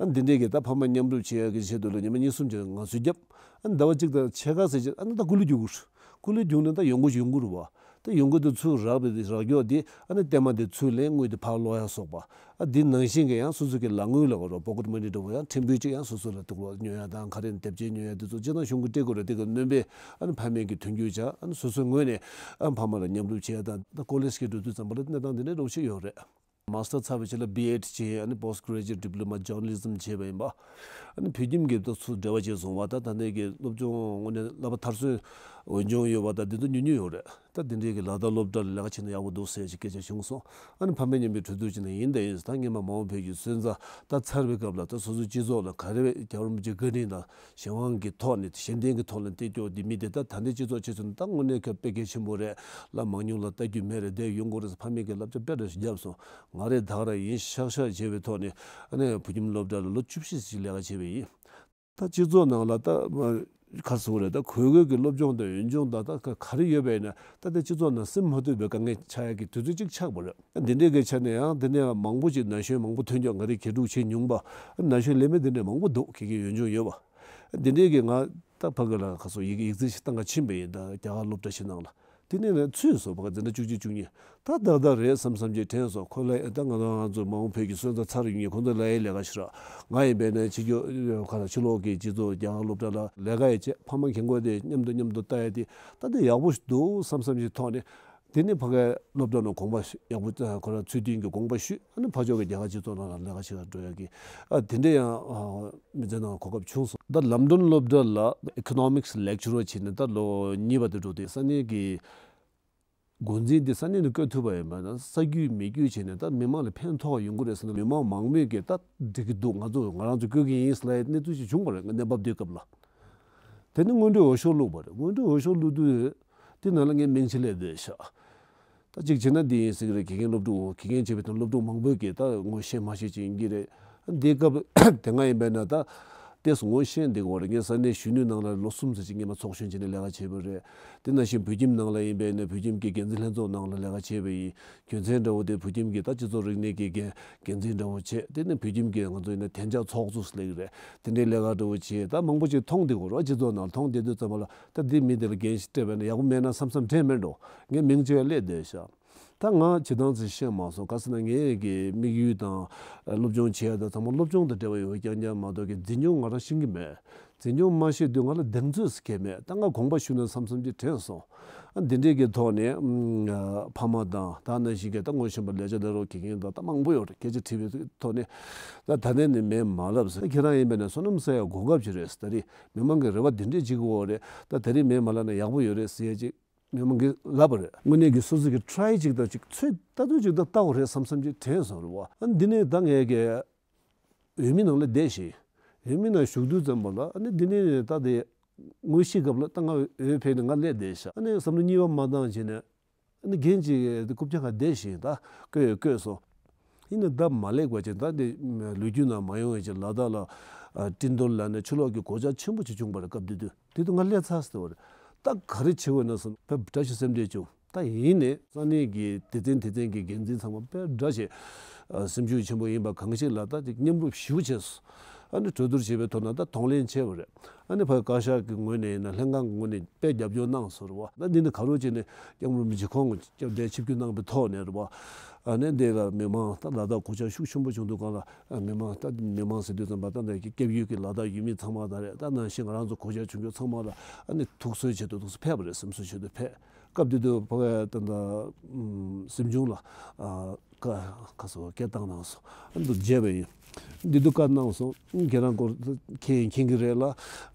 ཨ་ནི་འདི་འདྲས་གི་ད་ཕ་མ་མཉམ་རུབ་བྱེད་ཡ་གི་ཆེད་དུ་ལ་ཉི་མ་གཉིས་གསུམ་གྱི་ངལ་གསོ་བརྒྱབ། ཨ་ནི་ཟླ་བ་གཅིག་དང་ཕྱེད་ཀ་ཟེར་བྱས་ཨ་ནི་ད་ཀུ་ལི་རྒྱུག་གི་རེད། ཀུ་ལི་རྒྱུག་ནས་ད་ཡོང་སྒོ་ཡོང་གི་རེད་བ། ད་ཡོང་སྒོ་དེ་ཚུར་རག་པའི་རག་མགྱོགས་དེ་ཨ་ནི་གཏན་མ་དེ་ཚུར་ལེན། དངུལ་དེ་ཕར་སློག་ཡ་སོགས་པ། ཨ་འདི་ནང་བཞིན་གྱི་ཡང་སོ་སོ་གི་ལག་དངུལ་ལ་གོ་རོགས་པོ་ཀེཊ་མ་ནི་འདྲ་བོ་ཡང་ཕྲན་བུ་ཅིག་ཡང་སོ་སོ་ལ་ཐུག་ལོག་ཉོ་ཡ་དང་ག་རེ་དེབ་ཆས་ཉོ་ཡ་དེ་ཚོ་སྤྱིར་བཏང་གཞུང་གིས་སྤྲད་དགོས་རེད། དེ་གི་སྣོན་པས་ཨ་ནི་ཕ་མས་ཀྱི་མཐུན་འགྱུར་བྱ། ཨ་ནི་སོ་སོའི་ངོས་ནས་ཨ་ཕ་མ་ལ་མཉམ་རུབ་བྱེད་ཡ་དང་། ད་ཀོ་ལེཇ་གི་འགྲོ་དུས་ཙམ་པ་ལ་གནས་སྟངས་འདི་འདྲའི་འདྲ་བོ་ཞིག་ཡོད་རེད། མ་སི་ཊར་ཚར་བའི་རྗེས་ལ་བི་ཨེཌ་བྱས། ཨ་ནི་Postgraduate Diploma Journalism བྱས་པ་ཡིན་པ། ཨ་ནི་བོད་ཁྱིམ་གྱི་ད་ཚུར་འབྲེལ་བ་བྱས་སོང་བ། ད་ད་ནས་ཀྱི་སློབ་སྦྱོང་དངོས་གནས་བསླབ་པ་མཐར་སོན་འོས་སྦྱོང་ཡོད་པ་ད་འདི་ཚོ་ཉུང་ཉུང་ཡོད་རེད། ད་འདི་འདྲའི་གི་ལ་དྭགས་སློབ་གྲྭ་ལ་ལས་ཀ་བྱེད་ན་ཡག་པོ་འདུག་ཟེར་ཞིག་སྐད་ཆ་བྱུང་སོང་། ཨ་ནི་ཕ་མའི་མཉམ་པའི་གྲོས་བསྡུར་བྱས་ན་ཡིན་ད་ཡིན། ད་སྔས་མ་མ་འོངས་བོད་ཀྱི་སོན་རྩ་ད་ཚར་བའི་སྐབས་ལ་ད་སོ་སོའི་སྤྱི་ཚོགས་ལ་ག་རེ་རྒྱལ་བ་རིན་པོ་ཆེའི་བཀའ་དྲིན་དང་གཞན་དབང་གི་ཐོག་ནས་གཞན་བརྟེན་གྱི་ཐོག་ནས་བལྟས་ཀྱོག་འདི་མི་དེ་ད་ད་ལྟའི་སྤྱི་ཚོགས་ཆེད་དུ་ད་དངོས་གནས་ཁྱོད་དཔེ་གལ་ཆེན་པོ་རེད། ལ་མང་ཉུང་ལ་ལྟ་རྒྱུ་མེད་རེད། དེ་ཡོང་དགོས་རེད་ཟེར་ཕ་མས་ཀྱི་བསླབ་བྱ་དཔེ་འདྲ་ཞིག་བརྒྱབ་སོང་། ང་རས་ད་ག་རང་ཡིན་ཤག་ཤག་བྱས་པའི་ཐོག་ནས་ཨ་ནི་བོད་ཁྱིམ་སློབ་གྲྭ་ལ་ལོ་བཅུ་བཞི་ཞིག་ལས་ཀ་བྱས་པ་ཡིན། ད་སྤྱི་ཚོགས་ནང་ལ་ད་ ག་རེ་ཟེར་དགོས་རེད། ད་དགོས་མཁོ་གི་སློབ་སྦྱོང་དང་ཡོན་སྦྱོང་དང་ད་ག་ག་རེ་ཡོད་པ་ཡིན་ན་ད་ལྟ་སྤྱི་ཚོགས་ནང་སེམས་མ་ཐུབ་པའི་དཀའ་ངལ་ཆགས་ཡག་གི་དུས་ཚོད་ཅིག་ཆགས་པ་རེད། འདི་འདྲའི་གི་ཆ་ནས་ཡང་འདི་ནས་མང་པོ་ཅིག་ན་གཞོན་མང་པོ་ཐོན་ཀྱང་ང་རེ་མཁས་གྲུབ་ཆེས་ཉུང་པ། ན་གཞོན་ལས་མེད་འདི་འདྲ་མང་པོ་འདུག་དགེ་རྒན་ཡོན་སྦྱོང་ཡོད་པ། འདི་འདྲའི་གི་ང་ད་ཕ་གི་ལ་ག་སོ་ཡིག་ཡིག་ཚད་ཞིག་བཏང་ག་ཕྱིན་པ་ཡིན། ད་རྒྱ་གར་སློབ་གྲྭ་ཞིག་ནང་ལ། དེ་ནས་ནས་ཚུད་སོང་བ་ག་འཛིན་གྲྭ་བཅུ་གཅིག་བཅུ་གཉིས། ད་ཏག་ཏག་རེད་བསམ་བསམ་ཅིག་དྲན་སོང་། ཁོ་ལ་ད་ང་ང་ཚོ་མ་འོངས་བོད་ཀྱི་སོན་རྩ་ཚར་ཡོང་མཁན་ཁོ་ཚོ་ལ་ཡའི་ལས་ཀ་ཞིག་རག་ང་ཡིན་པས་ན་ཕྱི་རྒྱལ་ཁ་ལ་ཕྱི་ལོགས་ཀྱི་སྤྱི་ཚོགས་རྒྱ་གར་སློབ་གྲྭ་ལ་ལས་ཀ་ཡི་བྱས། ཕ་མ་རྒན་གོག་དེ་མཉམ་དུ་མཉམ་དུ་ལྟ་ཡ་དེ་ད་དེ་ཡག་པོ་ཞིག་འདུག་བསམ་བསམ་ཅིག་ཐོག་ནས། དེ་ནས་ཕ་གའི་སློབ་གྲྭ་ནང་དགོངས་པ་ཞུ་ཡག་པོ་ཁོ་རང་ཚུལ་མཐུན་གྱི་དགོངས་པ་ཞུས། ཨ་ནི་ཕར་ཕྱོགས་ཀྱི་རྒྱ་གར་སྤྱི་ཚོགས་ནང་ལ་ལས་ཀ་བྱེད་ག་འགྲོ་ཡག་གི་ཨ་དེ་འདྲ་ཡང་མི་ཚེ་ནང་གོ་སྐབས་བྱུང་སོང་། ད་ལམ་སྒྲོན་སློབ་གྲྭ་ལ་Economics Lecturer་བྱས་ནས་ད་ལོ་གཉིས་པ་དེ་འགྲོ་དུས་ས་གནས་ཀྱི་འགོ་འཛིན་དེ་ས་གནས་ནས་བསྐོས་ཐུབ་པ་ཡིན་པ་ན་ས་རྒྱུས་མི་རྒྱུས་བྱས་ནས་ད་མི་མང་ལ་ཕན་ཐོགས་ཡོང་གི་རེད་ཟེར་ན། མི་མང་མང་མོས་ཀྱིས་ད་འགྲིག་གི་འདུག་ང་ཚོ་ང་རང་ཚོ་བསྐོས་ཀྱི་ཡིན་ཟེར་ལབ་ཡའི་གནས་ཚུལ་ཞིག་བྱུང་བ་རེད། ང་གནས་བབ་དེའི་སྐབས་ལ། དེ་ནི་སྔོན་འགྲོའི་འོས་ཤོག་བླུགས་པ་རེད། སྔོན་འགྲོའི་འོས་ཤོག་བླུགས་དུས་དེ་ནང་ལ་ངའི་མིང་ཅིག་སླེབས་བསྡད་ཤག་ད་གཅིག་བྱས་ན་འདི་ཡིན་ཟེར་གི་རེད། དགེ་རྒན་སློབ་ཕྲུག་དགེ་རྒན་བྱས་པའི་དོན་སློབ་ཕྲུག་མང་པོས་ཀྱིས་ད་ངོ་ཤེས་མ་ཤེས་ཅིག་ཡིན་གྱི་རེད། འདིའི་སྐབས་དེ་སྔ་ཡིན་པས་ན་ད་ཏོག་ཙམ་ངོ་ཤེས་འདི་གོ་རེད། ངས་ས་གནས་གཞོན་ནུའི་ནང་ལ་ལོ་གསུམ་ཙམ་ཅིག་སྔོན་མ་ཚོགས་གཞོན་བྱས་ནས་ལས་ཀ་བྱས་པ་རེད། དེ་ནང་བཞིན་བོད་ཁྱིམ་ནང་ལ་ཡིན་པས་ན་བོད་ཁྱིམ་གྱི་འགན་འཛིན་ལྷན་ཚོགས་ནང་ལ་ལས་ཀ་བྱས་པ་ཡིན། རྒྱུ་མཚན་འདྲ་བོ་དེ་བོད་ཁྱིམ་གྱི་ད་སྤྱི་ཚོགས་རིག་གནས་ཀྱི་འགན་འགན་འཛིན་འདྲ་བོ་བྱས། དེ་ནས་བོད་ཁྱིམ་གྱི་ང་ཚོ་ཡིན་ན་བདེ་འཇགས་ཚོགས་གཙོ་ཟེར་ལེ་གི་རེད། དེ་འདྲའི་ལས་ཀ་འདྲ་བོ་བྱས། ད་མང་པོ་ཅིག་མཐོང་བསྡད་ཡོད་རེད། སྤྱི་ཚོགས་ནང་མཐོང་བསྡད་དུས་ཙམ་པ་ལ་ད་འདི་མི་དེ་ལ་འགན་ཞིག་སྤྲད་པ་ཡིན་ན་ཡག་པོ་མེད་ན་བསམ་བསམ་དྲན་མེད་འགྲོ། ངས་མིང་ཅིག་སླེབས་བསྡད་ཤག་ད་ང་བྱེད་སྟངས་ཅིག་ཤེས་མ་སོང་། ག་ཟེར་ན་ངའི་གི་དམིགས་ཡུལ་དང་སློབ་སྦྱོང་བྱེད་ཡ་དང་ཚང་མ་སློབ་སྦྱོང་དང་འབྲེལ་བ་ཡོད་རྐྱང་རྐྱང་མ་གཏོགས་ཀྱི་འཛིན་སྐྱོང་ང་རང་ཤེས་ཀྱི་མེད། འཛིན་སྐྱོང་མ་ཤེས་དུས་ང་ལ་གདེང་ཚོད་ཟེར་མཁན་མེད། ད་ང་དགོངས་པ་ཞུས་ན་བསམ་བསམ་ཅིག་དྲན་སོང་། ཨ་འདི་འདྲའི་གི་ཐོག་ནས་ཨམ་ཕ་མ་དང་ད་ནང་བཞིན་གྱི་ད་ངོ་ཤེས་པ་ལས་བྱེད་ལས་རོགས་དགེ་རྒན་དང་ད་མང་པོ་ཡོད་རེད། སྐད་ཆ་དྲིས་པའི་ཐོག་ནས་ད་ད་ནས་ནི་མེད་མ་ལབ་ཟེར། ཁྱེད་རང་ཡིན་པས་ན་བསོད་ནམས་བསགས་ཡ་གོ་སྐབས་ཅིག་རེད་ཟེར། ད་རེས་མི་མང་གི་རེ་བ་འདི་འདྲས་ཅིག་གི་འོག་རེད། ད་ད་རེས་མེད་མ་ལབ་ན་ཡག་པོ་ཡོད་རེད་ཟེར་ཡ་ཅིག་མི་མང་གིས་ལབ་པ་རེད། དངོས་གནས་ཀྱི་སོ་སོ་གི་ཊ་རའི་ཅིག་དང་ཅིག་ཚོད་ལྟ་ཚོད་ཅིག་ད་ལྟ་བ་རེད་བསམ་བསམ་ཅིག་དྲན་སོང་རེད་བ། ཨ་འདི་ནས་ད་ངས་ཀྱི་འོས་མི་ནང་ལ་བསྡད་ཤིང་། འོས་མི་ནང་ཞུགས་དུས་ཙམ་པ་ལ་ཨ་ནི་འདི་ནས་ད་དེ་དངོས་གཞིའི་སྐབས་ལ་ད་ང་འོས་ཕེབས་ནས་ང་སླེབས་བསྡད་ཤག་ཨ་ནི་བསམ་བློ་གཉིས་པ་མ་བཏང་བྱས་ནས་ཨ་ནི་རྒན་གཅིག་རྐུབ་བཀྱག་སྒང་བསྡད་ཤིང་ད་བསྐོས་བསྐོས་སོང་། ཡིན་ནའི་ད་མ་ལེགས་པ་ཅིག་ད་འདི་ལོ་རྒྱུས་ནང་མ་ཡོང་བའི་ཅིག་ལ་དྭགས་ལ་ཨ་སྤྲིན་རྡོར་ལབ་ནས་ཆུ་ལོག་གི་གོད་ཆག་ཆེན་པོ་ཅིག་བྱུང་བ་རེད། སྐབས་དེ་དུས་དེ་དུས་ང་སླེབས་ཚར་ཟེར་བ་རེད། ད་ག་རེ་བྱེད་དགོས་ན་བསམ་དཔེ་བཀྲ་ཤིས་སེམས་ཁྲལ་བྱུང་། ད་ཡིན་ནའི་ས་གནས་ཀྱི་སྡེ་ཚན་སྡེ་ཚན་གྱི་འགན་འཛིན་ཚང་མ་དཔེ་འདྲ་ཞིག་ཨ་སེམས་ཤུགས་ཆེན་པོ་ཡིན་པ་གང་ཞིག་ལ་ད་ཅིག་མཉམ་རུབ་ཞེ་པོ་བྱས་སོང་། ཨ་ནི་གྲོས་བསྡུར་བྱས་པའི་ཐོག་ན་ད་གདོང་ལེན་བྱས་པ་རེད། ཨ་ནི་ཕ་བཀའ་ཤག་གི་ངོས་ནས་ཡིན་ན་ལྷན་ཁང་གི་ངོས་ནས་དཔེ་རྒྱབ་སྐྱོར་གནང་སོང་རེད་བ། ད་འདི་ནི་ག་རེ་བྱས་ནས་སྐྱབས་མགོན་རིན་པོ་ཆེ་ཁོང་གི་སྐྱབས་བརྡ་ཆིབས་བསྒྱུར་གནང་བའི་ཐོག་ནས་རེད་བ། ཨ་ནི་འདི་ལ་མི་མང་ད་ལ་དྭགས་གོད་ཆག་ཤུགས་ཆེན་པོ་བྱུང་དུས་སྒང་ལ་ཨ་མི་མང་ད་མི་མང་ཟེར་དུས་ཙམ་པ་ད་འདི་སྐྱབས་ཡུལ་གྱི་ལ་དྭགས་ཡུལ་མི་ཚང་མ་ད་རེད། ད་ནང་བཞིན་ང་རང་ཚོ་གོད་ཆག་བྱུང་རྒྱུ་ཚང་མ་ལ་ཨ་ནི་ཐུགས་གསོའི་ཆེད་དུ་ཐུགས་གསོ་ཕེབས་པ་རེད། སེམས་གསོའི་ཆེད་དུ་ཕེབས། སྐབས་དེ་དུས་ཕ་གི་ད་ལྟ་སེམས་ཆུང་ལ་ཨ་ཀ་ཁ་སོ་སྐད་བཏང་གནང་སོང་། ཨ་འདུ་བརྗེད་པ་ཡིན། འདི་དུས་བཀའ་གནང་སོང་། ཁྱེད་རང་སྐོར་མཁྱེན་མཁྱེན་གྱི་རེད་ལ།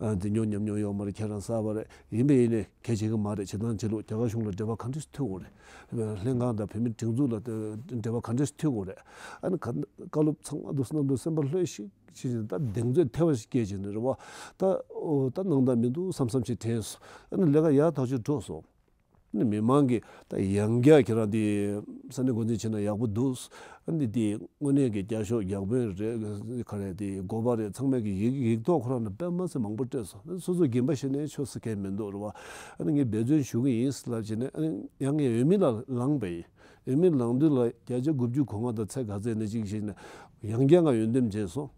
ཨ་འདི་ཉོ་ཉམས་མྱོང་ཡོད་མ་རེད། ཁྱེད་རང་གསར་པ་རེད། ཡིན་པས་ཡིན་ནས་གལ་ཆེ་གི་མ་རེད། བྱེད་སྟངས་བྱེད་ལུགས་རྒྱ་གར་གཞུང་ལ་འབྲེལ་བ་ག་འདྲས་མཐུད་དགོས་རེད། ལྷན་ཁང་དང་བོད་མི་སྒྲིག་འཛུགས་ལ་འབྲེལ་བ་ག་འདྲས་མཐུད་དགོས་རེད། ཨ་ནི་བཀའ་སློབ་ཚང་མ་འདུག་སེ་གནང་དུས་སེམས་པ་ལྷོད་ཤིག་ཤིག་ད་གདེང་ཚོད་ཐེབས་པ་ཞིག་སྐྱེས་བྱས་ནས་རེད་བ། ད་ཨོ་ད་ནང་དང་མི་འདུག་བསམ་བསམ་ཞིག་དྲན་སོང་། ཨ་ནི་ལས་ཀ་ཡག་ཐག་ཆོད་འགྲོ་སོང་། ནི་མི་མང་གིས་ད་ཡང་བསྐྱར་ཁྱེད་རང་དེ་ས་གནས་འགོ་འཛིན་བྱས་ན་ཡག་པོ་འདུག་ཨ་ནི་དེ་དངོས་གནས་ཀྱི་བསྐྱར་ཞོགས་རྒྱག་དཔོན་རེད། ག་རེ་དེ་འགོ་པ་རེད། ཚང་མས་ཀྱི་ཡིག་ཡིག་ཐོག་ཁོ་རང་ནས་དཔེ་མ་སྲིད་མང་པོ་སྤྲད་སོང་། སོ་སོ་རྒན་པ་ཞིག་ནས་ཆོག་ཟེར་མཁན་མི་འདུག་རེད་བ། ཨ་ནི་ངས་འབད་བརྩོན་ཞུ་གི་ཡིན་ལབ་བྱས་ནས་ཨ་ནི་ཡང་ངས་འོས་མི་ལ་ལངས་པ་ཡིན། འོས་མི་ལངས་དུས་ལ་བརྒྱ་ཆ་དགུ་བཅུ་གོ་ལྔ་དང་ཚད་ག་ཚད་ནས་ཅིག་བྱས་ནས་ཡང་བསྐྱར་ང་འོས་འདེམས་བྱས་སོང་།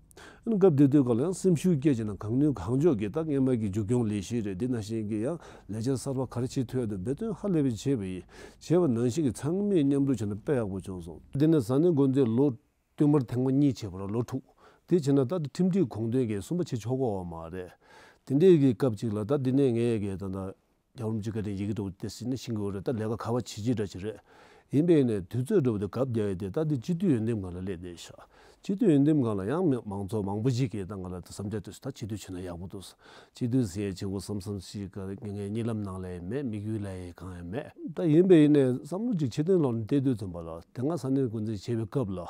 ཨ་ནི་སྐབས་དེ་དུས་སྐབས་ལ་ཡང་སེམས་ཤུགས་སྐྱེད་ཅིག་ན་གང་ནུས་གང་ལྕོགས་ཀྱིས་ད་སྔོན་མ་གི་མཇུག་སྐྱོང་ལས་གཞི་རེད། འདི་ནང་བཞིན་གྱི་ཡང་ལས་འཆར་གསར་པ་ག་རེ་བྱེད་ཐུབ་ཡ་དང་འབད་བརྩོན་ཧ་ལས་པའི་བྱས་པ་ཡིན། བྱས་པ་ནང་བཞིན་གྱི་ཚང་མས་མཉམ་རུབ་བྱས་ན་དཔེ་ཡག་པོ་བྱུང་སོང་། འདི་ནས་ས་གནས་འགོ་འཛིན་ལོ་བསྟུད་མར་ཐེངས་མ་གཉིས་བྱས་པ་ར་ལོ་དྲུག་དེ་བྱས་ན་ད་ཁྲིམས་སྒྲིག་དགོངས་དོན་གྱི་གསུམ་པ་བྱེད་ཆོག་གོ་བ་མ་རེད། དེ་འདྲའི་གི་སྐབས་ཅིག་ལ་ད་འདི་ནས་ངས་གི་ད་ད་རྒྱལ་བ་རིན་པོ་ཆེ་བཀའ་དྲིན་ཡི་གེ་འདྲ་བོ་དེ་ཟིན་ན་ཤེས་ཀྱི་ཡོད་རེད། ད་ལས་ཀ་ག་བ་བྱེད་ཀྱི་འདྲ་ཅིག་རེད། ཡིན་པས་ནས་དུས་ཚོད་འདྲ་བོ་དེ་གབ་རྒྱག་ཡས་དེ་ད་དེ་སྤྱི་འཐུས་འོས་འདེམས་སྒང་ལ་སླེབས་བསྡད་ཤག་སྤྱི་འཐུས་འོས་འདེམས་སྒང་ལ་ཡང་མི་མང་ཚོགས་མང་པོ་ཞིག་གིས་ད་ང་ལ་ད་བསམ་འཆར་དེ་ཚོ་ད་སྤྱི་འཐུས་བྱས་ན་ཡག་པོ་འདུག་སྤྱི་འཐུས་ཟེར་ཡས་བྱེད་དགོས་བསམ་བསམ་ཞིག་གི་ངའི་གཉིད་ལམ་ནང་ལ་ཡང་མེད། དམིགས་ཡུལ་ལ་ཡང་གང་ཡང་མེད། ད་ཡིན་པས་ཡིན་ནས་བསམ་བློ་ཅིག་ཕྱི་དོན་ལོག་ནས་བལྟས་དུས་ཙམ་པ་ལ་དེ་སྔ་ས་གནས་འགོ་འཛིན་བྱེད་པའི་སྐབས་ལ་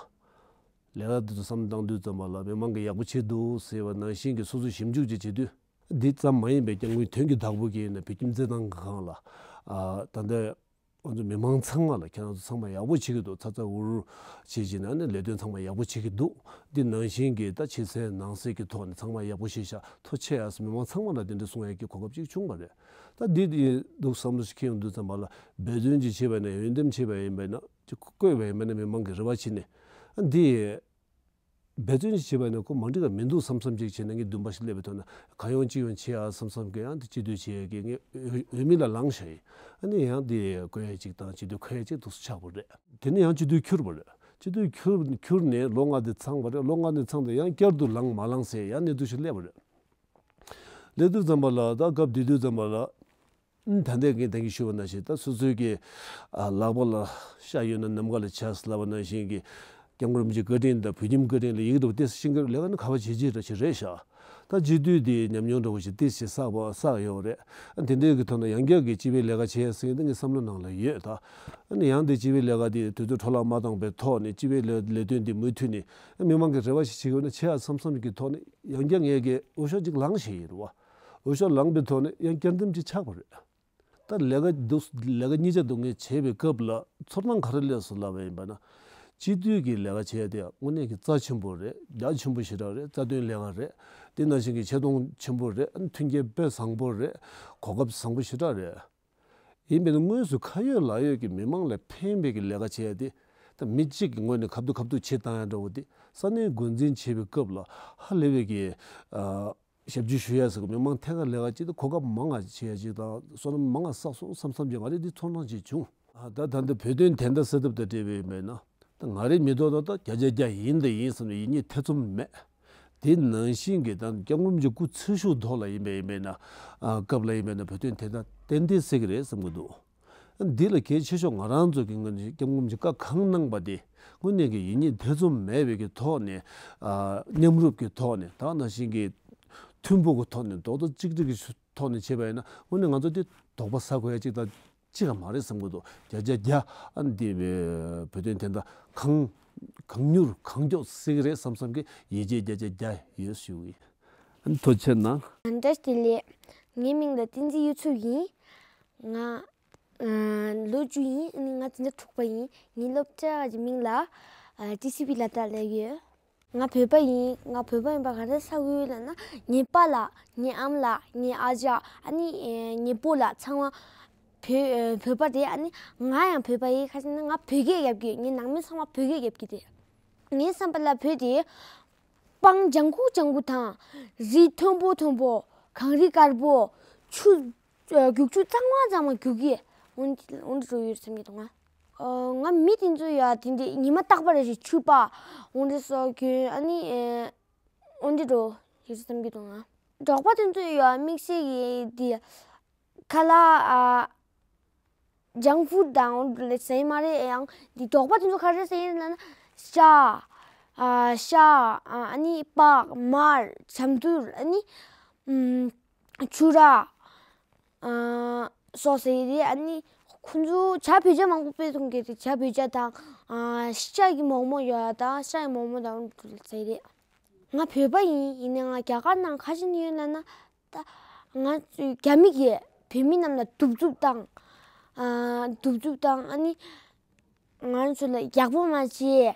ལས་ཀ་དེ་ཚོ་བསམ་བློ་བཏང་དུས་ཙམ་པ་ལ་མི་མང་གིས་ཡག་པོ་བྱས་འདུག་ཟེར་བ་ནང་བཞིན་གྱི་སོ་སོ་ཞིབ་འཇུག་ཅིག་བྱེད་དུས། འདི་ཙམ་མ་ཡིན་པའི་སྐྱབས་མགོན་དོན་གྱི་བདག་པོ་གིས་ནི་བོད་ཁྱིམ་རྩེད་ཐང་གི་སྒང་ལ། ཨ་ད་ལྟ་ ང་ཚོ་མི་མང་ཚང་མ་ལ་ཁྱེད་རང་ཚོ་ཚང་མ་ཡག་པོ་བྱེད་ཀྱི་འདུག་ཚ་ཚ་འུར་འུར་བྱེད་བྱེད་ནས་ནི་ལས་དོན་ཚང་མ་ཡག་པོ་བྱེད་ཀྱི་འདུག་འདི་ནང་བཞིན་གྱི་ད་ཕྱི་གསལ་ནང་གསལ་གྱི་ཐོག་ནས་ཚང་མ་ཡག་པོ་བྱེད་ཤག་ཐུགས་རྗེ་ཆེ་ཟེར་མི་མང་ཚང་མ་ལ་དེ་འདྲ་གསུང་ཡག་གི་གོ་སྐབས་ཅིག་བྱུང་བ་རེད། ད་འདི་འདི་འདུག་བསམ་བློ་ཞིག་འཁྱེར་ཡོང་དུས་ཙམ་པ་ལ་འབད་བརྩོན་ཅིག་བྱས་པ་ཡིན་ན་ཡོན་ཏན་བྱས་པ་ཡིན་པ་ན་ཅིག་བཀོད་པ་ཡིན་པ་ན་མི་མང་གི་རེ་བ་བྱེད་ནས་འདི། འབད་བརྩོན་ཞིག་བྱས་པ་ཡིན་ན་ཁོ་མ་འགྲིག་ག་མི་འདུག་བསམ་བསམ་ཅིག་བྱས་ན་ངས་འདུན་པ་ཞིག་སླེབས་པའི་ཐོག་ན་གང་ཡོང་ཅི་ཡོང་བྱེད་ཡ་བསམ་བསམ་གི་ཡང་དེ་སྤྱི་འཐུས་བྱེད་ཡ་གི་ངས་འོས་འོས་མི་ལ་ལངས་བཞག་ཡིན། ཨ་ནི་ཡང་དེ་བསྐོ་ཡ་ཅིག་དང་སྤྱི་འཐུས་ཁོ་ཡ་ཅིག་འདུག་སེ་ཆགས་པ་རེད། དེ་ནས་ཡང་སྤྱི་འཐུས་འཁྱུར་བ་རེད། སྤྱི་འཐུས་འཁྱུར་འཁྱུར་ནས་ལོ་ལྔ་དེ་ཚང་བ་རེད། ལོ་ལྔ་དེ་ཚང་དུས་ཡང་བསྐྱར་དུ་ལངས་མ་ལངས་ཟེར་ཡང་གནས་ཚུལ་ཞིག་སླེབས་པ་རེད། སླེབས་དུས་ཙམ་པ་ལ་ད་སྐབས་དེ་དུས་ཙམ་པ་ལ། ད་ལྟ་ངས་ད་གིན་ཞུས་པ་ནང་བཞིན་ད་སོ་སོའི་གི་ཨ་ལག་པ་ལ་ཤ་ཡོད་ན་ནམ་མཁའ་ལ་བྱ་ཟེར་ལབ་པ་ནང་བཞིན་གྱི་སྐྱབས་མགོན་རིན་པོ་ཆེའི་བཀའ་དྲིན་དང་བོད་ཁྱིམ་བཀའ་དྲིན་ལ་ཡི་གེ་འདྲ་བོ་ཏོག་ཙམ་ཤེས་ཀྱི་རེད། ལས་ཀ་ནི་ག་པར་བྱེད་ཀྱི་རེད་ཞིག་རེད་ཤག་ད་སྤྱི་འཐུས་དེ་ཉམས་མྱོང་འདྲ་བོ་ཞིག་ཏོག་ཙམ་བསགས་པ་བསགས་ཡོད་རེད། དེ་འདྲའི་གི་ཐོག་ན་ཡང་བསྐྱར་གྱི་སྤྱི་པའི་ལས་ཀ་བྱེད་ཡ་ཟེར་མཁན་དེ་ངའི་བསམ་བློ་ནང་ལ་ཡོད། ད་ཨ་ནི་ཡང་དེ་སྤྱི་པའི་ལས་ཀ་དེ་དུས་ཚོད་འཕྲོ་བརླག་མ་བཏང་པའི་ཐོག་ནས་སྤྱི་པའི་ལས་ལས་དོན་དེ་མུ་མཐུད་ནས་མི་མང་གི་རེ་བ་ཞིག་བྱེད་དགོས་ན་བྱེད་ཡ་བསམ་བསམ་གྱི་ཐོག་ནས་ཡང་བསྐྱར་ངས་གི་འོས་ཤོག་ཅིག་ལངས་བཞག་ཡིན་རེད་བ། འོས་ཤོག་ལངས་པའི་ཐོག་ནས་ཡང་བསྐྱར་འདེམས་ཅིག་ཆགས་པ་རེད། ད་ལས་ཀ་འདུག་ལས་ཀ་གཉིས་ཆ་འདུག་ངས་བྱས་པའི་སྐབས་ལ་ཚོར་སྣང་ག་རེ་སླེབས་སོང་ལབ་པ་ཡིན་པ་ན། སྤྱི་འཐུས་ཀྱི་ལས་ཀ་བྱས་ཏེ་དངོས་གནས་ཀྱི་རྩ་ཆེན་པོ་རེད། རྒྱ་ཆེན་པོ་ཞེ་དྲག་རེད། རྩ་དོན་ལས་ཀ་རེད། དེ་ནང་བཞིན་གྱི་ཆེ་མཐོང་ཆེན་པོ་རེད། མཐུན་རྐྱེན་དཔེ་བཟང་པོ་རེད། གོ་སྐབས་བཟང་པོ་ཞེ་དྲག་རེད། ཡིན་པས་ན་དངོས་སུ་ཁ་ཡོད་ལག་ཡོད་ཀྱི་མི་མང་ལ་ཕན་པའི་གི་ལས་ཀ་བྱས་ཏེ། ད་མི་གཅིག་གི་ངོས་ནས་ཁ་ཐུག་ཁ་ཐུག་བྱེད་བཏང་ཡ་འདྲ་བོ་དེ་ས་གནས་འགོ་འཛིན་བྱེད་པའི་སྐབས་ལ་ཧ་ལས་པའི་གི་ཨ། ཞབས་ཕྱི་ཞུ་ཡ་ཟེར་གི་མི་མང་ཐད་ཀར་ལས་ཀ་ཅིག་དང་གོ་སྐབས་མང་ང་བྱེད་ཡ་ཅིག་དང་བསོད་ནམས་མང་ང་བསགས་སོང་བསམ་བསམ་གྱི་ང་རེ་འདི་ཚོར་སྣང་ཅིག་བྱུང་། ཨ་ད་ད་འདི་བོད་དོན་བདེན་མཐའ་གསལ་ཐབས་དང་འབྲེལ་བའི་མེད་ན་ད་ང་རེ་མི་ཐོག་ད་ད་བརྒྱ་ཆ་བརྒྱ་ཡིན་དང་ཡིན་བསམ་ནས་ཡིད་གཉིས་ཐེ་ཚོམ་མེད། དེ་ནང་བཞིན་གྱི་ད་སྐྱབས་མགོན་རིན་པོ་ཆེ་སྐུ་ཚེ་ཧྲིལ་པོ་ཐོག་ལ་ཡིན་པའི་ཡིན་པས་ན་ཨ་སྐབས་ལ་ཡིན་པས་ན་བོད་དོན་བདེན་མཐའ་ཏན་ཏན་གསལ་གི་རེད་བསམ་གི་འདུག་འདི་ལ་གལ་ཆེ་ཤོས་ང་རང་ཚོ་གི་ངོས་ནས་སྐྱབས་མགོན་རིན་པོ་ཆེས་བཀའ་གང་གནང་པ་དེ་དངོས་གནས་ཀྱི་ཡིད་གཉིས་ཐེ་ཚོམ་མེད་པའི་གི་ཐོག་ནས་ཨ་མཉམ་རུབ་ཀྱི་ཐོག་ནས་ད་ནང་བཞིན་གྱི་མཐུན་པོ་གི་ཐོག་ནས་རྡོག་རྡོག་གཅིག་སྒྲིལ་གྱི་ཐོག་ནས་བྱས་པ་ཡིན་ན་དངོས་གནས་ང་ཚོ་དེ་དོགས་པ་ཟ་དགོས་ཡ་གཅིག་དང་གཅིག་ཀྱང་མ་རེད་བསམ་གི་འདུག་བརྒྱ་ཆ་བརྒྱ་ཨ་འདི་བོད་དོན་བདེན་མཐའ་གང་གང་མྱུར་གང་མགྱོགས་གསལ་གི་རེད་བསམ་བསམ་གི་ཡིད་ཆེས་བརྒྱ་ཆ་བརྒྱ་ཡོད་ཞུ་གི་ཡིན། ཐུགས་རྗེ་གནང་། བཀྲ་ཤིས་བདེ་ལེགས། ངའི་མིང་ལ་བསྟན་འཛིན་གཡུ་མཚོ་ཡིན། ང་ཨ་ལོ་བཅུ་ཡིན། ཨ་ནི་ང་འཛིན་གྲྭ་དྲུག་པ་ཡིན། ངའི་སློབ་གྲྭ་གི་མིང་ལ་ཨ་ཊི་སི་པི་ལ་དྭགས་ལབ་ཡོད། ང་བོད་པ་ཡིན། ང་བོད་པ་ཡིན་པ་ག་རེ་ཟེར་དགོས་ལབ་ན་ངའི་པཱ་ལགས་ངའི་ཨ་མ་ལགས་ངའི་ཨ་ཅག་ཨ་ནི་ཨེ་ངའི་སྤོ་ལགས་ཚང་མ་བོད་ཨེ་བོད་པ་རེད། ཨ་ནི་ང་ཡང་བོད་པ་ཡིན། ག་རེ་ཟེར་ན་ང་བོད་སྐད་རྒྱབ་ཀྱི་ཡོད། ངའི་ནང་མི་ཚང་མ་བོད་སྐད་རྒྱབ་ཀྱི་རེད། ངའི་བསམ་པ་ལ་བོད་དེ་སྤང་ལྗང་ཁུ་ལྗང་ཁུ་དང་། རི་མཐོན་པོ་མཐོན་པོ། གངས་རི་དཀར་པོ། ཆུ་ཨ་རྒྱུག་ཆུ་གཙང་མ་གཙང་མ་རྒྱུག་གི། འོན་འོན་ཏེ་འགྲོ་ཡོད་བསམ་གྱི་འདུག་ང་། ཨ་ང་མི་དེ་ཚོ་ཡ་དེ་འདྲའི་ཉི་མ་རྟག་པ་རེ་བཞིན་ཆུ་པ་འོན་ཏེ་སོགས་གྱོན། ཨ་ནི་ཨེ་འོན་ཏེ་འགྲོ་ཡོད་བསམ་གྱི་འདུག་ང་། འབྲོག་པ་དེ་ཚོ་ཡ་དམིགས་བསལ་གྱི་དེ་ཁ་ལག་ཨ་ཇང་ཕུཌ་དང་ལས་ཟ་ཡི་མ་རེད། ཡང་འདི་འབྲོག་པ་དེ་ཚོ་ག་རེ་ཟ་ཡི་ལབ་ན་ཤ་ཨ་ཤ་ཨ་ཨ་ནི་སྤགས་མར་ཇ་མདུར་ཨ་ནི་ཨམ་ཕྱུ་ར་ཨ་སོགས་ཟ་ཡི་རེད། ཨ་ནི་ཁོ་ཚོ་ཇ་བོད་ཇ་མང་པོ་དཔེ་མཐོང་གི་རེད། ཇ་བོད་ཇ་དང་ཨ་ཤ་ཡི་མོག་མོག་ཡོད་དང་ཤ་ཡི་མོག་མོག་དང་ཟ་ཡི་རེད། ང་བོད་པ་ཡིན། ཡིན་ནའི་ང་རྒྱ་གར་ནང་ག་བྱས་ནས་ཡོད་ལབ་ན། ད་ང་ཚོས་རྒྱ་མི་གིས་བོད་མི་རྣམས་ལ་གདུག་རྩུབ་བཏང་། ཨ་གདུག་རྩུབ་བཏང་། ཨ་ནི་ང་ཚོ་ལ་ཡག་པོ་མ་བྱས།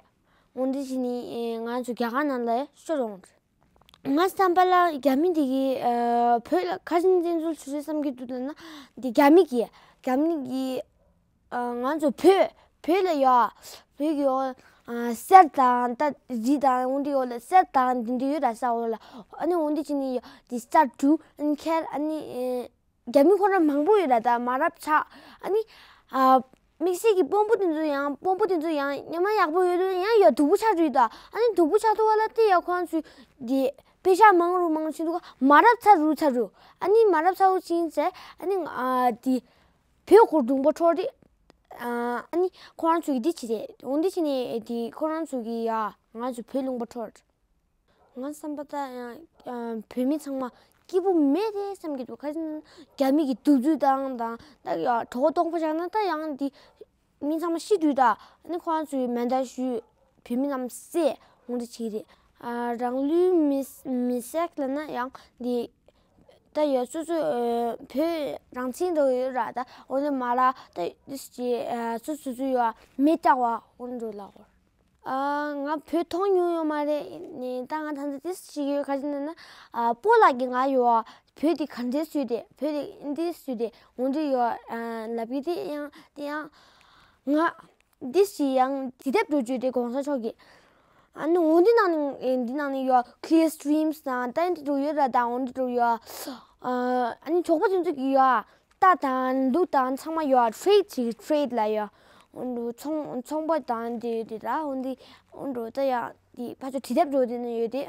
འོ་འདི་བྱས་ནས་ང་ཚོ་རྒྱ་གར་ནང་ལ་ཤོར་འོང་། ང་བསམ་པ་ལ་རྒྱ་མི་འདི་གིས་ཨ་བོད་ལ་ག་རེ་བྱས་ནས་བཙན་འཛུལ་བྱེད་རེད་བསམ་གྱི་འདུག་ལབ་ན། འདི་རྒྱ་མི་གིས་རྒྱ་མི་གིས་ཨ་ང་ཚོ་བོད་བོད་ལ་ཡོད། བོད་ཀྱི་འོག་ཨ་གསེར་དང་ད་རི་དང་འོ་འདི་འོག་ལ་གསེར་དང་འདི་འདྲ་ཡོད་ད་ས་འོག་ལ། ཨ་ནི་འོ་འདི་བྱས་ནས་ཡོད་འདི་གསར་འགྲོ་ཨ་ནི་ཁྱེར་ཨ་ནི་ཨེ་རྒྱ་མི་ཁོ་རང་མང་པོ་ཡོད་ད་ད་མ་རབས་ཚ། ཨ་ནི་ཨ་དམིགས་བསལ་གྱི་དཔོན་པོ་དེ་ཚོ་ཡང་དཔོན་པོ་དེ་ཚོ་ཡང་ཉི་མ་ཡག་པོ་ཡོད་དུས་ཡང་ཡོད་སྡུག་པོ་ཆགས་འགྲོ་ཡོད་ད། ཨ་ནི་སྡུག་པོ་ཆགས་ཐུབ་པ་ལ་དེ་ཡང་ཁོ་རང་ཚོས་འདི་པེ་ཤག་མང་རུ་མང་རུ་ཕྱིན་འདུག་མ་རབས་ཚ་རུ་ཚ་རུ། ཨ་ནི་མ་རབས་ཚ་རུ་ཕྱིན་ཚེ་ཨ་ནི་ཨ་འདི། བོད་ཁོ་སྡུག་པོ་འཕྲོག་རེད། ཨ་ནི་ཁོ་རང་ཚོ་གིས་འདི་བྱེད་རེད། འོ་འདི་བྱས་ནས་དེ་ཁོ་རང་ཚོ་གིས་ཡ་ང་ཚོ་བོད་ལུང་པ་འཕྲོག་རེད། ང་བསམ་པ་ལྟར་ཡང་བོད་མི་ཚང་མ་སྐྱིད་པོ་མེད་རེད་བསམ་གྱི་འདུག་ག་རེ་ཟེར་ན་རྒྱ་མི་གིས་གདུག་རྩུབ་བཏང་དང་ད་ཡ་གྲོད་ཁོག་སྟོང་པ་བཞག་ན་ད་ཡང་འདི་མི་ཚང་མ་ཤི་དུས་ད་ཨ་ནི་ཁོ་རང་ཚོའི་མེ་མདའ་གཞུས་བོད་མི་རྣམས་བསད་འོ་འདི་བྱེད་ཀྱི་རེད། ཨ་རང་ལུས་མི་མི་བསད་ལབ་ན་ཡང་འདི། ད་ཡོད་སོ་སོ་བོད་རང་བཙན་འགྲོ་ཡོད་ར། ད་འོ་ནི་མ་ལ་ད་ཅི་སོ་སོ་སོ་ཡོད་མེ་བཏགས་པ་འོ་འགྲོ་ལ་འོ། ང་བོད་མཐོང་མྱོང་ཡོད་མ་རེད། ནས་ད་ང་ད་ཚོད་ཏིས་ཞིག་ཡོད་ག་ཅི་ན་ན། སྤོ་ལགས་ཀྱི་ང་ཡོད་བོད་དེ་ག་འདྲས་བཟོས་ཏེ་བོད་དེ་འདི་བཟོས་ཏེ་འོ་འདི་ཡོད་ལབ་ཀྱི་དེ་ཡང་དེ་ཡང་ང་འདི་ཞིག་ཡང་དེ་དེབ་འགྲོ་བཅུག་དེ་གོང་ས་མཆོག་གིས། ཨ་ནི་འོ་འདི་ནང་ནས་འདི་ནང་ནས་ཡོད་Clear Streams དང་ད་འདི་འགྲོ་ཡོད་ར། ད་འོ་འདི་འགྲོ་ཡོད། ཨ་ནི་ཚོགས་པ་དེ་ཚོ་གི་ཡོད། རྟ་དང་ལུག་དང་ཚང་མ་ཡོད། Trade ཅིག Trade ལ་ཡོད། འོ་འདུག་ཚོང་ཚོང་པ་དང་དེ་དེ་ད་འོ་འདི་འོ་འདུག་ད་ཡ་དེ་ཕ་ཚོ་དྲི་ཐབས་འགྲོ་དེ་ནི་ཡོད་དེ།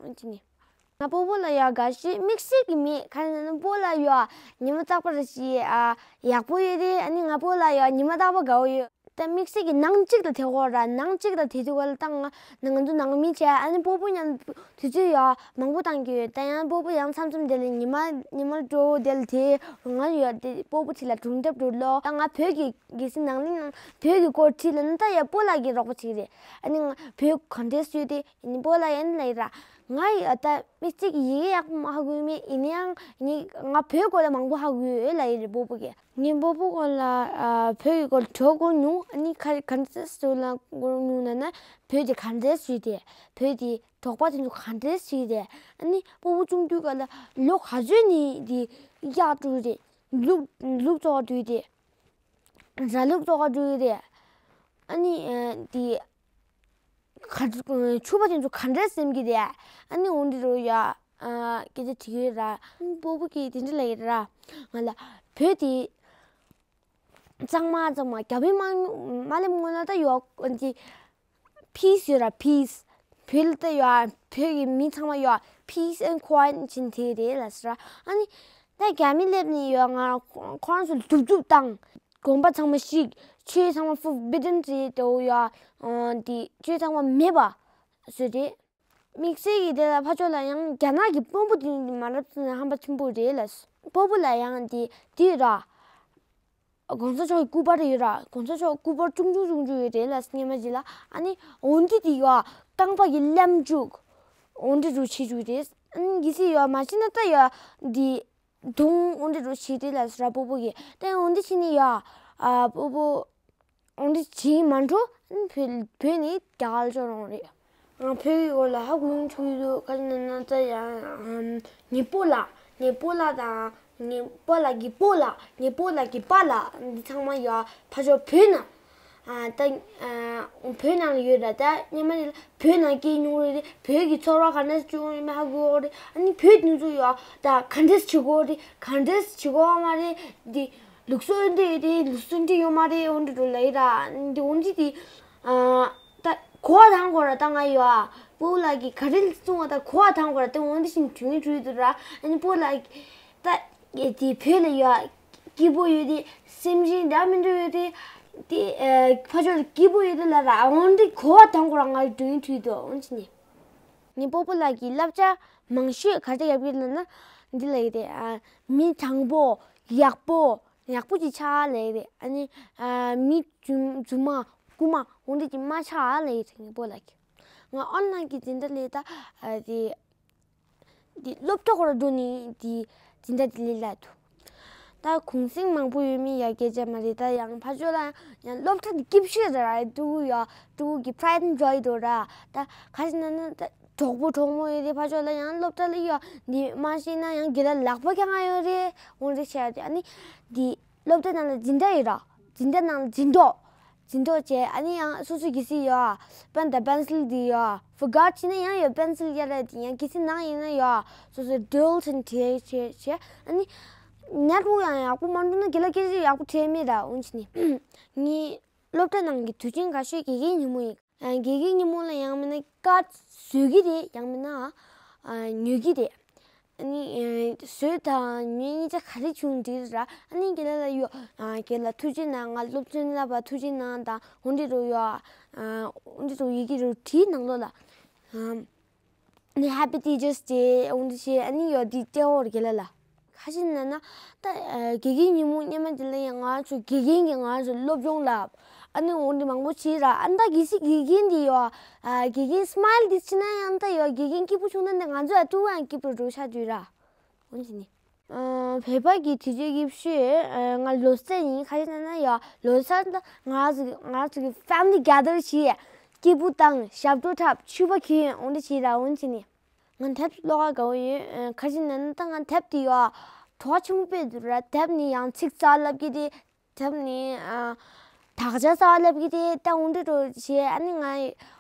འོ་ཅི་ནི། ང་སྤོ་བོ་ལ་ཡ་དགའ་ཤོས་དམིགས་བསལ་གྱི་མེད། ག་རེ་ན་སྤོ་ལགས་ཡོད་ཉི་མ་རྟག་པར་ཞིག་ཨ་ཡག་པོ་ཡོད་དེ། ཨ་ནི་ང་སྤོ་ལགས་ཡོད་ཉི་མ་རྟག་པར་དགའ་བོ་ཡོད། ད་དམིགས་བསལ་གྱི་ནང་གཅིག་ལ་དེ་གོ་ར་ནང་གཅིག་ལ་དེ་དུས་ག་ལ་ད་ང་ང་ཚོ་ནང་མི་བྱས་ཨ་ནི་སྤོ་བོ་མཉམ་དུས་ཚོད་ཡོད་མང་པོ་བཏང་གི་ཡོད། ད་ཡང་སྤོ་བོ་ཡང་མཚམས་མཚམས་དེ་ལ་ཉི་མ་ཉི་མ་འགྲོ་དེ་ལ་དེ་ང་ཡོད་དེ་སྤོ་བོ་དེ་ལ་སྒྲུང་དེབ་འགྲོ་ལོ། ད་ང་བོད་ཀྱི་གལ་སྲིད་ནང་ལི་ནང་བོད་ཀྱི་སྐོར་ཁྲིད་ལ་ནི་ད་ཡ་སྤོ་ལགས་ཀྱི་རོགས་པ་བྱེད་ཀྱི་རེད། ཨ་ནི་ང་བོད་ག་འདྲས་བཟོས་ཏེ་ཡིན་སྤོ་ལགས་ཡིན་ལ་ཡིན་ར། ང་ཡི་ཨ་ད་མི་གཅིག་གི་ཡི་གེ་ཡག་པོ་མ་ཧ་གོ་མེད། ཡིན་ཡང་ངས་ང་བོད་སྐོར་ལ་མང་པོ་ཧ་གོ་ཡོད་ལ་ཡིན་རེད་སྤོ་བོ་གིས། ངས་སྤོ་བོ་སྐོར་ལ་ཨ་བོད་ཀྱི་སྐོར་དྲི་བ་བསྐུར་མྱོང་། ཨ་ནི་ག་ག་འདྲས་བཟོས་ལ་བསྐུར་མྱོང་ན་ན་བོད་དེ་ག་འདྲས་བཟོས་ཏེ་བོད་དེ་འབྲོག་པ་དེ་ཚོ་ག་འདྲས་བྱས་ཏེ། ཨ་ནི་སྤོ་བོ་ཆུང་དུས་སྐབས་ལ་ལོ་ག་ཚོད་ནས་དེ་གཡག་བཀྲུས་ཏེ་ལུག་ལུག་བཙོག་བཀྲུས་ཏེ། ར་ལུག་བཙོག་པ་འགྲོ་གི་རེད། ཨ་ནི་ཨ་དེ་ག་ཕྱུ་པ་དེ་ཚོ་ག་འདྲས་སེམས་ཀྱི་རེད། ཨ་ནི་འོ་འདི་རུ་ཡ་ཨ་སྐད་ཆ་དྲི་གི་ར། ཨ་ནི་སྤོ་བོ་གིས་དེ་འདྲ་ལབ་ཀྱི་ར། ང་ལ་བོད་དེ་གཙང་མ་གཙང་མ་རྒྱ་བོད་དམག་མི་དམག་ལས་སྔོན་ལ་ད་ཡོད་ཨ་ནི་peace ཡོད་ར་peace། བོད་ལ་ད་ཡོད་བོད་ཀྱི་མི་ཚང་མ་ཡོད་peace and quiet བྱིན་དེ་རེད་ལ་ཟེར་ར། ཨ་ནི་ད་རྒྱ་མི་སླེབས་ནས་ཡོད་ང་ཁོ་རང་ཚོ་ལ་རྡུབ་རྡུབ་བཏང་། དགོན་པ་ཚང་མ་བཤིག་ཆོས་ཚང་མ་forbidden བྱས་དེ་ཡོད་ཨ་དེ་ཆོས་ཚང་མ་མེད་པ་བཟོས་རེད། དམིགས་བསལ་གྱི་དེ་ལ་ཕར་ཕྱོགས་ལ་ཡང་རྒྱ་ནག་གི་དཔོན་པོ་དེ་མ་རབས་ཚོ་ཧམ་པ་ཆེན་པོ་རེད་ལ། སྤོ་བོ་ལ་ཡང་དེ་དེ་ར། གོང་ས་མཆོག་གི་སྐུ་པར་ཡོད་ར། གོང་ས་མཆོག་སྐུ་པར་ཆུང་ཆུང་ཆུང་ཆུང་ཡོད་རེད་ལ་སྙེ་མ་ཅིག་ལ། ཨ་ནི་འོན་ཏེ་དེ་ཡོད་རྐང་པ་གི་ལམ་བཅུག་འོན་ཏེ་རུ་ཆེ་བཅུག་རེད། ཨ་ནི་གི་སི་ཡོད་མ་ཤི་ན་ད་ཡོད་དེ་དུང་འོན་ཏེ་རུ་ཆེ་རེད་ལ་ཟེར་ར་སྤོ་བོ་གི། ད་འོན་ཏེ་ཆེ་ནི་ཡོད་ཨ་སྤོ་བོ། འོན་ཏེ་ཇི་མ་འགྲོ་བོད་བོད་ནི་རྒྱ་གར་ཕྱོགས་རང་རེད། ང་བོད་ཡིག་སྐོར་ལ་ཧ་གོ་ཡོང་ཆོག་གི་འདུག་ག་རེ་ན་ན་ད་ཡང་ངའི་སྤོ་ལགས་ངའི་སྤོ་ལགས་དང་ངའི་སྤོ་ལགས་ཀྱི་སྤོ་ལགས་ངའི་སྤོ་ལགས་ཀྱི་པཱ་ལགས་འདི་ཚང་མ་ཡོད་ཕ་ཕྱོགས་བོད་ནང་ད་བོད་ནང་ལ་ཡོད་ར། ད་སྔོན་མ་ནས་བོད་ནང་སྐྱེས་མྱོང་རེད། བོད་ཀྱི་ཚོར་བ་ག་འདྲ་བྱུང་ཡོད་མེད་ཧ་གོ་གི་རེད། ཨ་ནི་བོད་དེ་ཚོ་ཡོད་ད་ག་འདྲས་བྱེད་དགོས་རེད། ག་འདྲས་བྱེད་དགོས་མ་རེད། འདི་ལུགས་སྲོལ་འདི་ཡོད་དེ་ལུགས་སྲོལ་འདི་ཡོད་མ་རེད། འོ་འདྲ་འགྲོ་ལ་ཡིན་ར། འདི་འོ་འདི་དེ་ད་གོ་བ་དང་གོ་ར། ད་ང་ཡོད་ཨ་སྤོ་ལགས་ཀྱིས་ག་རེ་གསུང་བ་ད་གོ་བ་དང་གོ་ར། ད་འོ་འདི་བཞིན་དུས་ངན་དུས་འདུག་ར། ཨ་ནི་སྤོ་ལགས་ད་དེ་བོད་ལ་ཡོད་སྐྱིད་པོ་ཡོད་དེ་སེམས་ཅན་འདྲ་མི་འདྲ་ཡོད་དེ་དེ་ཕ་ཕྱོགས་ལ་སྐྱིད་པོ་ཡོད་དེ་ལ་ར། འོ་འདི་གོ་བ་དང་གོ་ར། ང་དུས་ངན་དུས་འདུག་འོ་འདི་ནི། ངའི་སྤོ་བོ་ལགས་ཀྱིས་བསླབ་བྱ་མང་ཤོས་ག་རེ་ཡོད་པ་ལབ་ན་འདི་ལབ་ཀྱི་རེད། ཨ་མི་དྲང་པོ་ཡག་པོ་ཡག་པོ་ཅིག་ཆགས་ལབ་ཀྱི་རེད། ཨ་ནི་ཨ་མི་རྫུན་རྫུན་མ་རྐུན་མ་འོ་འདི་ཅིག་མ་ཆགས་ལབ་ཀྱི་རེད་ངའི་སྤོ་ལགས་ཀྱིས། ང་ཨོན་ལན་གྱི་འཛིན་གྲྭ་ལས་ད་ཨ་དེ་འདི་སློབ་གྲྭ་སྐོར་འགྲོ་ནི་འདི་འཛིན་གྲྭ་དེ་ལས་ལ་འདུག་ད་གུང་སེང་མང་པོ་ཡོད་མེད་ཡ་སྐད་ཆ་མ་རེད། ད་ཡང་ཕ་ཕྱོགས་ལ་ཡང་སློབ་གྲྭ་འདི་སྐྱིད་ཤོས་རེད་ར། ཕྲུ་གུ་ཡ་ཕྲུ་གུ་གི་pride and joy འགྲོ་ར། ད་ག་ཞིག་ན་ན་ད་གྲོགས་པོ་གྲོགས་མོ་ཡོད་དེ་ཕ་ཕྱོགས་ལ་ཡང་སློབ་གྲྭ་ལ་ཡ་འདི་མ་ཤེས་ན་ཡང་དགེ་ལགས་ལག་པ་རྒྱག་ཡ་ཡོད་རེད། འོང་རེད་བཤད་དེ་ཨ་ནི་འདི་སློབ་གྲྭ་ནང་ལ་འཛིན་གྲྭ་ཡོད་ར། འཛིན་གྲྭ་ནང་ལ་འཛིན་གྲོགས། འཛིན་གྲོགས་བྱས་ཨ་ནི་ཡང་སོ་སོ་གི་སི་ཡོད་པན་དང་པན་སིལ་འདི་ཡོད་forgot བྱས་ན་ཡང་ཡོད་པན་སིལ་གཡར་ར། དེ་ཡང་གི་སི་ནང་ཡིན་ན་ཡོད་སོ་སོ་doodle བྱས་བྱས་བྱས་ཨ་ནི་network ཡང་ཡག་པོ་མ་འགྲོ་ན་དགེ་ལགས་སྐད་ཆ་ཡག་པོ་དྲན་མེད་ར། འོང་བྱས་ནི་ངའི་སློབ་གྲྭ་ནང་གི་དུས་ཆེན་དགའ་ཤོས་དགེ་རྒན་ཉིན་མོ་ཡིན། དགེ་རྒན་ཉིན་མོ་ལ་ཡང་མིན་ན་ཀ་བཟོས་ཀྱི་རེད། ཡང་མིན་ན་ཉོ་གི་རེད། ཨ་ནི་བཟོས་དང་ཉོས་གཉིས་ཆ་ག་རེ་བྱུང་འདྲི་ར། ཨ་ནི་དགེ་ལགས་ལ་ཡོད། དགེ་ལགས་ཐུགས་རྗེ་གནང་། ང་སློབ་ཚན་བསླབ་པ་ཐུགས་རྗེ་གནང་དང་འོ་འདི་རུ་ཡོད། འོ་འདི་རུ་ཡི་གེ་རུ་བྲིས་ནང་ལོགས་ལ། ནི་Happy Teachers Day འོ་འདི་བྱས་ཨ་ནི་ཡོད་འདི་སྤྲད་འོར་དགེ་ལགས་ལ། ཁ་ཤས་ན་ན་ད་དགེ་རྒན་ཉིན་མོ་སྔོན་མ་དེ་ལ་ཡང་ང་ཚོ་དགེ་རྒན་གྱིས་ང་ཚོ་སློབ་སྦྱོང་ལབ། ཨ་ནི་འོ་འདི་མང་པོ་བྱས་ར། ཨ་ནི་ད་གལ་སྲིད་དགེ་རྒན་འདི་ཡོད། དགེ་རྒན་smile འདི་བྱས་ན་ཡང་ད་ཡོད་དགེ་རྒན་སྐྱིད་པོ་བྱུང་ན་ནི་ང་ཚོ་ཡང་ཐུག་ཡང་སྐྱིད་པོ་འགྲོ་ཤ་དུས་ར། ཡིན་ནི། ཨ། བོད་པ་གི་དུས་ཚོད་ཀྱི་ཤོད། ཨ། ང་ལོ་གསར་ཡིན། ག་རེ་ཟེར་ན་ཡ་ལོ་གསར་ད་ང་ཚོ་གི་ང་ཚོ་གི་family gather བྱས། སྐྱིད་པོ་བཏང་། ཞབས་བྲོ་འཁྲབ། ཕྱུ་པ་གྱོན། འོ་འདྲ་བྱས་ར། འོ་འདྲ་བྱས་ནི། ང་དེབ་ཀློག་ག་དགའ་བོ་ཡོད། ཨ། ག་རེ་ཟེར་ན་ད་ང་དེབ་དེ་ཡ་བྲོ་བ་ཆེན་པོ་དཔེ་འདུག་ར། དེབ་ནི་ཡང་ཚིག་རྩ་ལབ་ཀྱི་དེ། དེབ་ནི། ཨ། དག་ཆ་གསར་པ་ལབ་ཀྱི་དེ། ད་འོ་འདྲ་འདྲ་བྱས། ཨ་ནི་ང་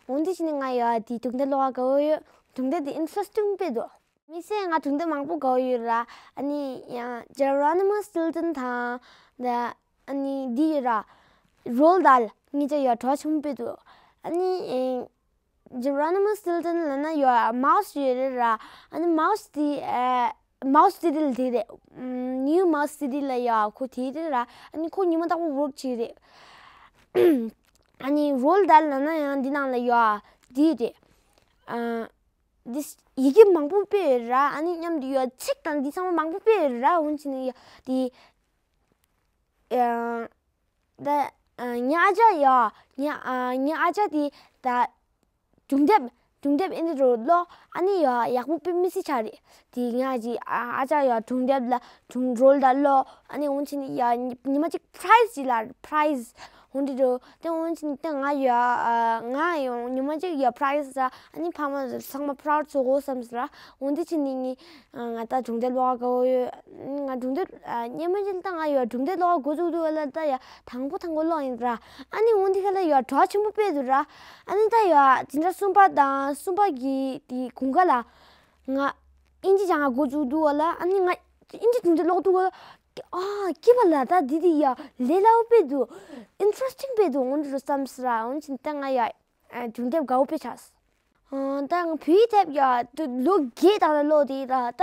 འོ་འདྲ་བྱས་ནི་ང་ཡ་དེ་སྒྲུང་དེབ་ཀློག་ག་དགའ་བོ་ཡོད། སྒྲུང་དེབ་དེ་interesting དཔེ་འདུག། དམིགས་བསལ་ང་སྒྲུང་དེབ་མང་པོ་དགའ་བོ་ཡོད་ར། ཨ་ནི་ཡང་Geronimo Stilton དང་། ད་ཨ་ནི་འདི་ཡོད་ར། Roald Dahl གཉིས་ཆ་ཡ་བྲོ་བ་ཆེན་པོ་དཔེ་འདུག། ཨ་ནི་ཨེ། Geronimo Stilton ལབ་ན་ཡ་Mouse ཡོད་རེད་ར། ཨ་ནི་Mouse དེ། ཨ། Mouse City ལ་དེ་རེད། ཨམ། New Mouse City ལ་ཡ་ཁོ་དེ་རེད་ར། ཨ་ནི་ཁོ་ཉི་མ་རྟག་པར་work བྱེད་རེད། ཨ་ནི་Roald Dahl ལབ་ན་ཡང་འདི་ནང་ལ་ཡ་དེ་རེད། ཨ། འདི་ཡི་གེ་མང་པོ་དཔེ་ཡོད་ར། ཨ་ནི་མཉམ་དུ་ཡ་ཚིག་དང་འདི་ཚང་མ་མང་པོ་དཔེ་ཡོད་ར། འོ་འདི་བྱས་ནི་ཡ་དེ། ཨ། ད། ཨ། ངའི་ཨ་ཅག་ཡ། ངའི། ཨ། ངའི་ཨ་ཅག་དེ་ད་སྒྲུང་དེབ། སྒྲུང་དེབ་ཨེ་འདྲ་རུ་ཀློག། ཨ་ནི་ཡ་ཡག་པོ་དཔེ་མི་སྲིད་ཆགས་རེད། དེ་ངའི་ཨ་ཅག་ཨ། ཨ་ཅག་ཡ་སྒྲུང་དེབ་ལ་སྒྲུང་Roald Dahl ཀློག། ཨ་ནི་འོ་འདི་བྱས་ནི་ཡ་ཉི་མ་གཅིག་prize ཅིག་ལ་prize འོ་འདྲ་རུ། དེ་འོ་འདི་བྱས་ནི་ད་ང་ཡ། ཨ། ང་ཡང་ཉི་མ་གཅིག་ཡ་prize ལ། ཨ་ནི་ཕ་མ་ཚང་མ་proud བཟོ་དགོས་བསམ་ཟེར་ར། འོ་འདི་བྱས་ནི་ངས། ཨ། ང་ད་སྒྲུང་དེབ་ཀློག་ག་དགའ་བོ་ཡོད། ང་སྒྲུང་དེབ། ཨ། སྔོན་མ་ཅིག་ད་ང་ཡ་སྒྲུང་དེབ་ཀློག་འགོ་བཙུགས་དུས་ལ་ད་ཡ་དང་པོ་དང་པོ་ཀློག་ཡིན་ར། ཨ་ནི་འོ་འདི་ག་ལ་ཡ་བྲོ་བ་ཆེན་པོ་དཔེ་འདུག་ར། ཨ་ནི་ད་ཡ་འཛིན་གྲྭ་གསུམ་པ་དང་གསུམ་པ་གི་དེ་དགུན་ཁ་ལ་ང་ཨིན་ཇི་སྦྱང་ག་འགོ་བཙུགས་དུས་ལ། ཨ་ནི་ང་ཨིན་ཇི་སྒྲུང་དེབ་ཀློག་དུས་ལ། ཨ། སྐྱིད་པ་ལ། ད་འདི་དེ་ཡ་ལས་སླ་པོ་དཔེ་འདུག། interesting དཔེ་འདུག། འོ་འདི་རུ་བསམ་ཟེར་ར། འོ་འདི་བྱས་ནི་ད་ང་ཡ། ཨ། སྒྲུང་དེབ་དགའ་བོ་དཔེ་ཆགས། ཨ། ད་ང་བོད་ཡིག་དེབ་ཡ་ད་ལོ་བརྒྱད་ད་ལ་ཀློག་དེ་ར། ད།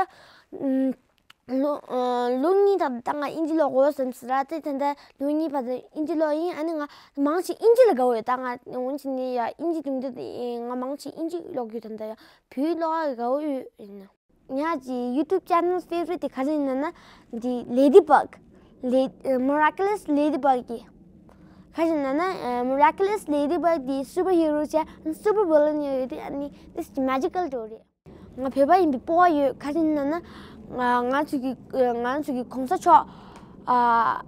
ཨམ། ལོ། ཨ། ལོ་གཉིས་ད་ད་ང་ཨིན་ཇི་ཀློག་དགོས་བསམ་ཟེར་ར། དེ་ད་ལྟ་ལོ་གཉིས་བར་དུ་ཨིན་ཇི་ཀློག་ཡིན། ཨ་ནི་ང་མང་ཆེ་ཨིན་ཇི་ལ་དགའ་བོ་ཡོད། ད་ང་འོ་འདི་བྱས་ནི་ཡ་ཨིན་ཇི་སྒྲུང་དེབ་དེ་ང་མང་ཆེ་ཨིན་ཇི་ཀློག་རྒྱུ། ད་ལྟ་ཡ་བོད་ཡིག་ཀློག་ཡ་དགའ་བོ་ཡོད་ཡིན་ན། ངའི་YouTube channel favourite དེ་ག་རེ་ཡིན་ན་ན། འདི་Ladybug། ལེ། Miraculous Ladybug གི། ག་རེ་ཡིན་ན་ན། Miraculous Ladybug དེ་super hero བྱས། super villain ཡོད་དེ། ཨ་ནི་this magical story རེད། ང་བོད་པ་ཡིན་པའི་སྤོབས་པ་ཡོད། ག་རེ་ཡིན་ན་ན། ང་ང་ཚོ་གི། ང་ཚོ་གི་གོང་ས་མཆོག། ཨ།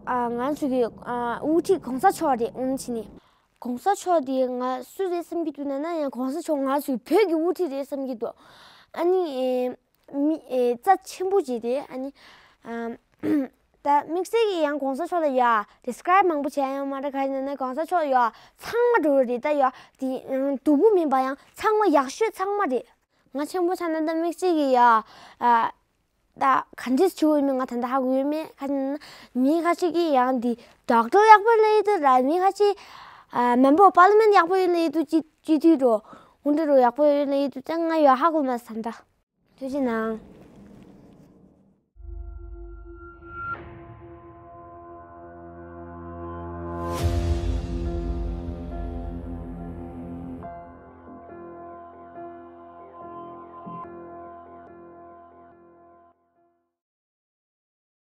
ཨ། ང་ཚོ་གི། ཨ། དབུ་ཁྲིད་གོང་ས་མཆོག་རེད། འོ་འདི་བྱས་ནི། གོང་ས་མཆོག་དེ་ང་སུ་རེད་བསམ་གྱི་འདུག་ན་ན་ཡང་གོང་ས་མཆོག་ང་ཚོའི་བོད་ཀྱི་དབུ་ཁྲིད་རེད་བསམ་གྱི་འདུག། ཨ་ནི། ཨེ། མི། ཨེ། རྩ་ཆེན་པོ་ཅིག་རེད། ཨ་ནི། ཨམ། ད་དམིགས་བསལ་གྱི་ཡང་གོང་ས་མཆོག་ལ་ཡ་describe མང་པོ་བྱས་ཡོད་མ་རེད། ག་རེ་ཡིན་ན་ན་གོང་ས་མཆོག་ཡ་ཚང་མ་འགྲོ་རེད། ད་ཡ་དེ་སྡུག་པོ་མིན་པ་ཡང་ཚང་མ་ཡག་ཤོས་ཚང་མ་རེད། ང་ཆེན་པོ་ཆགས་ན་ད་དམིགས་བསལ་གྱི་ཡ། ཨ། ད་ག་འདྲས་བྱེད་དགོས་མིན་ང་ད་ལྟ་ཧ་གོ་ཡོད་མེད། ག་རེ་ཡིན་ན་མི་ཁ་ཤས་ཀྱིས་ཡང་འདི་doctor ཡག་པོ་ལབ་ཀྱི་འདུག་ར། མི་ཁ་ཤས། ཨ། member of parliament ཡག་པོ་ལབ་ཀྱི་འདུག། སྤྱི་སྤྱི་འཐུས་འགྲོ་འོ་འདི་འགྲོ་ཡག་པོ་ལབ་ཀྱི་འདུག། ད་ང་ཡ་ཧ་གོ་མ་སོང་ད། ཐུགས་རྗེ་གནང་།